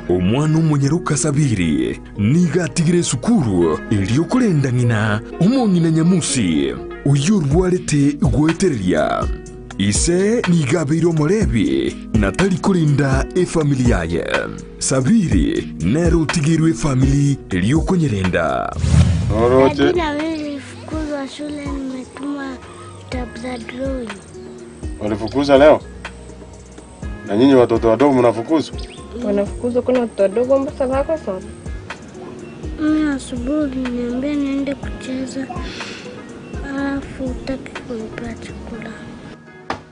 Omwana omonyaroka Sabiri nigo atigire esukuru erio korenda ng'ina omong'ina Nyamusi, oyio orwarete goetereria. Ise nigo abeire omorebi na tari korenda efamiri yaye. Sabiri nere otigeirwe efamiri erio okonyerenda. Daddy na mimi nilifukuzwa shule nimetuma vitabu za drawing. Walifukuza leo? Na nyinyi watoto wadogo mnafukuzwa? Wanafukuzwa kuna watoto wadogo mbasa bakosoma. Mimi asubuhi uliniambia niende kucheza alafu hutaki kunipea chakula.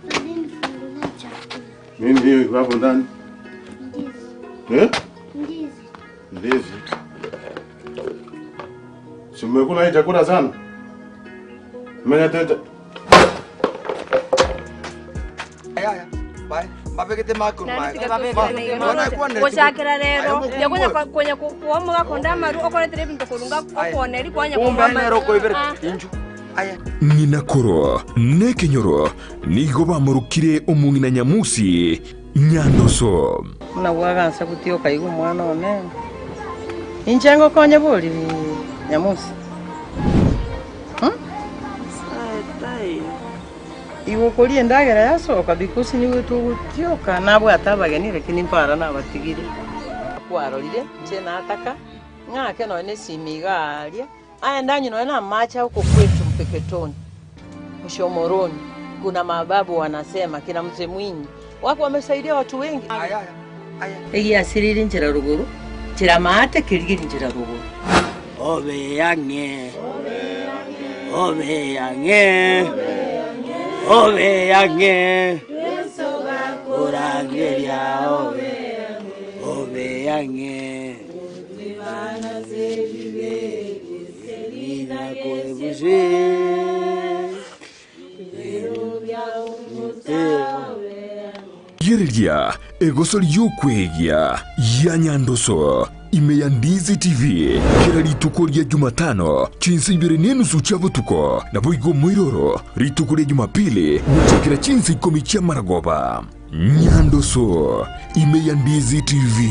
Daddy nifungulie chakula. Nini hiyo iko hapo ndani? Ndizi. Eh? Ndizi. Ndizi. Si mmekula hii chakula sana? Mmenyetete. Gochakera rero yakonya konya kuomoga konda amaru okoretera ebinto korunga okoneri kwanya Kumbe nero okoibera Ng'ina koro nekenyoro nigo bamorokire omong'ina Nyamusi Nyandoso. Buna bwagansa gotioka iga omwana one, inche ngokonye bori Nyamusi? Igo okoria endagera yasoka because nigo togotioka nabwate abageni lakini mpara nabatigire. Kwarorire inche nataka ng'ake nonya ne esimi iga aaria aye ndanywe nonya na amache huko kwetu Mpeketoni Mshomoroni kuna mababu wanasema kina mzee Mwinyi wako wamesaidia watu wengi. Egiasiriri nchera rogoro, nchera maate kerigeri nchera rogoro. Obe ang'e, obe ang'e, obe ang'e, korangeria obe, obe ang'e. Rigereria egosori y'okwegia ya Nyandoso ime ya Ndizi TV kera rituko ria Jumatano chinsa ibere nenusu chia botuko, naboigo omoiroro rituko ria Jumapili gochakera chinsa ikomi chia maragoba. Nyandoso ime ya Ndizi TV.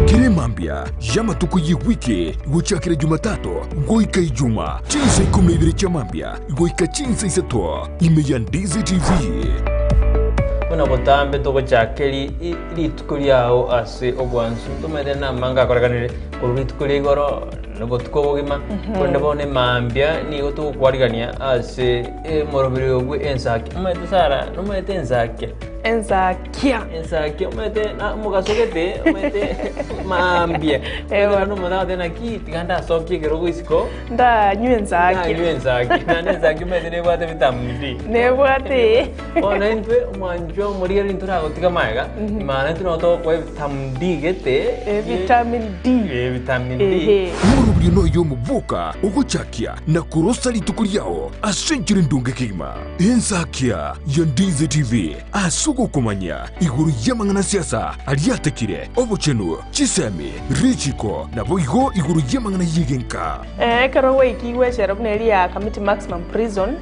Kera emambia y'amatuko y'ewiki gochakera Jumatatu goika Ijuma, chinsa ikomi na ibere chia mambia goika chinsa isato, ime ya Ndizi TV. Buna botambe togochaka ri- rituko riao ase obwansu ntomanyete namanga akorekanire korwa rituko ria igoro na obotuko obogima korende bono emambia nigo togokwarigania ase emoroberi obwe ensaki omanyete Sarah nomanyete ensakia Ensakia. Ensakia omanyete na omogaso gete omanyete mambia Ewa. Omanyete omonto agoteba naki tiga ndasokie ekerogo isiko Ndanywe ensakia. ndanywe ensakia naende ensakia omanyete nebwate vitamin D Nebwate. Bono intwe omwanchwa omorigereria ntoragotiga magega maana intwe nabo togokoa vitamin D gete Vitamin D. Vitamin D. Ehe. Omorobio noyo omoboka ogochakia na korosa rituko riao ase enchera endonge kegima. Ensakia ya Ndizi TV ase ogokomanya igoro y'amang'ana siasa aria atekire, obochenu, chisemi, richiko, naboigo igoro y'amang'ana y'egenka. Ekero gwaikigwe echela buna eria ya Kamiti Maximum Prison,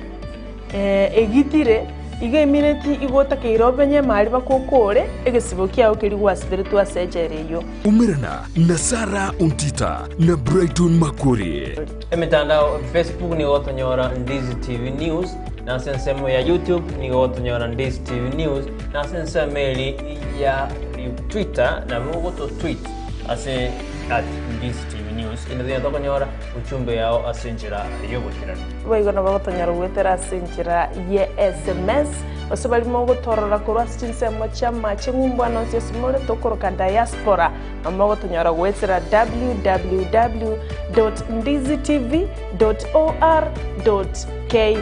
egitire, igo emineti igo otakeire obenye emari bakokore egesibo kiao keria gwasiberetwe ase echela eyio. Umerana na Sarah Ontita na Brighton Makori. Emetandao Facebook nigo gotonyora Ndizi TV News, na ase ensemo ya YouTube nigo gotonyora Ndizi TV News, na ase ensemo eri ya Twitter nabo ogoto tweet ase at Ndizi TV News. Inde tonya tokonyora ujumbe yao ase enchera y'oboikeranu. Boigo nabo gotonyora goetera ase enchera ye SMS, gose baria mogotorora korwa ase chinsemo chi'amache ng'umbu ane onsi ase more tokoroka diaspora, nabo mogotonyora goetera www dot ndizitv dot or dot ke.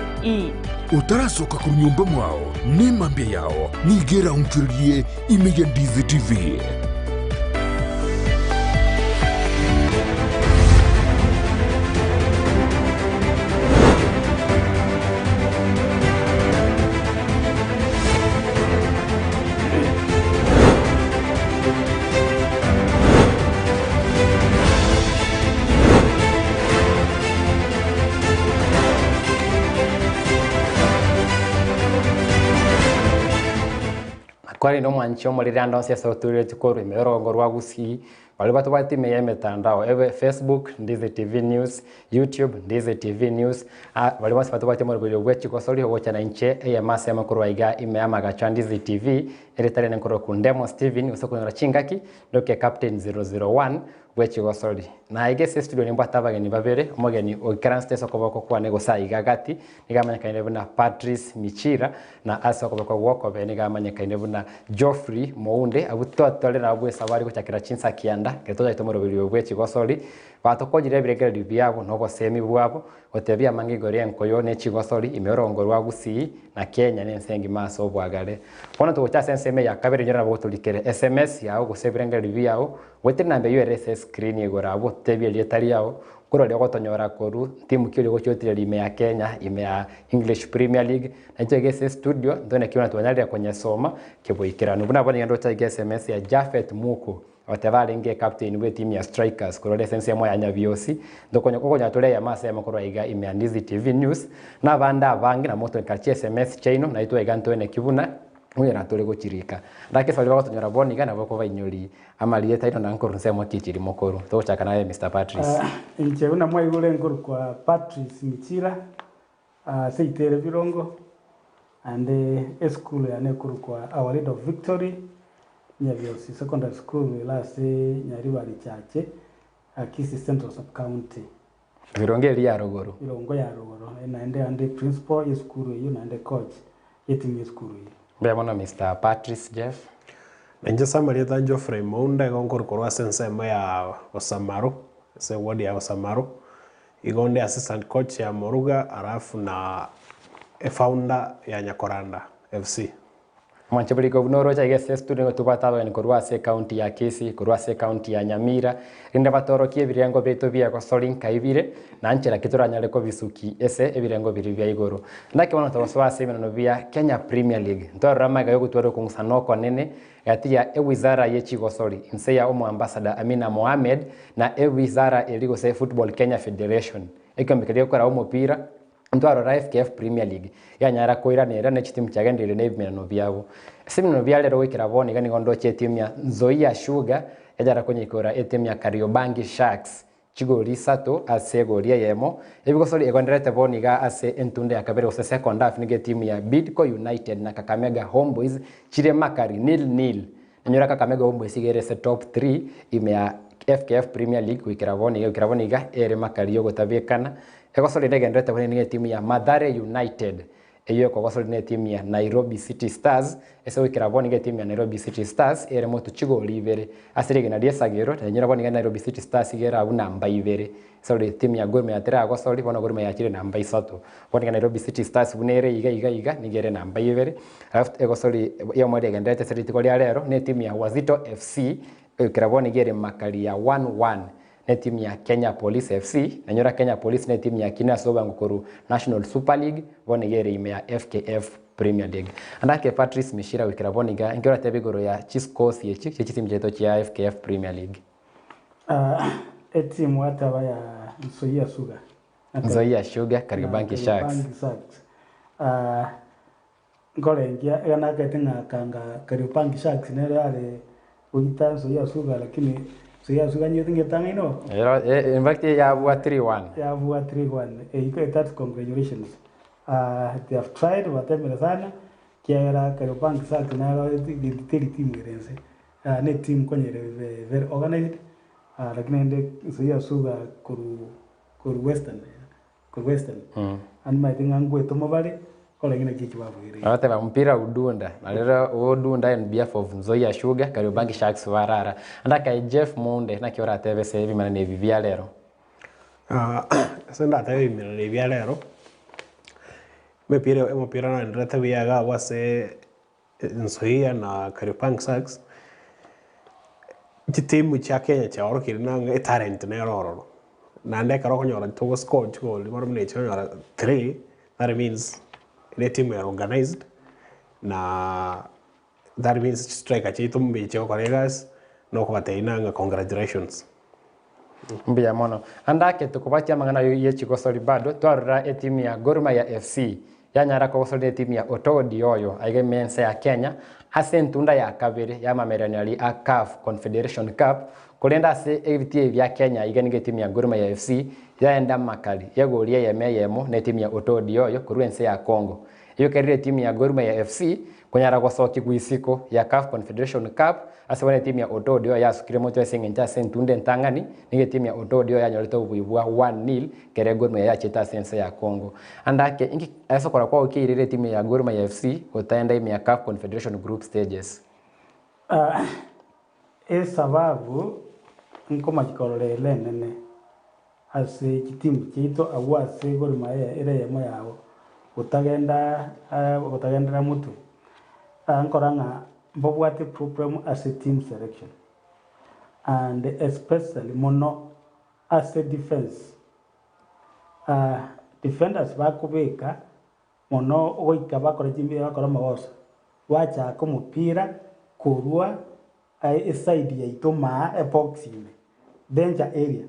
Otarasoka korwa nyomba mwao, nemambia yao nigo eraonchorerie ime ya Ndizi TV. Kwarenge omwanchi omoriri ande onsi ase otoiretwe korwa ime y'orogongo rwa Gusii, baria batobwate ime y'emetandao ebe Facebook, Ndizi TV News, YouTube, Ndizi TV News, a baria bonsi batobwate omoroberio bwe chigosori ogocha na inche eyemo ase eyemo korwa iga ime y'amagacho a Ndizi TV, erieta riane nkorokwa Ndemo Steven, gose okonyora chingaki ndoke Captain 001 bwe chigosori. Na iga ase estudio nimbwate abageni babere, omogeni oikaransete ase okoboko kwane gose aiga gati, nigo amanyekaine buna Patrice Michira, na ase okoboko gw'okobee nigo amanyekaine buna Geoffrey Mounde. Abwo twatwarire nabwo bw'esabari gochakera chinsa kianda, ekero twachagete omoroberio bwe chigosori, batokonyire ebirengererio biabo na obosemi bwabo, gotebia amang'ana igoro y'enkoyo ne chigosori ime y'orongo rwa Gusii na Kenya na ense engima ase obwagare. Bono togocha ase ensemo eye ya kabere inyora nabo gotorikere sms yao gose ebirengererio biao, goetera enamba eyio ere ase escreen igoro abwo ototebie erieta riao, Korwa riria ogotonyora korwa timu ki oria ogochia gotireria ime ya Kenya, ime ya English Premier League, na intwe iga ase estudio, ntwe naki buna twanyarire konyesoma keboikeranu. Buna bono nigo ndoche iga sms ya Japhet Muku, ogoteba arenge ecaptain bwe etimu ya Strikers korwa ore ase ensemo ya Nyabiosi, ntokonya okonyora tore eyemo ase eyemo korwa iga ime ya Ndizi TV News, na abande abange nabo motoika chi sms chiaino, naintwe iga ntwe naki buna Onye tore gochirika. Naki ase baria bagotonyora bono iga nabo okobainyori amarieta aino na nkoru nsemo ki chiri mokoru. Togochaka naye Mister Patrice. Inche buna mwaigure nkorokwa Patrice Michira, seito ere Birongo, naende esukuru yane ekorokwa Our Lady of Victory, Nyabiosi Secondary School ere ase Nyaribari Chache, Kisii Central Sub County. Birongo eria ya rogoro. Birongo ya rogoro, naende ande principal y'esukuru eyio naende coach y'etimu y'esukuru eyio. Mbuya mono Mister Patrice Jeff. Na inche ase amarieta Geoffrey Mounda igo nkorwa korwa ase ensemo ya Bosamaro, ase eward ya Bosamaro, igo onde assistant coach ya Moruga alafu na efounder ya Nyakoranda FC. Mwanche boriko buna oroche aiga ase estudio nigo tobwate abageni korwa ase ecounty ya Kisii, korwa ase ecounty ya Nyamira, rinde batorokie ebirengo biaito bi'egosori nkai bire, na nchera ki toranyare kobisuki ase ebirengo biria bia igoro. Naki bono togosoa ase ebienono bia Kenya Premier League, ntwarore amaiga y'ogotwara okong'usana okonene gati ya ewizara ye chigosori inse ya omoambassador Amina Mohamed na ewizara eria gose Football Kenya Federation, ekiombe keria gekorao omopira. Ntwarora FKF Premier League yanyara koiranerera ne chitimu chiagendereire ne ebimenano biabo. Ase ebimenano bia rero goikera bono iga nigo ndoche etimu ya Nzoia Sugar yanyara konyeikora etimu ya Kariobangi Sharks chigori isato ase egori eyemo. Ebigosori egondererete bono iga ase entunda ya kabere gose second half nigo etimu ya Bidco United na Kakamega Homeboyz chire makari nil nil. Nanyora Kakamega Homeboyz iga ere ase top 3 ime ya FKF Premier League goikera bono iga goikera bono iga ere makari yogotabekana. Egosori ere egendererete bono nigo etimu ya Mathare United eyio ekogosori na etimu ya Nairobi City Stars ase goikera bono iga etimu ya Nairobi City Stars ere motu chigori ibere ase rigena ri'esagero nanyora bono iga Nairobi City Stars iga ere abwo namba ibere sorry etimu ya Gor Mahia teragosori bono Gor Mahia yachire namba isato bono iga Nairobi City Stars buna ere iga iga iga nigo ere namba ibere alafu egosori eyemo ere egendererete ase rituko ria rero na etimu ya Wazito FC goikera bono iga ere makari ya one one netimu ya Kenya Police FC, nanyora Kenya Police netimu ya kina ase oboango korwa National Super League, bono iga ere ime ya FKF Premier League. Ande ake Patrice Mishira goikera bono iga inki oratebe igoro ya chiscores echi chie chitimu chiaito chia FKF Premier League? Etimu ataba ya Nzoia Sugar. Nzoia Sugar, Kariobangi Sharks. Kariobangi Sharks. Nkorengia iga nakete ng'a kanga Kariobangi Sharks nere yare goita Nzoia Sugar lakini Nzoia Sugar nyete ngetang'aine oo. Ero in fact yabua 3-1. Yabua 3-1 eyio that's congratulations they have tried batemire sana kiagera Kariobangi Sharks nero teri team ere inse ne team konya ere very organized lakini naende Nzoia Sugar korwa korwa Western. Korwa Western, naende maete ng'a ngwetoma bare, korenge naki ekio babuire. Bagateba mpira udunda, na rero odunda in behalf of Nzoia Sugar, Kariobangi Sharks barara. Ande akae Jeff Mounde naki oratebe ase ebimanano ebi bia rero? Ase ndatebe ebimanano ebi bia rero, emepira omopira noenderete buya iga abwo ase Nzoia na Kariobangi Sharks, chitimu chia Kenya chiaorokire nang'e etalent nere ororo. Naende ekero okonyora togoscore chigoli bono buna echi okonyora three, that means ere etimu ere organised na that means chistriker chiaito mbuya chigokora egasi, na okobatebia nang'e congratulations. Mbuya mono. Ande ake tokobatia amang'ana ayio ye chigosori bado twarora etimu ya Gor Mahia FC yanyara kogosoria etimu ya Otodi oyo aiga ime ense ya Kenya. Ase entunda ya kabere y'amamererania a CAF Confederation Cup, korende ase ebitii ebi bia Kenya iga nigo etimu ya Gor Mahia FC yaenda amakari y'egori eyemo eyemo na etimu ya Otodi Oyo korwa ense ya Congo. Eyio kerire etimu ya Gor Mahia FC konyara gosokigwa isiko ya CAF Confederation Cup ase bono etimu ya Otodi Oyo yasukire motwe ase eng'encho ase entunda entang'ani nigo etimu ya Otodi Oyo yanyorete obobui bwa 1-0 kere Gor Mahia yachete ase ense ya Congo. Ande ake inki Ase okora kwao keirere etimu ya Gor Mahia FC gotaenda ime ya CAF Confederation Group Stages. Esababu nkomachia korora ere enene ase chitimu chiaito agwo ase Gor Mahia ere eyemo yabo gotagenda gotagenderera motwe, nkora ng'a mbabwate problem ase team selection and especially mono ase defence. Defenders bakobeka mono goika bakore chimbi bakore amagoso, bachaka omopira korwa eside yaito maa ebox ime, danger area.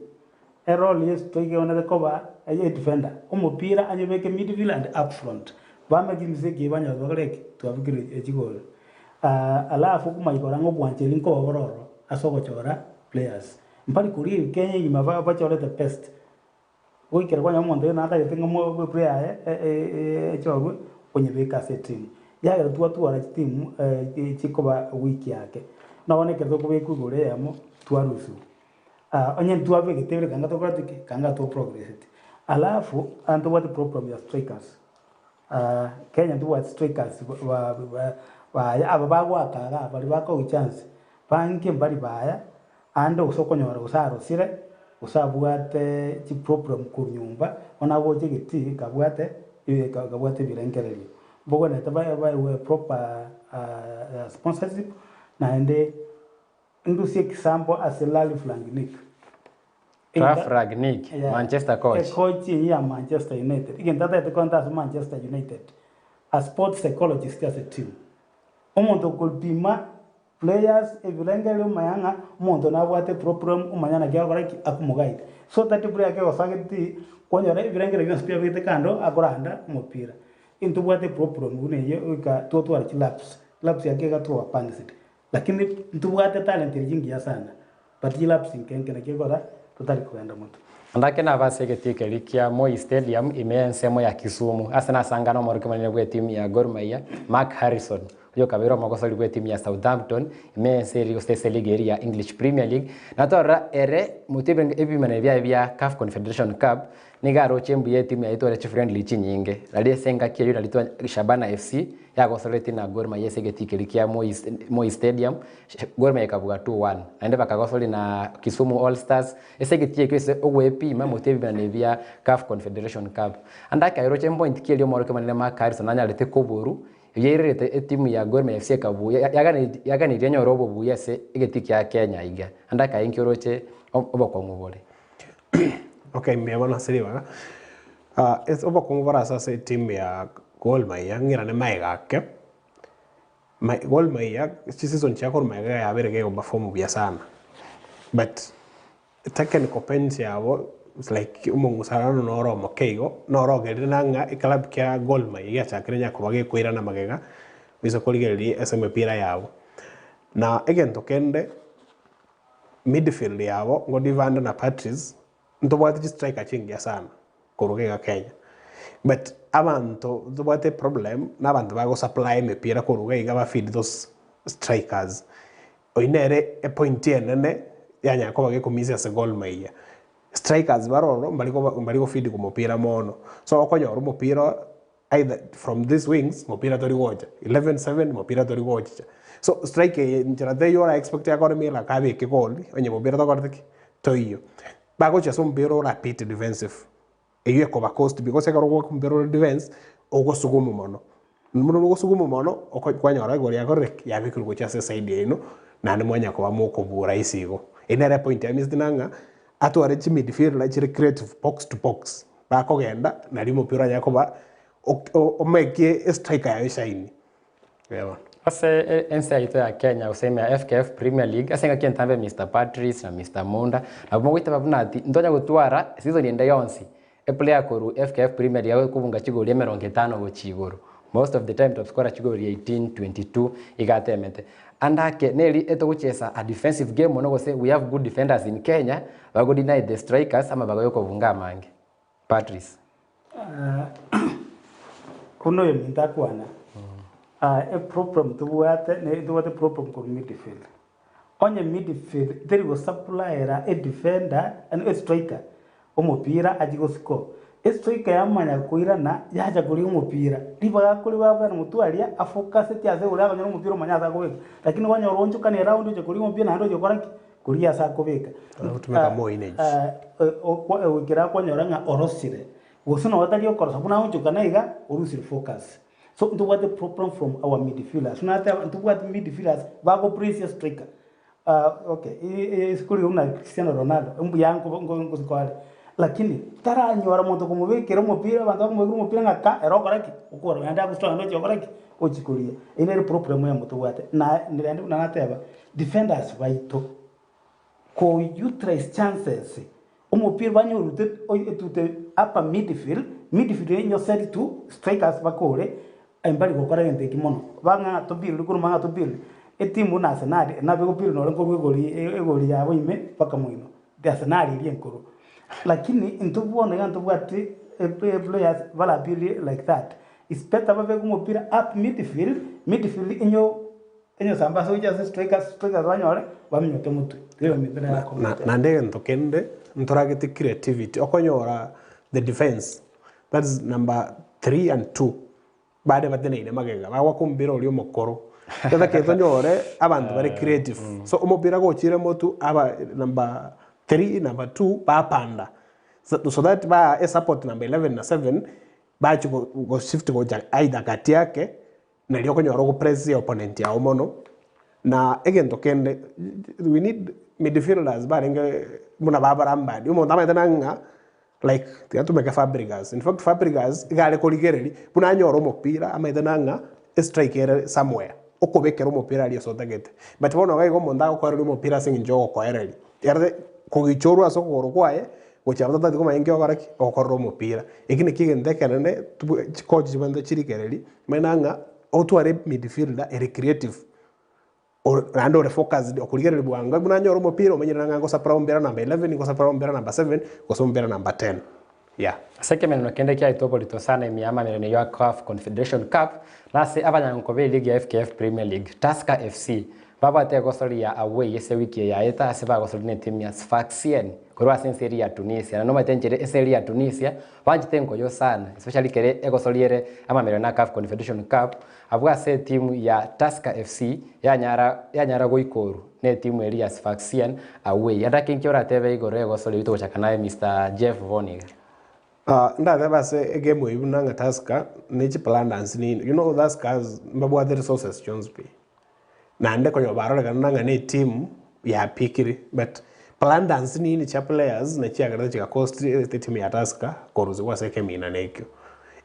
Erole ye striker eonete koba edefender, omopira anyobeke midfield and up front, bamake mistake eye banyora twakora ki? Twabekire chigoli. Alafu okomanya kora ng'a obwancheri nkoba bore ororo ase ogochora players. Mbari koria Kenya engima bachorete best. Goikera kwanyora omonto oyo natagete ng'a mo player aye echorwe onyebeke ase etimu. Yagera twatwara chitimu chikoba weak ake. Nabo ekero tokobekwa igoro eyemo twarusiwa. Onye ntwabegete ere kanga tokoreti ki? Kanga to progresseti. Alafu ntobwate problem ya strikers. Kenya ntobwati strikers baye aba bagoaka igaa baria bakoegwa chance bange mbari baya. Ande gose okonyora gose arosire, gose abwate chiproblem korwa nyomba, bono agocha egetii kabwate kabwate ebirengererio. Mbogwenerete baegwe proper sponsorship, naende ndusie ekisambo ase Ralph Rangnick. Ralph Rangnick, Manchester coach. Ecoach eyio ya Manchester United. Egento atagete korenta ase Manchester United, a sports psychologist ase team. Omonto okoripima Players, ebirengererio omanya ng'a omonto nabwate problem omanya naki agokora ki akomoguide. So that player kegosoa geti kwanyora ebirengererio bionsi pi abegete kando akoranda omopira. Intobwate problem buna eyio goika totware chilaps, lapse yake iga twoba punished. Lakini ntobwate talent eria chingiya sana but chilaps nke nke naki ekogera totari kogenda motwe. Andake nabe ase egetii keria kia Moi Stadium ime y'ensemo ya Kisumu ase nasangane omorokia omonene bw'etimu ya Gor Mahia Mark Harrison oyokabeire omogosori bw'etimu ya Southampton ime y'ense eria gose ase eligi eria ya English Premier League natorora ere motwe ebimanero biaye bia CAF Confederation Cup Nigo aroche mbuya etimu yaye etware chifriendly chinyinge. Raria ase engaki eyio nario twa Shabana FC yagosoretie na Gor Mahia ase egetii keria kia Moi Stadium, Gor Mahia ekabua 2-1. Naende bakagosoria na Kisumu All Stars ase egetii ekio ase ogwepima motwe ebibirani bia CAF Confederation Cup. Ande akaerocha empointi ki eria omworokia omonene Mark Harrison anyarete koboru, eyio yairerete etimu ya Gor Mahia FC ekabua yaganeirie enyore obobuya ase egetii kia Kenya iga. Ande akaenkia oroche obokong'u bore. Okay, mbuya mono ase ribaga. Ah, ase obokong'u bore ase ase etimu ya Gor Mahia, ng'irane magega ake, Ma Gor Mahia chiseason chia Gor Mahia iga yabere iga egoperform buya sana, but technical bench yabo it's like omong'usarano noro omoke igo, noro ogerire na ng'a eclub kia Gor Mahia giachakire onye koba gekoirana magega, gose korigereria ase emepira yabo. Na egento kende. Midfield yabo Ngodivanda na Patrice ntobwate chi striker chingiya sana korwa iga Kenya but abanto ntobwate eproblem na abanto bago supply emepira korwa iga iga ba feed those strikers oyio nere epoint enene yanyara koba gekomisia ase Gor Mahia. Strikers bare ororo mbari koba mbari go feed omopira mono so okonyora omopira Either from these wings mopira tori gocha, 11 7 mopira tori gochicha. So strike eye nchera teiyo ora expect akore miracle abeke goal onye mopira tokorete ki? Toiyo. Bagochia ase omopira ore a bit defensive, eywo ekoba cost because ekero ogoaka omopira ore defense, ogosugumwa mono. Buna ogosugumwa mono, oko kwanyora egori yakorire ki? Yabekirwe gochia ase eside yaino, naende mwanya koba mokobua rahisi igo. Eywo nere epoint ya missed nang'a, atware chimidfielder chire creative box to box. Bakogenda nario omopira onyare koba omekie estriker yaye eshaini. Eeh bono. Ase ense yaito ya Kenya gose ime ya FKF Premier League ase engaki entambe Mister Patrice na Mister Munda nabo mogoitaba buna ati ntonya gotwara season ende yonsi eplayer korwa FKF Premier League agokobunga chigori emerongo etano gochia igoro. Most of the time top scorer chigori 18, 22 iga atemete. Ande ake neri etogochesa a defensive game mono gose we have good defenders in Kenya bago deny the strikers amabago yokobunga amange. Patrice. Buna oyominto akwana, eproblem tobwate ne tobwate problem korwa midfield. Onye midfield teri gosupplyera edefender yaani estriker omopira achie goscore, estriker yamanya koirana yacha koria omopira, ribaga akori baba na aria afocuseti ase oria akonyora omopira omanye ase akobeka. Lakini kwanyora oonchokani eround ocha koria omopira naende ocha gokora ki? Koria ase akobeka. Agotumeka more energy. Ekero akwanyora ng'a orosire, gose nabo tari okorosa buna aonchokana iga, orusire focus. So ntobwate problem from our midfielders, nateba ntobwate midfielders bago press striker okay isiko riria buna Cristiano Ronaldo mbuya nko are lakini taranyora monto okomobekera omopira abanto bakomobekera omopira ng'a ka ere okora ki? Okora naende agosoa naende ochia gokora ki? Ochia koria. Eyio nere problem eyemo tobwate na naende buna nateba defenders baito ko utilize chances Omopira banyorute etute upper midfield, midfield enyoseri tu strikers bakore mbari gokora egento eki mono. Bang'a to build korwa mang'a to build etimu buna Arsenal nabo ego build nore nkorwa egori egori yabo ime mpaka moino. The Arsenal eria enkoro. Lakini intwe bono iga ntobwati players bara build like that. It's better babeke omopira up midfield, midfield enyo Enyosamba ase gochia ase strikers, strikers banyore baminyoke motwe. Tiga emepira Na, yakomete. naende egento kende ntoragete creativity okonyora the defence that is number three and two bare bateneine magega bagoaka omopira oria omokoro totakeire tonyore abanto bare creative so omopira gochire motwe aba number three number two bapanda so so that baa esupport number 11 na seven bachia go goshift gocha either gati ake Nario okonyora ogopress opponent yao mono, na egento kende we need midfielders barenge buna ba Lampard, omonto amanyete na ng'a like tiga ntumeke Fabregas, in fact Fabregas iga are korigereria buna anyore omopira amanyete na ng'a estrike ere somewhere, okobekera omopira aria ase otagete. But bono iga iga omonto agokoereria omopira ase eng'encho ya ogokoereria, ere kogichorwa ase okogoro kwaye gochia abanto batari komanya inki ogokora ki? Ogokorera omopira. Eki nakio egento ekenene tobwe chicoach chibwenerete chirigererie. Omanyete ng'a otware midfielder ere creative, ore naende ore focused okorigereria bwango buna anyore omopira omanyire ng'a ngosapora ompira number 11, ngosapora ompira number 7, gose ompira number 10, yeah. Ase ekemerero kende kiaetwe oborito sana ime y'amamerero ya CAF Confederation Cup, nase abanyanko b'eligi ya FKF Premier League, Tusker FC, babwate egosori ya away ase ewiki eye yaeta ase bagosori netimu ya Sfaxien korwa ase ense eria ya Tunisia. Na nomanyete enchera ense eria ya Tunisia Banchete enkoyo sana, especially kere egosori ere amamerero na CAF Confederation Cup, abwo ase etimu ya Tusker FC yanyara yanyara goikorwa ne etimu eria ya Sfaxien away. Ande ake inki oratebe igoro y'egosori eyio togochaka naye Mister Jeff Voniga? Ah, ndatebe ase egame eyio buna ng'a Tusker ne chiplans nini, you know Tusker has mbabwate resources chionsi pi. Naende konya barorekana ng'a ne etimu yapikire but plans nini chia players nachi chiagerete chiga cost etimu ya Tusker korusigwa ase ekeminana ekio.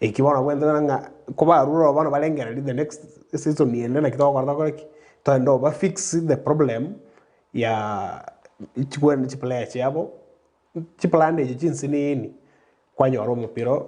Eki bono bwentena ng'a kobarure ororo bono barengereria the next season ende naki togokora tokore ki? Togende oba fix the problem ya chigwene chiplayer chiabo. Chiplan echi chinsinini kwanyora omopira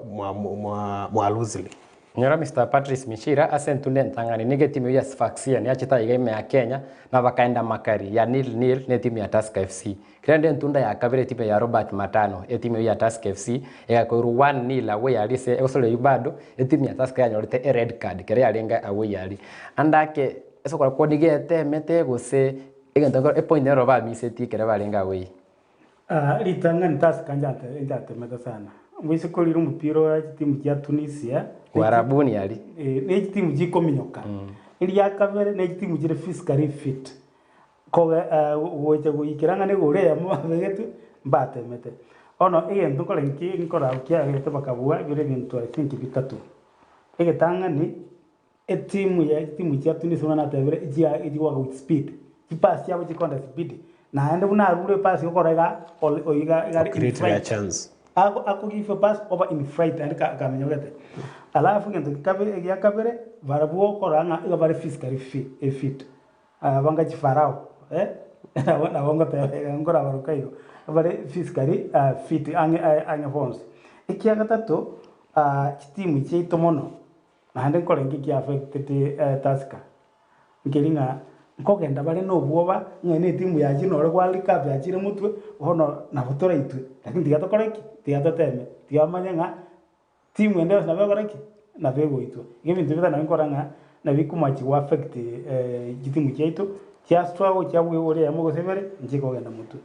mwa losire. Nyora Mister Patrice Michira ase entunda entang'ani nigo etimu eyio ya Sfaxien yachete aiga ime ya Kenya na bakaenda makari ya nil nil ne etimu ya Tusker FC. Rende entunda ya kabere etimu ya Robert Matano etimu eyio ya Tusker FC egakoirwa one nil away aria ase egosori eyio bado etimu ya Tusker yanyorete ered card kere yarenge away aria. Ande ake ase okora kwao nigo etemete gose egento nkoro epoint nero bamisetie ekero barenge away. Ritang'ani Tusker nchatemete sana. Moise korire omopira oye chitimu chia Tunisia, Uarabuni aria. ne chitimu chikominyoka. Eria kabere ne chitimu chire physically fit. Koge gocha goikera ng'a nigo ore eyemo babegetwe, mbatemete. Bono egento nkore nki nkora kiagerete bakabua bire ebinto I think bitato. Egetang'ani. Etimu ya chitimu chia Tunisia buna natebire chia chigoaka with speed, chipasi chiabo chikonda speed, naende buna arure epasi gokora iga ol oiga iga are in Create their flight. chance. Ako ako give a pass oba in flight naende ka kaminyogete. Alafu egento gekabe egia kabere, barabwo okora ng'a iga bare physically fi fit. Banga chifarao eh, nabo nabo ngoteba iga nkorabaroka igo, bare physically fit ang'e ang'e bonsi. Ekia gatato, chitimu chiaito mono. Naende nkorenge ki affected Tusker, nkeri ng'a nkogenda bare na obwoba ng'a ne etimu yachire nore World Cup yachire motwe, bono nabo toraitwe, lakini tiga tokore ki? Tiga toteme, tiga bamanye ng'a timu ende yonsi nabo egokora ki? Nabo egoitwa. Igo ebinto bitano nabo nkora ng'a nabi komachi go affect chitimu chiaito, chia struggle chiabua igoro eyemo gose ibere, nchikogenda motwe.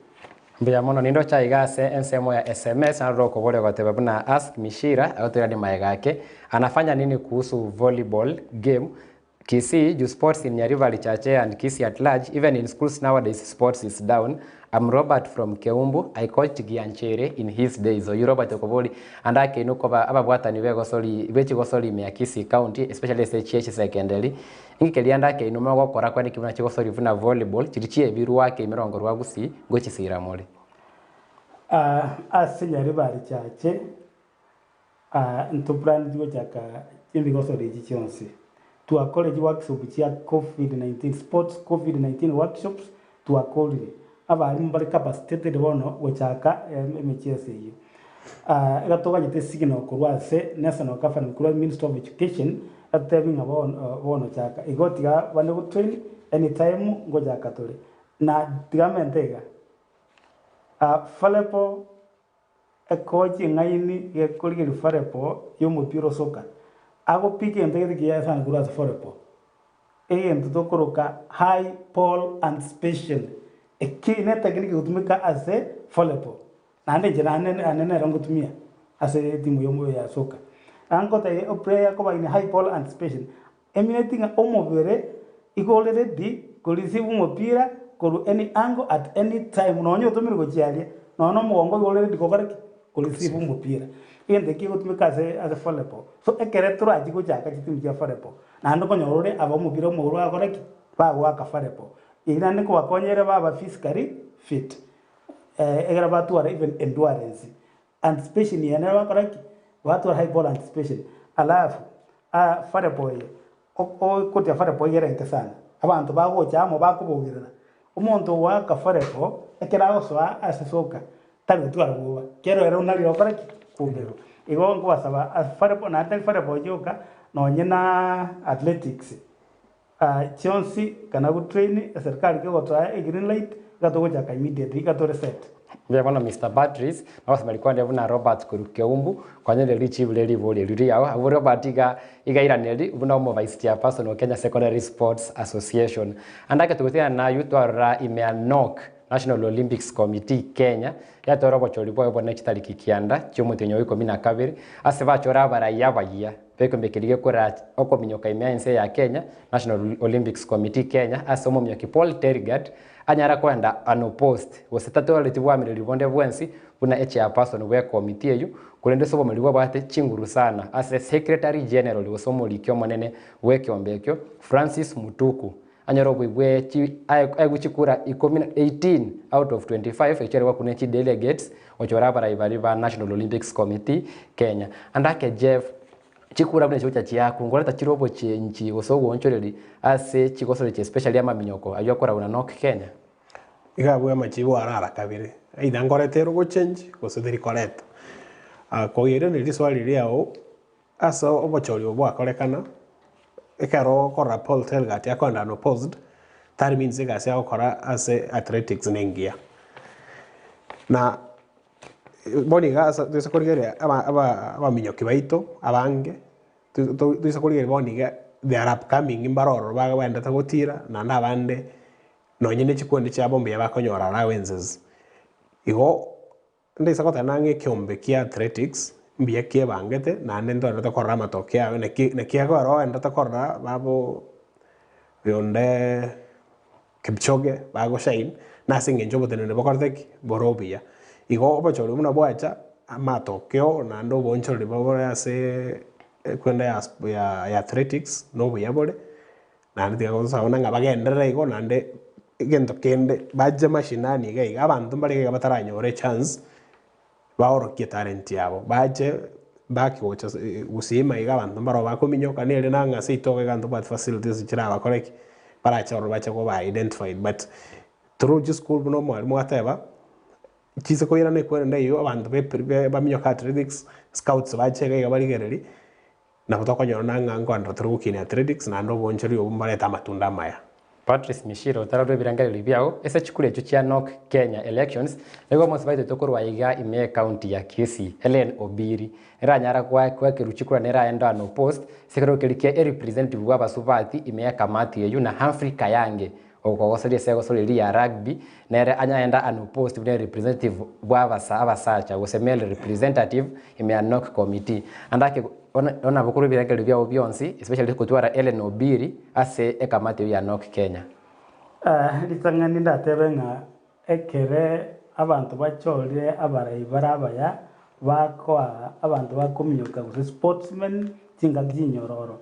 Mbuya mono, nindoche aiga ase ensemo ya sms naroro okoboria goteba buna ask Mishira agotoiranie magega ake anafanya nini kuhusu volleyball game Kisii juu sports in Nyaribari Chache and Kisii at large even in schools nowadays sports is down I'm Robert from Keumbu I coached Gianchere in his days oyio Robert okobori ande akeinu koba ababwatani begosori bechigosori ime ya Kisii county especially ase chie chisekenderi inki keria ande akeinu mogokora kwani ki buna chigosori buna volleyball chiri chiebirwe ake ime rongo rwa Gusii ngochisira more. Ase Nyaribari Chache Ntoplaneti gochaka chimigosori echi chionsi. Twakore chiworkshop chia Covid 19, sports Covid 19 workshops twakorire. Abalimu mbare capacitated bono gochaka emechieso eyio. Iga toganyete signal korwa ase national government korwa ministry of education etotebi ng'a bono bono chaka. Igo tiga bande gotrain anytime ngochaka tore. Na tiga mente iga, Falepo Ekochi eng'aini gekorigeria Farepo y'omopira osoka, agopiga egento gete kiya sana korwa ase Farepo, egento tokoroka high pole anticipation. Eki netekiniki egotumeka ase Farepo, naende inche naende naende nero ngotumia ase etimu yomo ya soka. Angotebia oplayer koba in high pole anticipation, Emineti ng'a omobere igo ore ready ko receive omopira korwa any angle at any time nonya otomirwe gochia aria, nonya na omogongo igo ore ready gokora ki? Ko receive omopira. Egento eki kegotumeka ase ase volleyball. So ekere torachie gochaka chitimu chia volleyball, naende okonyora ore aba omopira omogoro bagokora ki? Bagoaka volleyball. Erio naende nkobakonyere baba physically fit, ekero batwara even endurance. Anticipation eye nero bakora ki? Batwara high ball anticipation. Alafu aa volleyball eye, ogotia volleyball iga ere enke sana. Abanto bagocha amo bakobogerera. Omonto ogoaka volleyball, ekero agosoa ase soka, tari gotwara bwoba. Kero ere onarire gokora ki? Koumerwa. Igo nkobasaba ase volleyball, naende tari volleyball yoka, nonye na athletics, chionsi kana gotrain, eserikari kegotoa egreen light, iga togochaka immediately, iga tore set. Mbuya mono Mister Patrice, nagosoma rikwana buna Robert korwa Keumbu, kwanyorire richibu rie ribori erio riao. Abwo Robert iga iga airaneri buna omo vice chairperson o Kenya Secondary Sports Association. Ande ake togotigana naywo twarora ime ya NOC, National Olympics Committee Kenya, yatwara obochori bwaye obonene chitariki kianda chiomotienyi o ikomi na kabere, ase bachore abarai abayia bekeombe keria gekora okominyoka ime ya ense ya Kenya, National Olympics Committee Kenya, ase omominyoki Paul Tergat, Anyare koenda unopposed, gose tatwareti bwamereri bonde bwensi buna echairperson bw'ekomiti eyio, korende ase obomeri bwabwate chinguru sana ase Secretary General gose omoriki omonene bw'ekeombe ekio, Francis Mutuku, anyore oboi bwe chi aegwe chikura ikomi na 18 out of 25 echio aregwa ne chidelegates gochora abarai baria ba National Olympics Committee Kenya. Ande ake Jeff. Chikura buna chigocha chiaku, nkoreta chire obochenchi gose ogoonchoreria ase chigosorechi especially amaminyoko ayio akoragwa na NOC Kenya. Iga abwo amachibo arara kabere, either nkoreta ere ogochenji gose teri koreta. Koiraneria riswali riao, ase obochori obo bwakorekana, ekero okorora Paul Tergat akoenda unopposed, that means egasi agokora ase athletics nengiya. Na Bono iga ase toise korigereria aba aba abaminyoki baito abange, to to toise korigereria bono iga they are upcoming mbare ororo bagendete gotira naende abande nonye ne chikundi chiabo mbuya bakonyora allowances. Igo ntoise goteba nang'e ekeombe kia athletics mbuya kiebangete naende ntoendete korora amatokeo aye naki naki ekero oendete korora babo oyonde. Kipchoge bagoshine nase engencho oboteneneri bokorete ki? Bore obuya. Igo obochori buna bwacha, amatokeo naende oboonchoreri bore ase ekwenda ya ya ya athletics na obuya bore, naende tiga gosaba ng'a bagenderere igo naende egento kende bache mashinani iga iga, abanto mbare iga iga bataranyora echance baorokie etalent yabo, bache back gocha gusii maiga abanto mbaro bakominyoka nere nang'a ase itoka iga ntobwati facilities chirabakore ki, barache ororo bache koba identified but through chisukuru buna omwalimu ateba, chise koirana ekwerende eywo abanto be baminyoke athletics, scouts bache iga iga barigererie. Nabo tokonyora na ng'a nkoenderera tore gokinia athletics naende oboonchoreri obwo mbarete amatunda amaya. Patrice Mishiro otararwa ebirengererio biao ase chikura echio chia Narc Kenya Elections nigo omosubati oito korwa aiga ime y'ecounty ya Kisii Hellen Obiri neranyara goakerwa chikura nere aende unopposed ase ekerogo keria kia erepresentative bwa abasubati ime y'ekamati eyio na Humphrey Kayange okogosoria ase egosori eria ya rugby nere anyaende unopposed buna erepresentative bwa abasa abasacha gose male representative ime ya Narc committee. Ande ake bono nabo korwa ebirengererio biabo bionsi especially gotwara Hellen Obiri ase ekamati eyio ya Narc Kenya. Ritang'ani ndatebe ng'a ekere abanto bachorire abarai bare abaya bakoa abanto bakominyoka gose sportsmen chingaki chinyororo,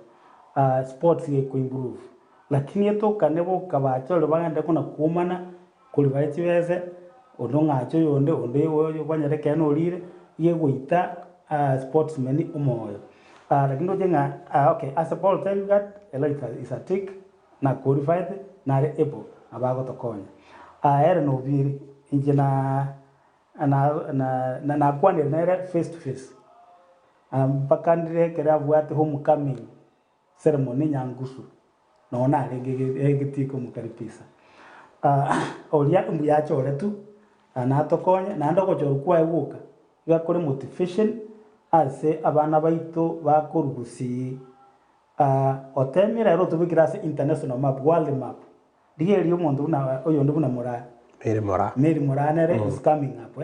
sports geko improve. Lakini etokane boka bachorire bagende kona kwomana kori bare chibese, onde ong'ache oyonde, onde oyo kwanyora ekeene orire, iga egoita sportsmen omoyo. Lakini ndoche ng'a okay ase Paul Tergat, Elijah is a tick, na qualified, nare able, nabo agotokonya. Ere na Obiri, inche na na na nakwanire nere face to face, mpaka ndire ekero abwate homecoming. Ceremony nyangusu nonya narenge egetii komokaribisa. Oria mbuya achoretwe natokonye naende ogochorwa kwaye gwoka iga kore motivation ase abana baito bakorwa gusii. Otemire ere otobekire ase international map, world map. Rigereria omonto buna oyonde buna Moraa. Mary Moraa. Mary Moraa nere is coming up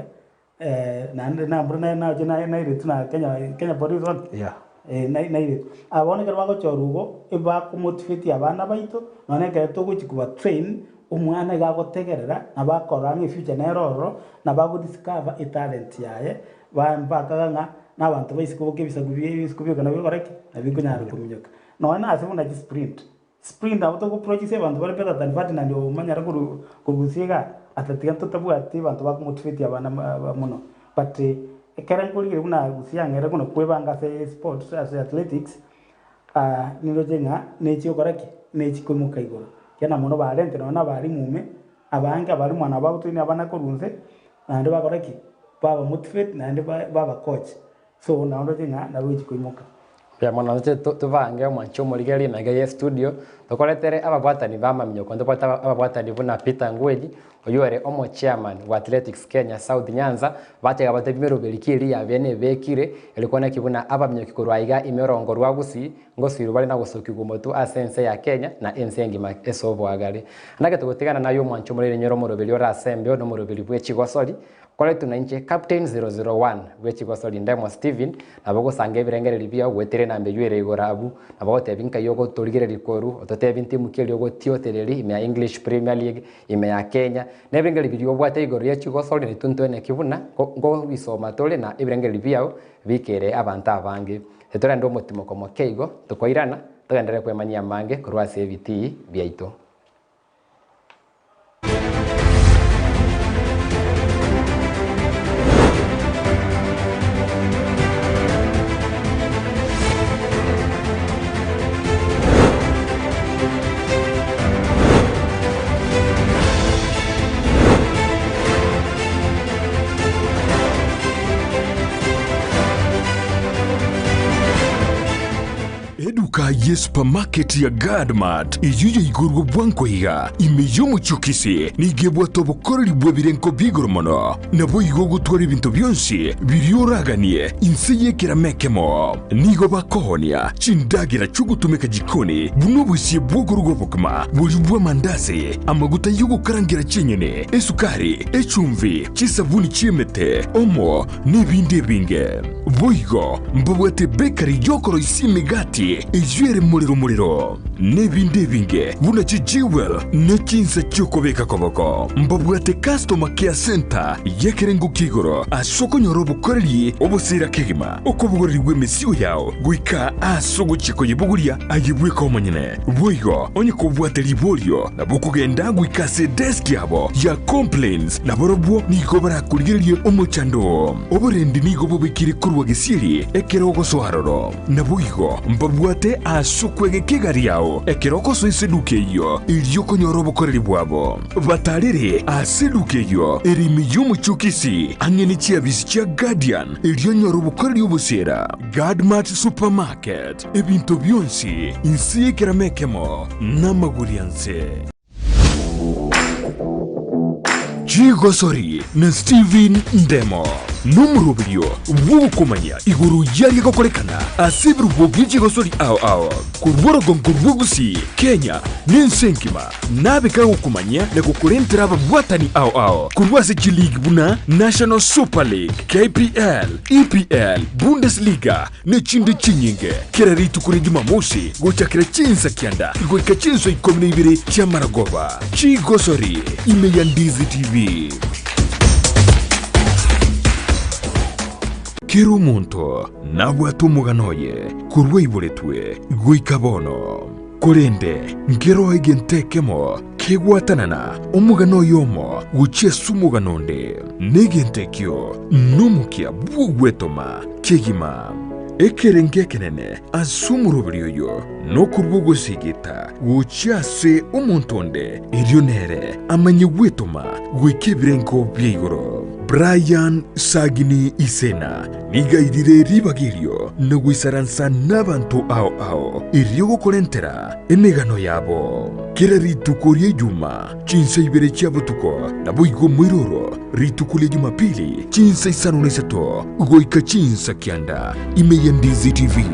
eh. Naende nambura naye nache naye nairetwe na Kenya Kenya Police bono? Yeah. Eh, nai nairetwe. Aba bono ekero bagochorwa igo, ebakomotivate abana baito, nonya ekero togochia koba train, omwana iga agotegerera, nabo akorora ng'a efuture nere ororo, nabo agodiscover etalent yaye, ba mpaka ng'a na abanto ba isiko boka ebisaku bie ebisiko bioka nabio bikora ki? Nabio bikonyara kominyoka. Nonya na ase buna chisprint, Sprint nabo togoprojisia abanto bare better than Ferdinand omanyare koru korusia igaa atatiga ntotabwati abanto bakomotivate abana mono but ekere nkorigereria buna gusii ang'ere buna kwebanga ase sports ase athletics niroche ng'a nechi gokora ki? Nechi koimoka igoro ekiagera na mono barente nonye na abalimu ime abange abalimu nabo bagotrain abana korwa inse naende bakora ki? Baba motivate naende baba coach so nabo ndoche ng'a nabo echi koimoka. Mbuya mono inche tobange omwanchi omorigereria ime iga ye studio, tokoretere ababwatani b'amaminyoko, ntobwate ababwatani buna Peter Ngweli, oyio ore omo chairman bwa Athletics Kenya South Nyanza, bachega batebie emeroberi ki eria yabene nebekire, erio kwane ki buna abaminyoki korwa aiga ime orongo rwa Gusii, ngosirwa bare na gosokigwa omotwe ase ense ya Kenya na ense engima ase oboagare. Naki togotigana naye omwanchi omorigereria nyora omoroberi ore ase embeo na omoroberi bwe chigosori, Koretwe nainche Captain 001 bw'echigosori Ndemo Stephen, nabo ogosanga ebirengererio biao goetera enamba eyio ere igoro abwo, nabo ogotebi nkai ogotorigereria korwa, ototebi ntimu ki eria ogotiotereria ime ya English Premier League, ime ya Kenya, na ebirengererio biria obwate igoro ye chigosori naintwe ntweneki buna nkobisoma tore na ebirengererio biao bikere abanto abange. Titorenda omotimoko moke igo, tokoirana, togenderere kwemanyia amange korwa ase ebitii biaito. Eduka ye supermarket ya Guardmart eyio yaigorwe bwango iga ime y'omochie o Kisii nigo ebwate obokoreri bw'ebirengo bi'igoro mono, naboigo ogotwara ebinto bionsi biria oraganie inse y'ekerama ekemo. Nigo bakoonia chindagera chi'ogotumeka jikoni buna obosie bw'okoruga obokima, boria bw'amandasi, amaguta y'ogokarangera chinyeni, esukari, echumbi, chisabuni chi'emete, omo, nebinde ebinge. Boigo mbabwate ebekari y'okoroisia emegati eyio ere morero morero, nebinde ebinge buna chijewel ne chinsa chi'okobeka koboko. Mbabwate customer care centre y'ekerengo kia igoro ase okonyora obokoreri obosira kegima, okobogorerigwa emesigo yao goika aase ogochia koyebogoria aye bweka omonyene. Boigo onye kobwate riborio, nabo okogenda goika ase edesk yabo ya complaints, nabarobwo nigo barakorigererie omochando oo. Oborendi nigo bobekire korwa gesieri ekero ogosoa aroro. Naboigo mbabwate aase. ase okwegeka egari yao ekero ogosoa ase eduka eyio, erio okonyora obokoreri bwabo. Batarere ase eduka eyio ere ime y'omochie o Kisii, ang'e ne chiabisi chia Guardian, erio onyore obokoreri obosiera. Guardmart Supermarket, ebinto bionsi inse y'ekerama ekemo namagori anse. Chigosori na Stephen Ndemo nomoroberio bw'ogokomanya igoro y'aria gokorekana ase ebirubo bie chigosori ao ao korwa orogongo rwa Gusii, Kenya na ense engima. Nabe kagokomanyia na gokorentera ababwatani ao ao korwa ase chileague buna National Super League, KPL, EPL, Bundesliga ne chinde chinyinge. Kera rituko ria Jumamosi gochakera chinsa kianda goika chinsa ikomi na ibere chi'amaragoba. Chigosori ime ya Ndizi TV. Kera omonto nabwate omogano oye korwa aiboretwe goika bono. Korende nkeroo egento ekemo kegwatanana omogano oyomo gochia ase omogano onde, na egento ekio nomokia bw'ogwetoma kegima. Ekerengo ekenene ase omoroberi oyo nokorua ogosigita gochia ase omonto onde, erio nere amanye gwetoma goika ebirengo bia igoro. Brian Sagini Isena nigo airire ribaga erio na goisaransa nabanto ao ao erio gokorentera emegano yabo. Kera rituko ria Ijuma chinsa ibere chia botuko, naboigo moiroro rituko ria Jumapili chinsa isano na isato goika chinsa kianda ime ya Ndizi TV.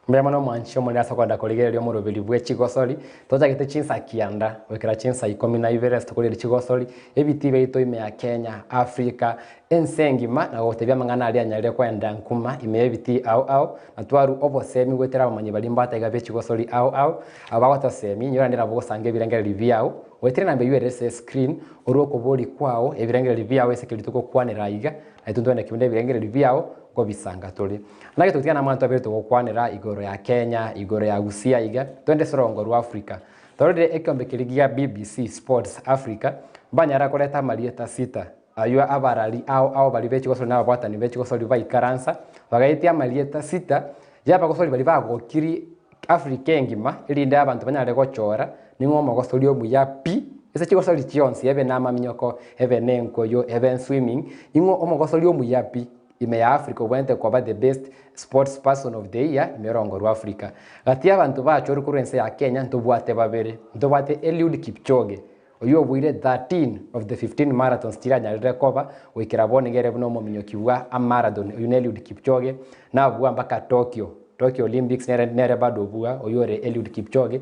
Mbuya mono mwanche omorero ase okoenda korigereria omoroberi bwe chigosori, tochagete chinsa kianda goikera chinsa ikomi na ibere ase tokorigereria chigosori, ebitii biaito ime ya Kenya, Africa, ense engima na gogotebia amang'ana aria anyarire koenda nkuma ime y'ebitii ao ao, na twarwa obosemi goetera abamanyi baria mbataiga be chigosori ao ao, abo bagotosemi, inyora naende nabo ogosanga ebirengererio biao, goetera enamba eywo ere ase escreen, orwe okoboria kwao ebirengererio biao ase ekero togokwanera aiga, naintwe ntwende kebunda ebirengererio biao, nkobisanga tore. Naki togotiga namanto abere togokwanera igoro ya Kenya, igoro ya Gusii aiga, twende ase orongo rwa Africa. Tororire ekeombe keria gia BBC Sports Africa, mbanyara koreta amarieta sita, aywo abarari ao ao baria be chigosori na ababwatani be chigosori baikaransa, bagaetia amarieta sita ya abagosori baria bagokiri Africa engima, erinde abanto banyare gochora ning'o omogosori omuya pi, ase chigosori chionsi ebe namaminyoko, ebe ne enkoyo, ebe swimming, ning'o omogosori omuya pi. Ime ya Africa obwenerete koba the best sports person of the year ime yorongo rwa Africa. Gati y'abanto bachorwe korwa ense ya Kenya ntobwate babere, ntobwate Eliud Kipchoge oyio obuire 13 of the 15 marathons chiranyarire koba goikera bono iga ere buna omominyoki bwa amarathon oyio ne Eliud Kipchoge nabua mpaka Tokyo, Tokyo Olympics nere nere bado obua oyio ore Eliud Kipchoge.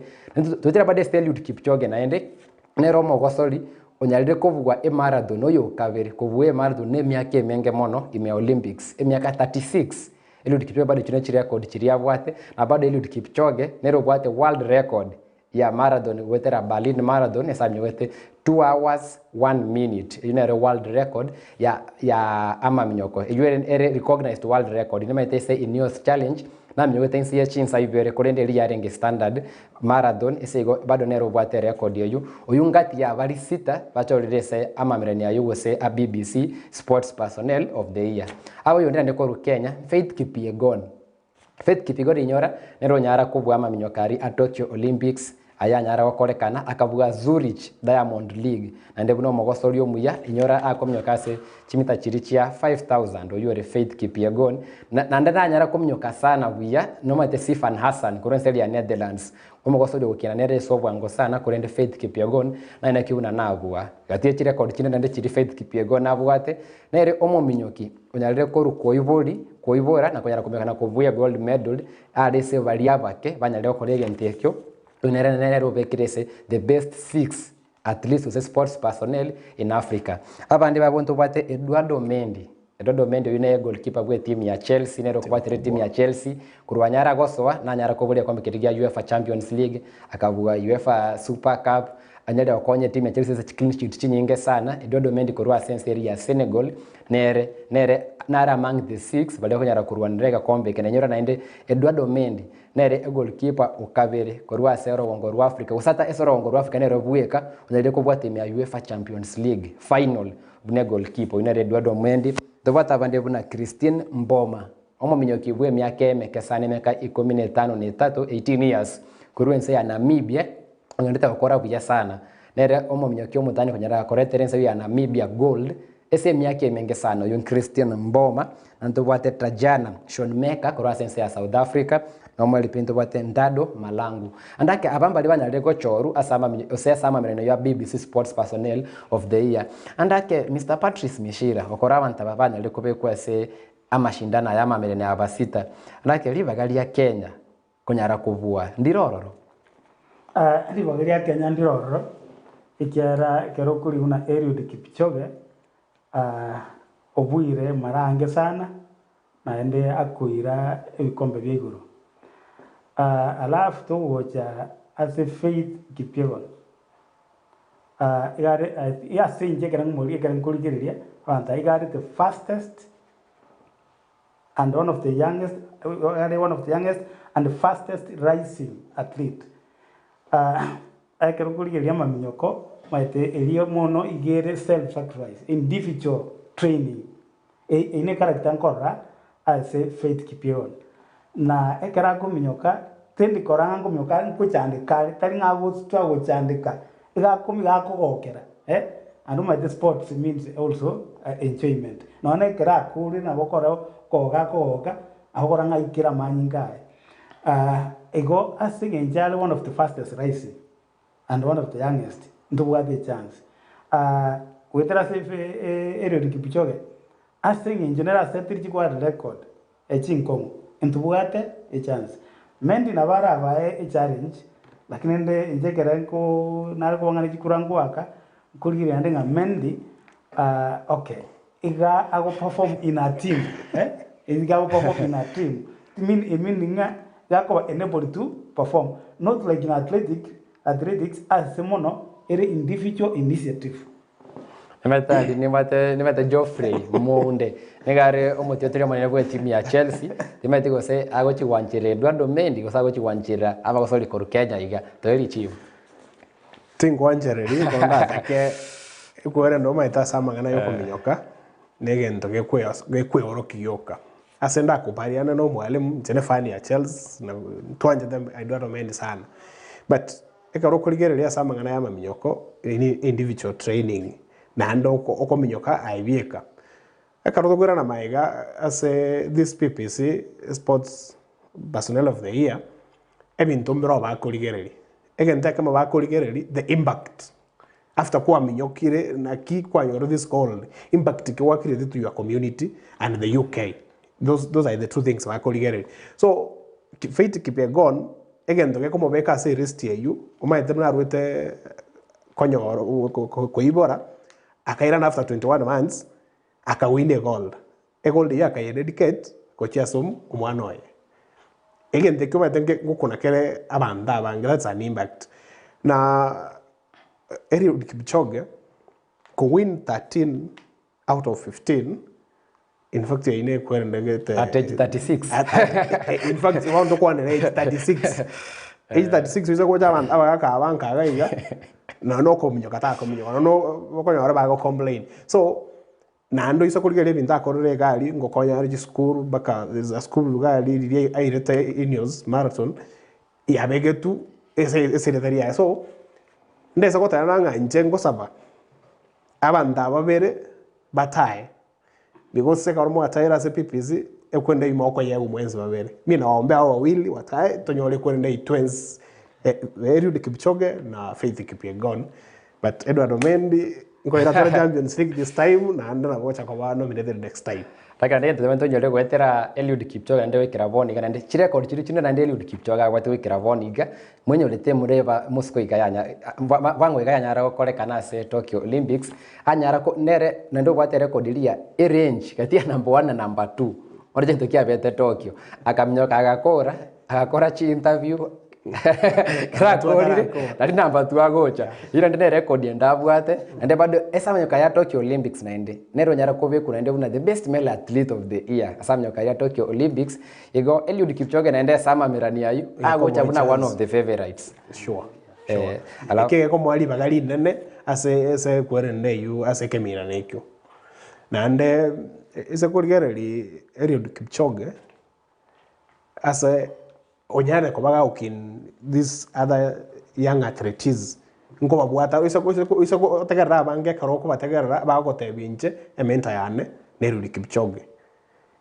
Toetera bado ase Eliud Kipchoge naende. Nere omogosori onyarire kobugwa emarathon oyo okabere kobua emarathon nemiaka emenge mono ime ya Olympics, emiaka 36. Eliud Kipchoge bado echio ne chirecord chiria abwate, na bado Eliud Kipchoge nere obwate world record ya marathon goetera Berlin marathon ase aminyogete 2 hours 1 minute, eyio nere world record ya ya amaminyoko, eyio ere ere recognized world record, nimanyete ase Ineos challenge naminyogete inse ye chinsa ibere korende eria yarenge standard Marathon, ase igo bado nere obwate erekodi eyio. Oyio ngati ya abari sita bachorire ase amamerani ayio gose a BBC Sports Personnel of the Year. Aba oyonde naende korwa Kenya, Faith Kipyegon. Faith Kipyegon inyora nere onyara kobua amaminyoka aria a Tokyo Olympics aya anyara gokorekana akabua Zurich Diamond League naende buna omogosori omuya inyora akominyoka ase chimita chiria chia 5000 oyio ore Faith Kipyegon Naende nanyare kominyoka sana buya, nomanyete Sifan Hassan korwa ense eria ya Netherlands, omogosori ogokina nere ase obwango sana korende Faith Kipyegon naye naki buna nabua. Gati ye chirecord chinde naende chiria Faith Kipyegon abwate, nere omominyoki onyarire korwa koibori koibora na konyara kominyoka na kobuya gold medal are ase baria abake banyarire gokora egento ekio, oyio nere nere obekire ase the best six athletes gose sports personnel in Africa. Abande babo ntobwate Eduardo Mendy. Eduardo Mendy oyio nere goalkeeper bwe etimu ya Chelsea nere okobwatera etimu ya Chelsea korwa anyara gosoa nanyara koboria egekombe keria gia UEFA Champions League akabua UEFA Super Cup anyare gokonya etimu ya Chelsea ase chi clean sheet chinyinge sana. Eduardo Mendy korwa ase ense eria ya Senegal nere nere nare among the six baria okonyara korwanera egekombe eke. Nainyora naende Eduardo Mendy nere egoalkeeper okabere korwa ase orogongo rwa Africa gose ata ase orogongo rwa Africa nere bweka onyarire kobua timu ya UEFA Champions League final buna egoalkeeper. Oyio nere Eduardo Mendy. Tobwate abande buna Christine Mboma, omominyoki bw'emiaka emeke sana emiaka ikomi na etano na etato, 18 years, korwa ense ya Namibia, ogendete gokora buya sana. Nere omominyoki omotani konyara koretera ense ya Namibia gold ase emiaka emenge sana oyio Christine Mboma. Na ntobwate Tajana Schoenmaker korwa ase ense ya South Africa, na omweripi ntobwate Ndado Malangu. Ande ake aba mbaria banyarire gochorwa ase amaminyo gose ase amamereno ya BBC Sports Personnel of the Year. Ande ake Mister Patrice Mishira okora abanto aba banyarire kobekwa ase amashindano aya amamereno ya abasita. Ande ake ribaga ria Kenya konyara kobua ndire ororo. Ribaga ria Kenya ndire ororo, ekiagera ekero okorigwa buna Eliud Kipchoge, obuire mara ange sana, naende akoira ebikombe bia igoro. Alafu togocha ase Faith Kipyegon, iga are ase inche ekero ekero nkorigereria, abanto aba iga are the fastest and one of the youngest are one of the youngest and fastest rising athlete. Ekero okorigereria amaminyoko, omanyete erio mono iga ere self sacrifice, individual training, eyio ne character nkorora ase Faith Kipyegon. Na ekero akominyoka, tendi korora ng'a nkominyoka nkochandeka are, tari ng'a agositwa agochandeka, iga akomi iga akogokera eh, naende omanyete sports means also enjoyment. Nonya na ekero akorire nabo okora okogoka akogoka, agokora ng'a aikere amanyinga aye. Igo ase eng'encho are one of the fastest rising and one of the youngest, ntobwate echance. Goetera ase Eliud Kipchoge, ase eng'encho nere asetiri chiworld record echinkong'u, ntobwate echance. Mendy nabo arabae echallenge, lakini rende inche ekere nko nare koba ng'a ne chikura nkoaka, nkorigereria naende ng'a Mendy okay, iga ago perform in a team eh, iga ago perform in a team, it mean it meaning ng'a iga akoba enabled to perform, not like in athletic athletics ase mono ere individual initiative. Nimanyete nimanyete nimanyete Geoffrey Mounde nigo are omotioteri omonene bwe etimu ya Chelsea, timanyeti gose agochi gwancherera Eduardo Mendy gose agochi gwancherera abagosori korwa Kenya iga, toe richibu. Tinkwanchereri ekero ndatake ekwerende omanyete ase amang'ana ya okominyoka, na egento gekweorokia gioka. Ase ndakobariana na omwalimu, inche ne fan ya Chelsea, na ntwanchete Eduardo Mendy sana. But ekero okorigereria ase amang'ana ya amaminyoko, eri individual training, naende oko okominyoka aye bieka. Ekero tokoirana magega ase this PPC sports personnel of the year, ebinto mbiroo bakorigereria. Egento ekemo bakorigereria, the impact. After kwaminyokire naki kwanyora this gold, impact ki gwa create to your community and the UK. Those, those are the two things bakorigereria. So, Faith Kipyegon, egento gekomobeka ase erist eywo, omanyete buna arwete konyora koibora, akairana after 21 months, akawin egold. Egold eyio akayededicate gochia ase omwana oye. Egento ekio omanyete nge ngokuna kere abanto abange, that's an impact. Na Eliud Kipchoge kowin 13 out of 15, in fact eyio nekwerende gete At age 36. in fact bono tokwanera age 36. Age 36 oise gocha abanto abagaka aba nkaga iga, nonya na okominyoka takominyoka, nonya na okonyora bago complain. So, Naende oise korigereria ebinto akorire iga aria, ngokonya are chisukuru mpaka there's a school iga aria riria airete Ineos marathon, yabegetwe ase ase erieta riaye. So, ndese goteba ng'a inche ngosaba, abanto aba babere batae, because ekero mwataire ase PPC, ekwende ime okoyegwa mwensi babere. Mi nawaombea hao wawili watae, tonyore ekwende intwe twensi, Eliud Kipchoge na Faith Kipyegon. But Edward Omendi nkoira tore Champions League this time naende nabo gocha koba nominated next time. Lakini naende egento tonyore goetera Eliud Kipchoge naende goikera bono iga naende chirecord chiria chinde naende Eliud Kipchoge abwate goikera bono iga, mwenyorete mureba mosiko iga yanya bwango iga yanyara gokorekana ase Tokyo Olympics, anyara ko nere naende obwate erecord eria erange gati ya number one na number two, oroche egento kiabete Tokyo, akaminyoka agakora, agakora chiinterview ekero akorire nari number two agocha, eywo naende nere erecord ende abwate, naende bado ase aminyoka ya Tokyo Olympics naende, nere onyare kobekwa naende buna the best male athlete of the year ase aminyoka ya Tokyo Olympics, igo Eliud Kipchoge naende ase amamerani aywo, agocha buna one of the favourites. Sure, sure. Eke gekomoa ribaga rinene ase ase ekwerende eywo ase ekemirano ekio. Naende ase korigereria Eliud Kipchoge, ase onyare koba gagokin these other young athletes, nkobabwata oise oise oise otegerere abange ekero okobategerera bagogotebia inche ementor yane ne Eliud Kipchoge.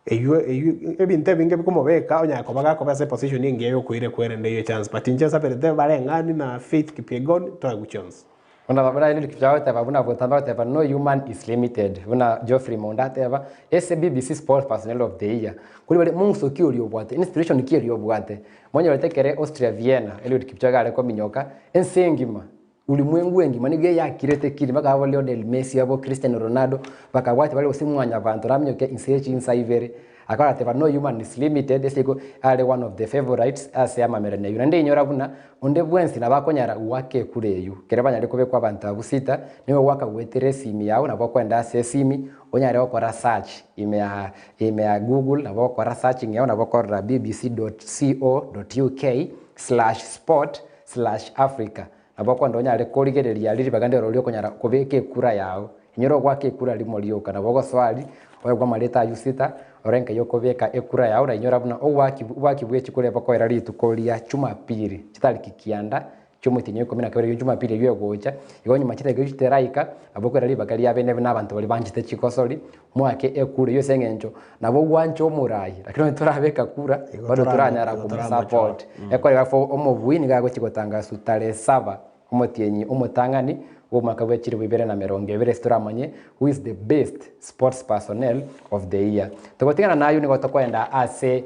Eywo eywo ebinto ebinge bikomobeka onyare koba gakoba ase eposition engiya ya okoira ekwerende eywo echance but inche nsaberete bareng'ani na Faith Kipyegon toegwe chionsi. Buna buna Eliud Kipchoge agoteba buna botambe agoteba no human is limited buna Geoffrey Monda ateba ase BBC Sport Personnel of the Year kori bare mong'uso ki oria obwate inspiration ki eria obwate monyorete ekere Austria Vienna Eliud Kipchoge are kominyoka ense engima ulimwengu engima nigo eyakirete kiri mpaka abo Lionel Messi abo Cristiano Ronaldo bakabwati bare gose mwanyabanto oraminyoke inse ye chinsa ibere Akaba agateba, No human is limited, ase igo are one of the favorites ase amamerani ayio. Naende inyora buna onde bwensi nabo akonyara goaka ekura eyio. Ekero banyare kobekwa abanto abwo sita, nigo goaka goetera esimi yao, nabo okoenda ase esimi, onyare gokora search ime ya ime ya Google, nabo ogokora searching yao, nabo okorora bbc dot co dot uk slash sport slash Africa. Nabo okoenda onyare korigereria aria ribaga ndero riokonyara kobeka ekura yao. Inyora ogoaka ekura rimo rioka, nabo ogosoa aria, oegwe amareta ayio sita, ore nkai okobeka ekura yao, na inyora buna ogoaki oboaki bwe chikura bokoera rituko ria Jumapili, chitariki kianda chi'omotienyi o ikomi na kabere, eyio Jumapili eyio egocha, igo nyuma chitariki echio chitaraika, nabo okoira ribaga ria bene buna abanto baria banchete chigosori, moake ekura eyio ase eng'encho nabo gwancha omorai, lakini onye torabeka kura, bado toranyara komosupport. Ekoreka fo omobui nigo agochia gotangaswa tarehe saba Omotienyi omotang'ani bw'omwaka bwe chilifu ibere na merongo ebere ase toramanye who is the best sports personnel of the year. Togotigana nayio nigo tokoenda ase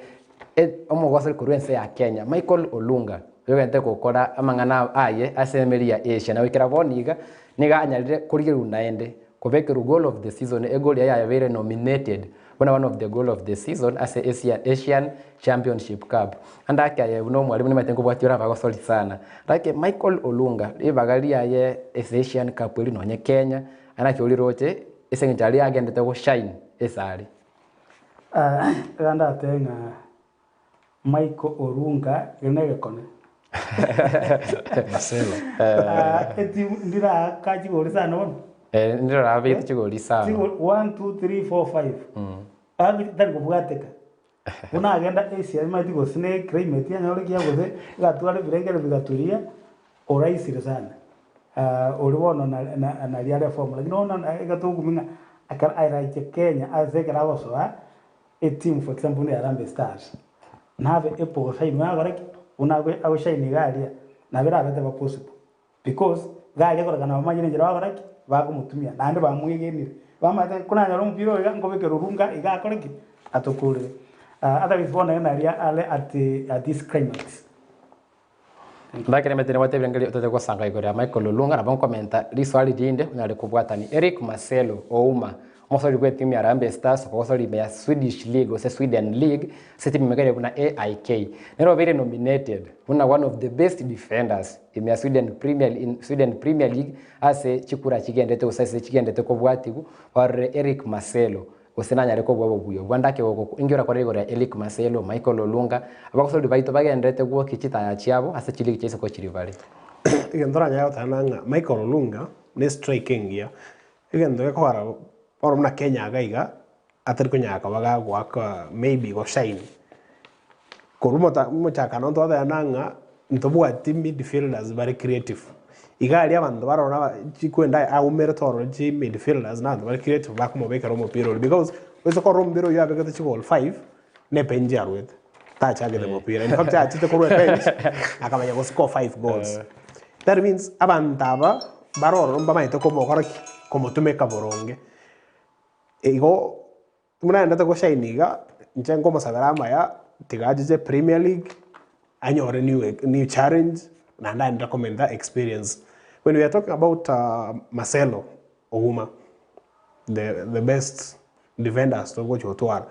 omogosori korwa ense ya Kenya Michael Olunga oyogente gokora amang'ana aye ase emeri ya Asia na goikera bono iga nigo anyarire korigerwa naende Kobekerwa goal of the season, egoli yaye yabeire nominated buna one of the goal of the season ase Asia Asian Championship Cup. Ande ake aye buna omwalimu nimanyete nkobwatia ore abagosori sana. Lake Michael Olunga ribaga riaye ase Asian Cup eri nonye Kenya naki oriroche ase eng'encho aria agendete go shine ase are. Iga ndatebe ng'a Michael Olunga ere negekone. Marcelo. Etimu ndiraaka chigori sana bono. Eh, ndirarabete chigori sana. Chigori 1 2 3 4 5. Abi tari kobwateka. Buna agenda Asia imanyeti gose ne climate yanyore ekiya gose egatwara ebirengero bigaturia oraisire sana. Oria bono nari are form lakini bono egatokumia ng'a ekero araiche Kenya ase ekero agosoa Etimu for example buna ya Harambee Stars, nabe eposa ime agore ki? Buna agoshine iga aria, nabo erabe teba possible because iga aria kororekana bamanyire enchera bagokora ki? Bakomotumia naende bamwegenire. Bamanyete ng'a konanyore omopira oyo iga nkobekera Olunga iga akore ki? Atokorere. Otherwise bono ere naria are at at this climax. Ndakere emete nebwate ebirengererio otete gosanga igoro ya Michael Olunga nabo nkomenta riswali rinde onyare kobwatani Eric Marcelo Ouma omosori bwe etimu ya Harambee Stars okogosori ime ya Swedish League gose Sweden League ase etimu emegere buna AIK nere obeire nominated buna one of the best defenders ime ya Sweden Premier in Sweden Premier League ase chikura chigendete gose ase chigendete kobwatigu barore Eric Marcelo Gose nanyare kobua obobuya obwo ndake gogokwa, inki orakore igoro ya Eric Marcelo, Michael Olunga, abagosori baito bagendererete gwokia chitaya chiabo ase chiligi chia isiko chiri bare? Egento oranyare goteba ng'a Michael Olunga ne striker engiya, egento gekogera bono buna Kenya iga iga, atari konyara koba gagoaka maybe goshine. Korwa omota omochakano ntwatebana ng'a ntobwati midfielders bare creative. Iga aria abanto barora aba chikwenda aumerete ororo chi midfielders na abanto bare creative bakomobekera omopira oria because oise korora omopira oyio abegete chigoal five, na ebench arwete, tachagete mopira. In fact achete korwa ebench akamanya go score five goals. That means abanto aba bare ororo mbamanyete komokora ki? Komotumeka boronge. Igo. Buna aendete goshine iga, inche nkomosabera amaya, tiga achiche Premier League, anyore new new challenge, naende aendere komenta experience. When we are talking about Marcelo Ouma, the the best defenders togochi gotwara,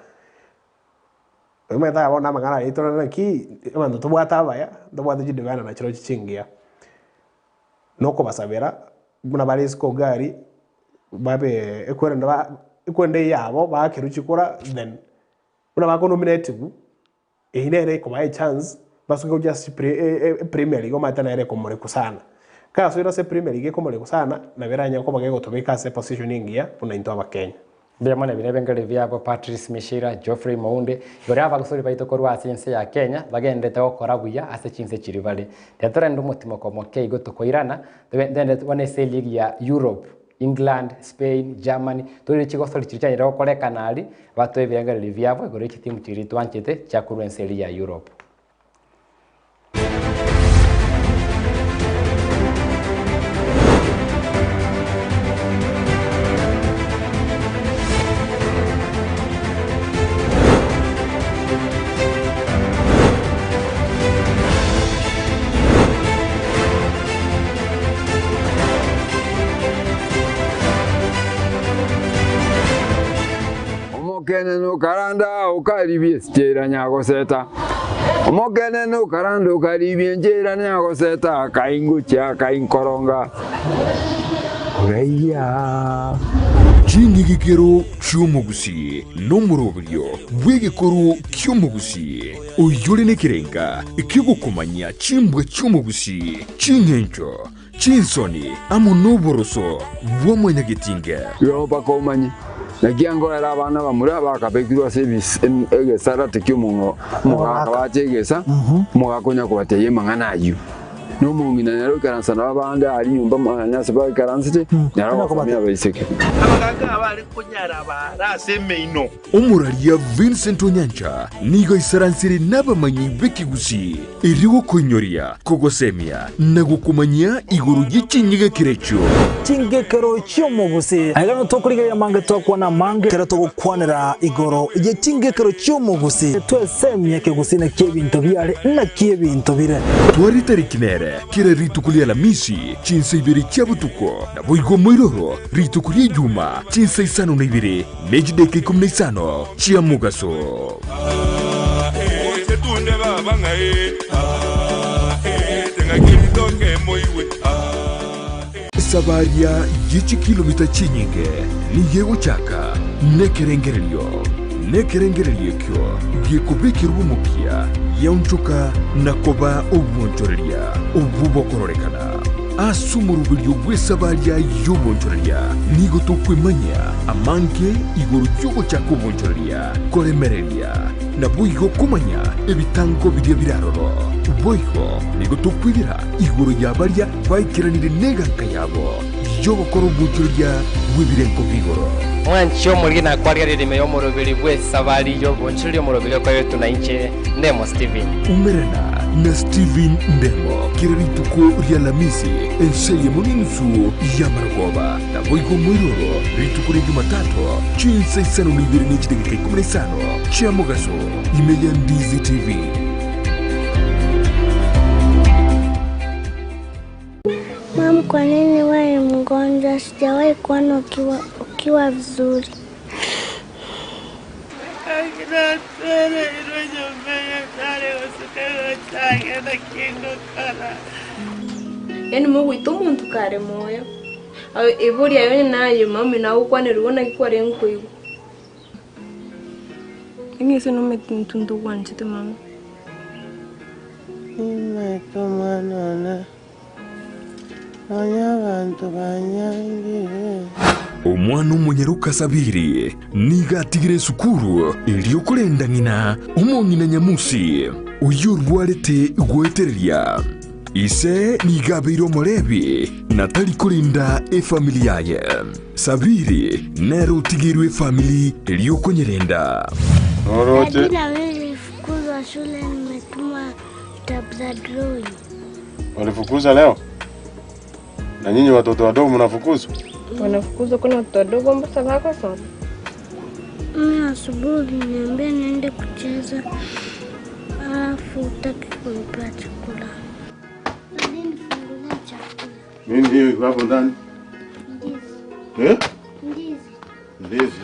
omanyete aye bono amang'ana ayio torore naki, abanto tobwate abaya, ntobwate chidefender nachirochio chingiya. Nokobasabera, buna bare isiko iga aria, babe ekwerende ba ekwerende eyabo bakerwe chikura then buna bakonominatiwa, eyio nere ekobaa echance basuke gochia ase chipre epremier league omanyete nere ekomorekwa sana. Ekero asoire ase epremier league ekomorekwa sana, nabo eranyare koba gegotobeka ase eposition engiya buna intwe abakenya. Mbuya mono ebi nebengeri biabo Patrice Mishira, Geoffrey Mounde, igoro y'abagusuri baito korwa ase ense ya Kenya bagenderete gokora buya ase chinse chiria bare. Tiga torende omotimoko omoke igo tokoirana, togende bono ase eligi ya Europe, England, Spain, Germany, torire chigosori chiria chianyare gokorekana aria, batoe ebirengererio biabo igoro ye chitimu chiria twanchete chia korwa ense eria ya Europe. Omokenene okaranda okaribia esichera nyagoseta. Omokenene okaranda okaribia enchera nyagoseta akaingochia akainkoronga oraiya. Ching'igikero chi'omogusii nomoroberio bw'egekoro ki'omogusii, oyore nekerenga ki'ogokomanyia chimbwa chi'omogusii, ching'encho, chinsoni, amo noboroso bwa mwanyagetinge. Igo mpaka omanye, naki angoera abana bamura bakabekirwe ase egesarate ki'omogaka bache egesa, omogaka onya kobatebia amang'ana ayio. Na omong'ina nere oikaransa nabo abande aria nyomba mwane ase baikaransete, nere ogosomia abaiseke. Abagaaka abare konyara baare ase emeino. Omoraria Vincent Onyancha nigo aisaransire nabamanyi b'ekegusii erio gokoinyoria, kogosemia na gokomanyia igoro ye chinyegekero echio. Chingekero chi'omogusii. Aiga nigo tokorigereria amange twakwana amange ekero togokwanera igoro ye chingekero chi'omogusii. Twesemie ekegusii naki ebinto biare naki ebinto bire. Tware tariki nere kera rituko ria Alamisi chinsa ibere chia botuko, naboigo moiroro rituko ria Ijuma chinsa isano na ibere ne chidaeka ikomi na isano chia mogaso. Esabaria ye chikilomita chinyinge nigo egochaka nekerengererio, nekerengererio ekio gekobekerwa omokia giaonchoka na koba obwonchoreria obwo bokororekana. Ase omoroberio bw'esabaria y'obonchoreria nigo tokwemanyia amange igoro y'ogochaka obonchoreria, koremereria, naboigo komanya ebitango biria bire aroro. Boigo nigo tokwegera igoro ya baria baikeranire neganka yabo y'ogokora obonchoreria bw'ebirengo bi'igoro. Mwanche omoriri nakwaria ririme y'omoroberi bw'esabari y'obonchoreria omoroberi okoretwe na inche Ndemo Steven. Umerana na Steven Ndemo kera rituko ri'Alamisi ense eyemo n'enusu y'amarogoba, naboigo moiroro rituko ria Jumatatu chinsa isano na ibere ne chidageka ikomi na isano chia mogaso ime ya Ndizi TV. Mam, kwa nini wewe ni mgonjwa? Sijawahi kuona ukiwa, ukiwa vizuri. Yaani mogoita omonto kare moyo, ebori aye onye naye mami nagokwanerigwe naki kwarenge koigwa. Eng'ese nomanyete intwe ntogwanchete mama. Nimaete omwana one, nonya abanto banyangire. Omwana omonyaroka Sabiri nigo atigire esukuru erio korenda ng'ina omong'ina Nyamusi, oyio orwarete goetereria. Ise nigo abeire omorebi na tari korenda efamiri yaye. Sabiri nere otigeirwe efamiri erio okonyerenda. Daddy na mimi nilifukuzwa shule nimetuma vitabu za drawing. Walifukuza leo? Na nyinyi watoto wadogo mnafukuzwa? Wanafukuzwa kuna watoto wadogo mbasa bakosoma. Mimi asubuhi uliniambia niende kucheza, alafu hutaki kunipea chakula. Nifungulie chakula. Nini hiyo iko hapo ndani? Ndizi. Eh? Ndizi. Ndizi.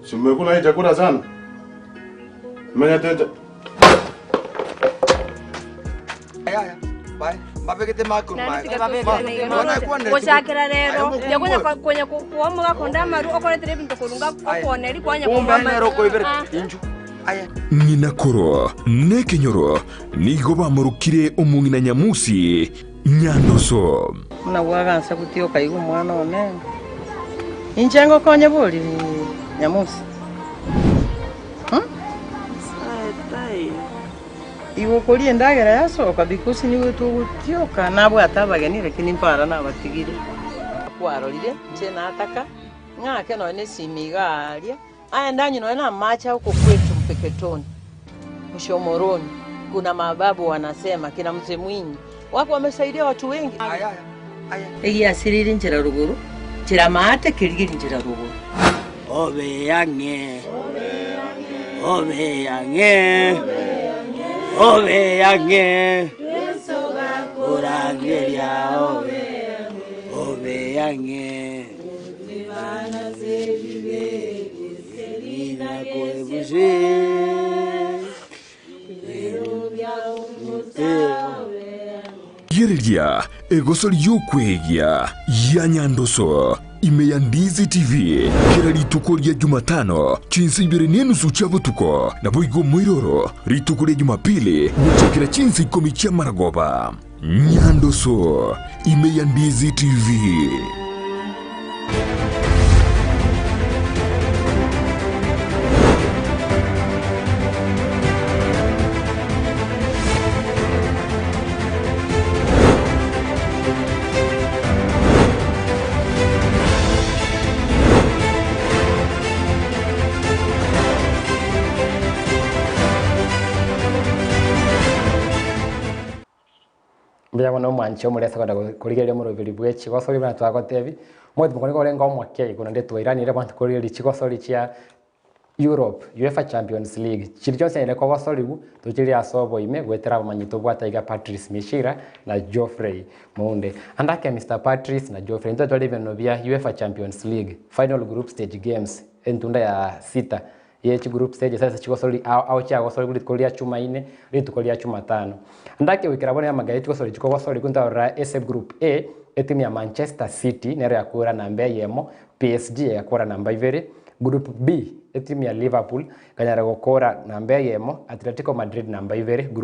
Si mmekula hii chakula sana? Mmenya tete. Gochakera rero yakonya konya kuomoga konda amaru okoretera ebinto korunga okwoneri kwanya Ng'ina koro nekenyoro nigo bamorokire omong'ina Nyamusi Nyandoso. Buna bwagansa gotioka iga omwana one, inche ngokonye bori Nyamusi. Igo okoria endagera yasoka because nigo togotioka nabwate abageni lakini mpara nabatigire. Kwarorire inche nataka ng'ake nonya na esimi iga aria, aye ndanywe nonya na amache huko kwetu Mpeketoni, Mshomoroni, kuna mababu wanasema kina mzee Mwinyi wako wamesaidia watu wengi. Egiasirire nchera rogoro, nchera maate kerigeri nchera rogoro. Obe yange. Obe yange. Obe yange. Orangeria obe. Obe yange. Yereria egoso riokweigia ya Nyandoso ime ya Ndizi TV kera rituko ria Jumatano chinsa ibere nenusu chia botuko naboigo moiroro rituko ria Jumapili gochakera chinsa ikomi chia maragoba. Nyandoso ime ya Ndizi TV. Mbuya mono omwanche omore ase kogenda korigereria omoroberi bwe chigosori buna twagotebi, omogati mokoro nigo orenge omoke igoro naende twairanire abanto korigereria chigosori chia Europe, UEFA Champions League, chiria chionsi nere kogosoriwu tochirie ase oboime goetera abamanyi tobwate iga Patrice Mishira na Geoffrey Mounde. Ande ake Mister Patrice na Geoffrey intwe tware ebiano bia UEFA Champions League final group stage games entunda ya sita ye chigroup stages ase chigosori ao ao chiagosoriwu rituko ria chumaine, rituko ria chumatano. Ande ake goikera bono amagega ye chigosori chikogosoriwu ntorora ase group A, etimu ya Manchester City nero yakora namba eyemo, PSG egakora namba ibere, Group B, etimu ya Liverpool ekanyara gokora namba eyemo, Atletico Madrid namba ibere.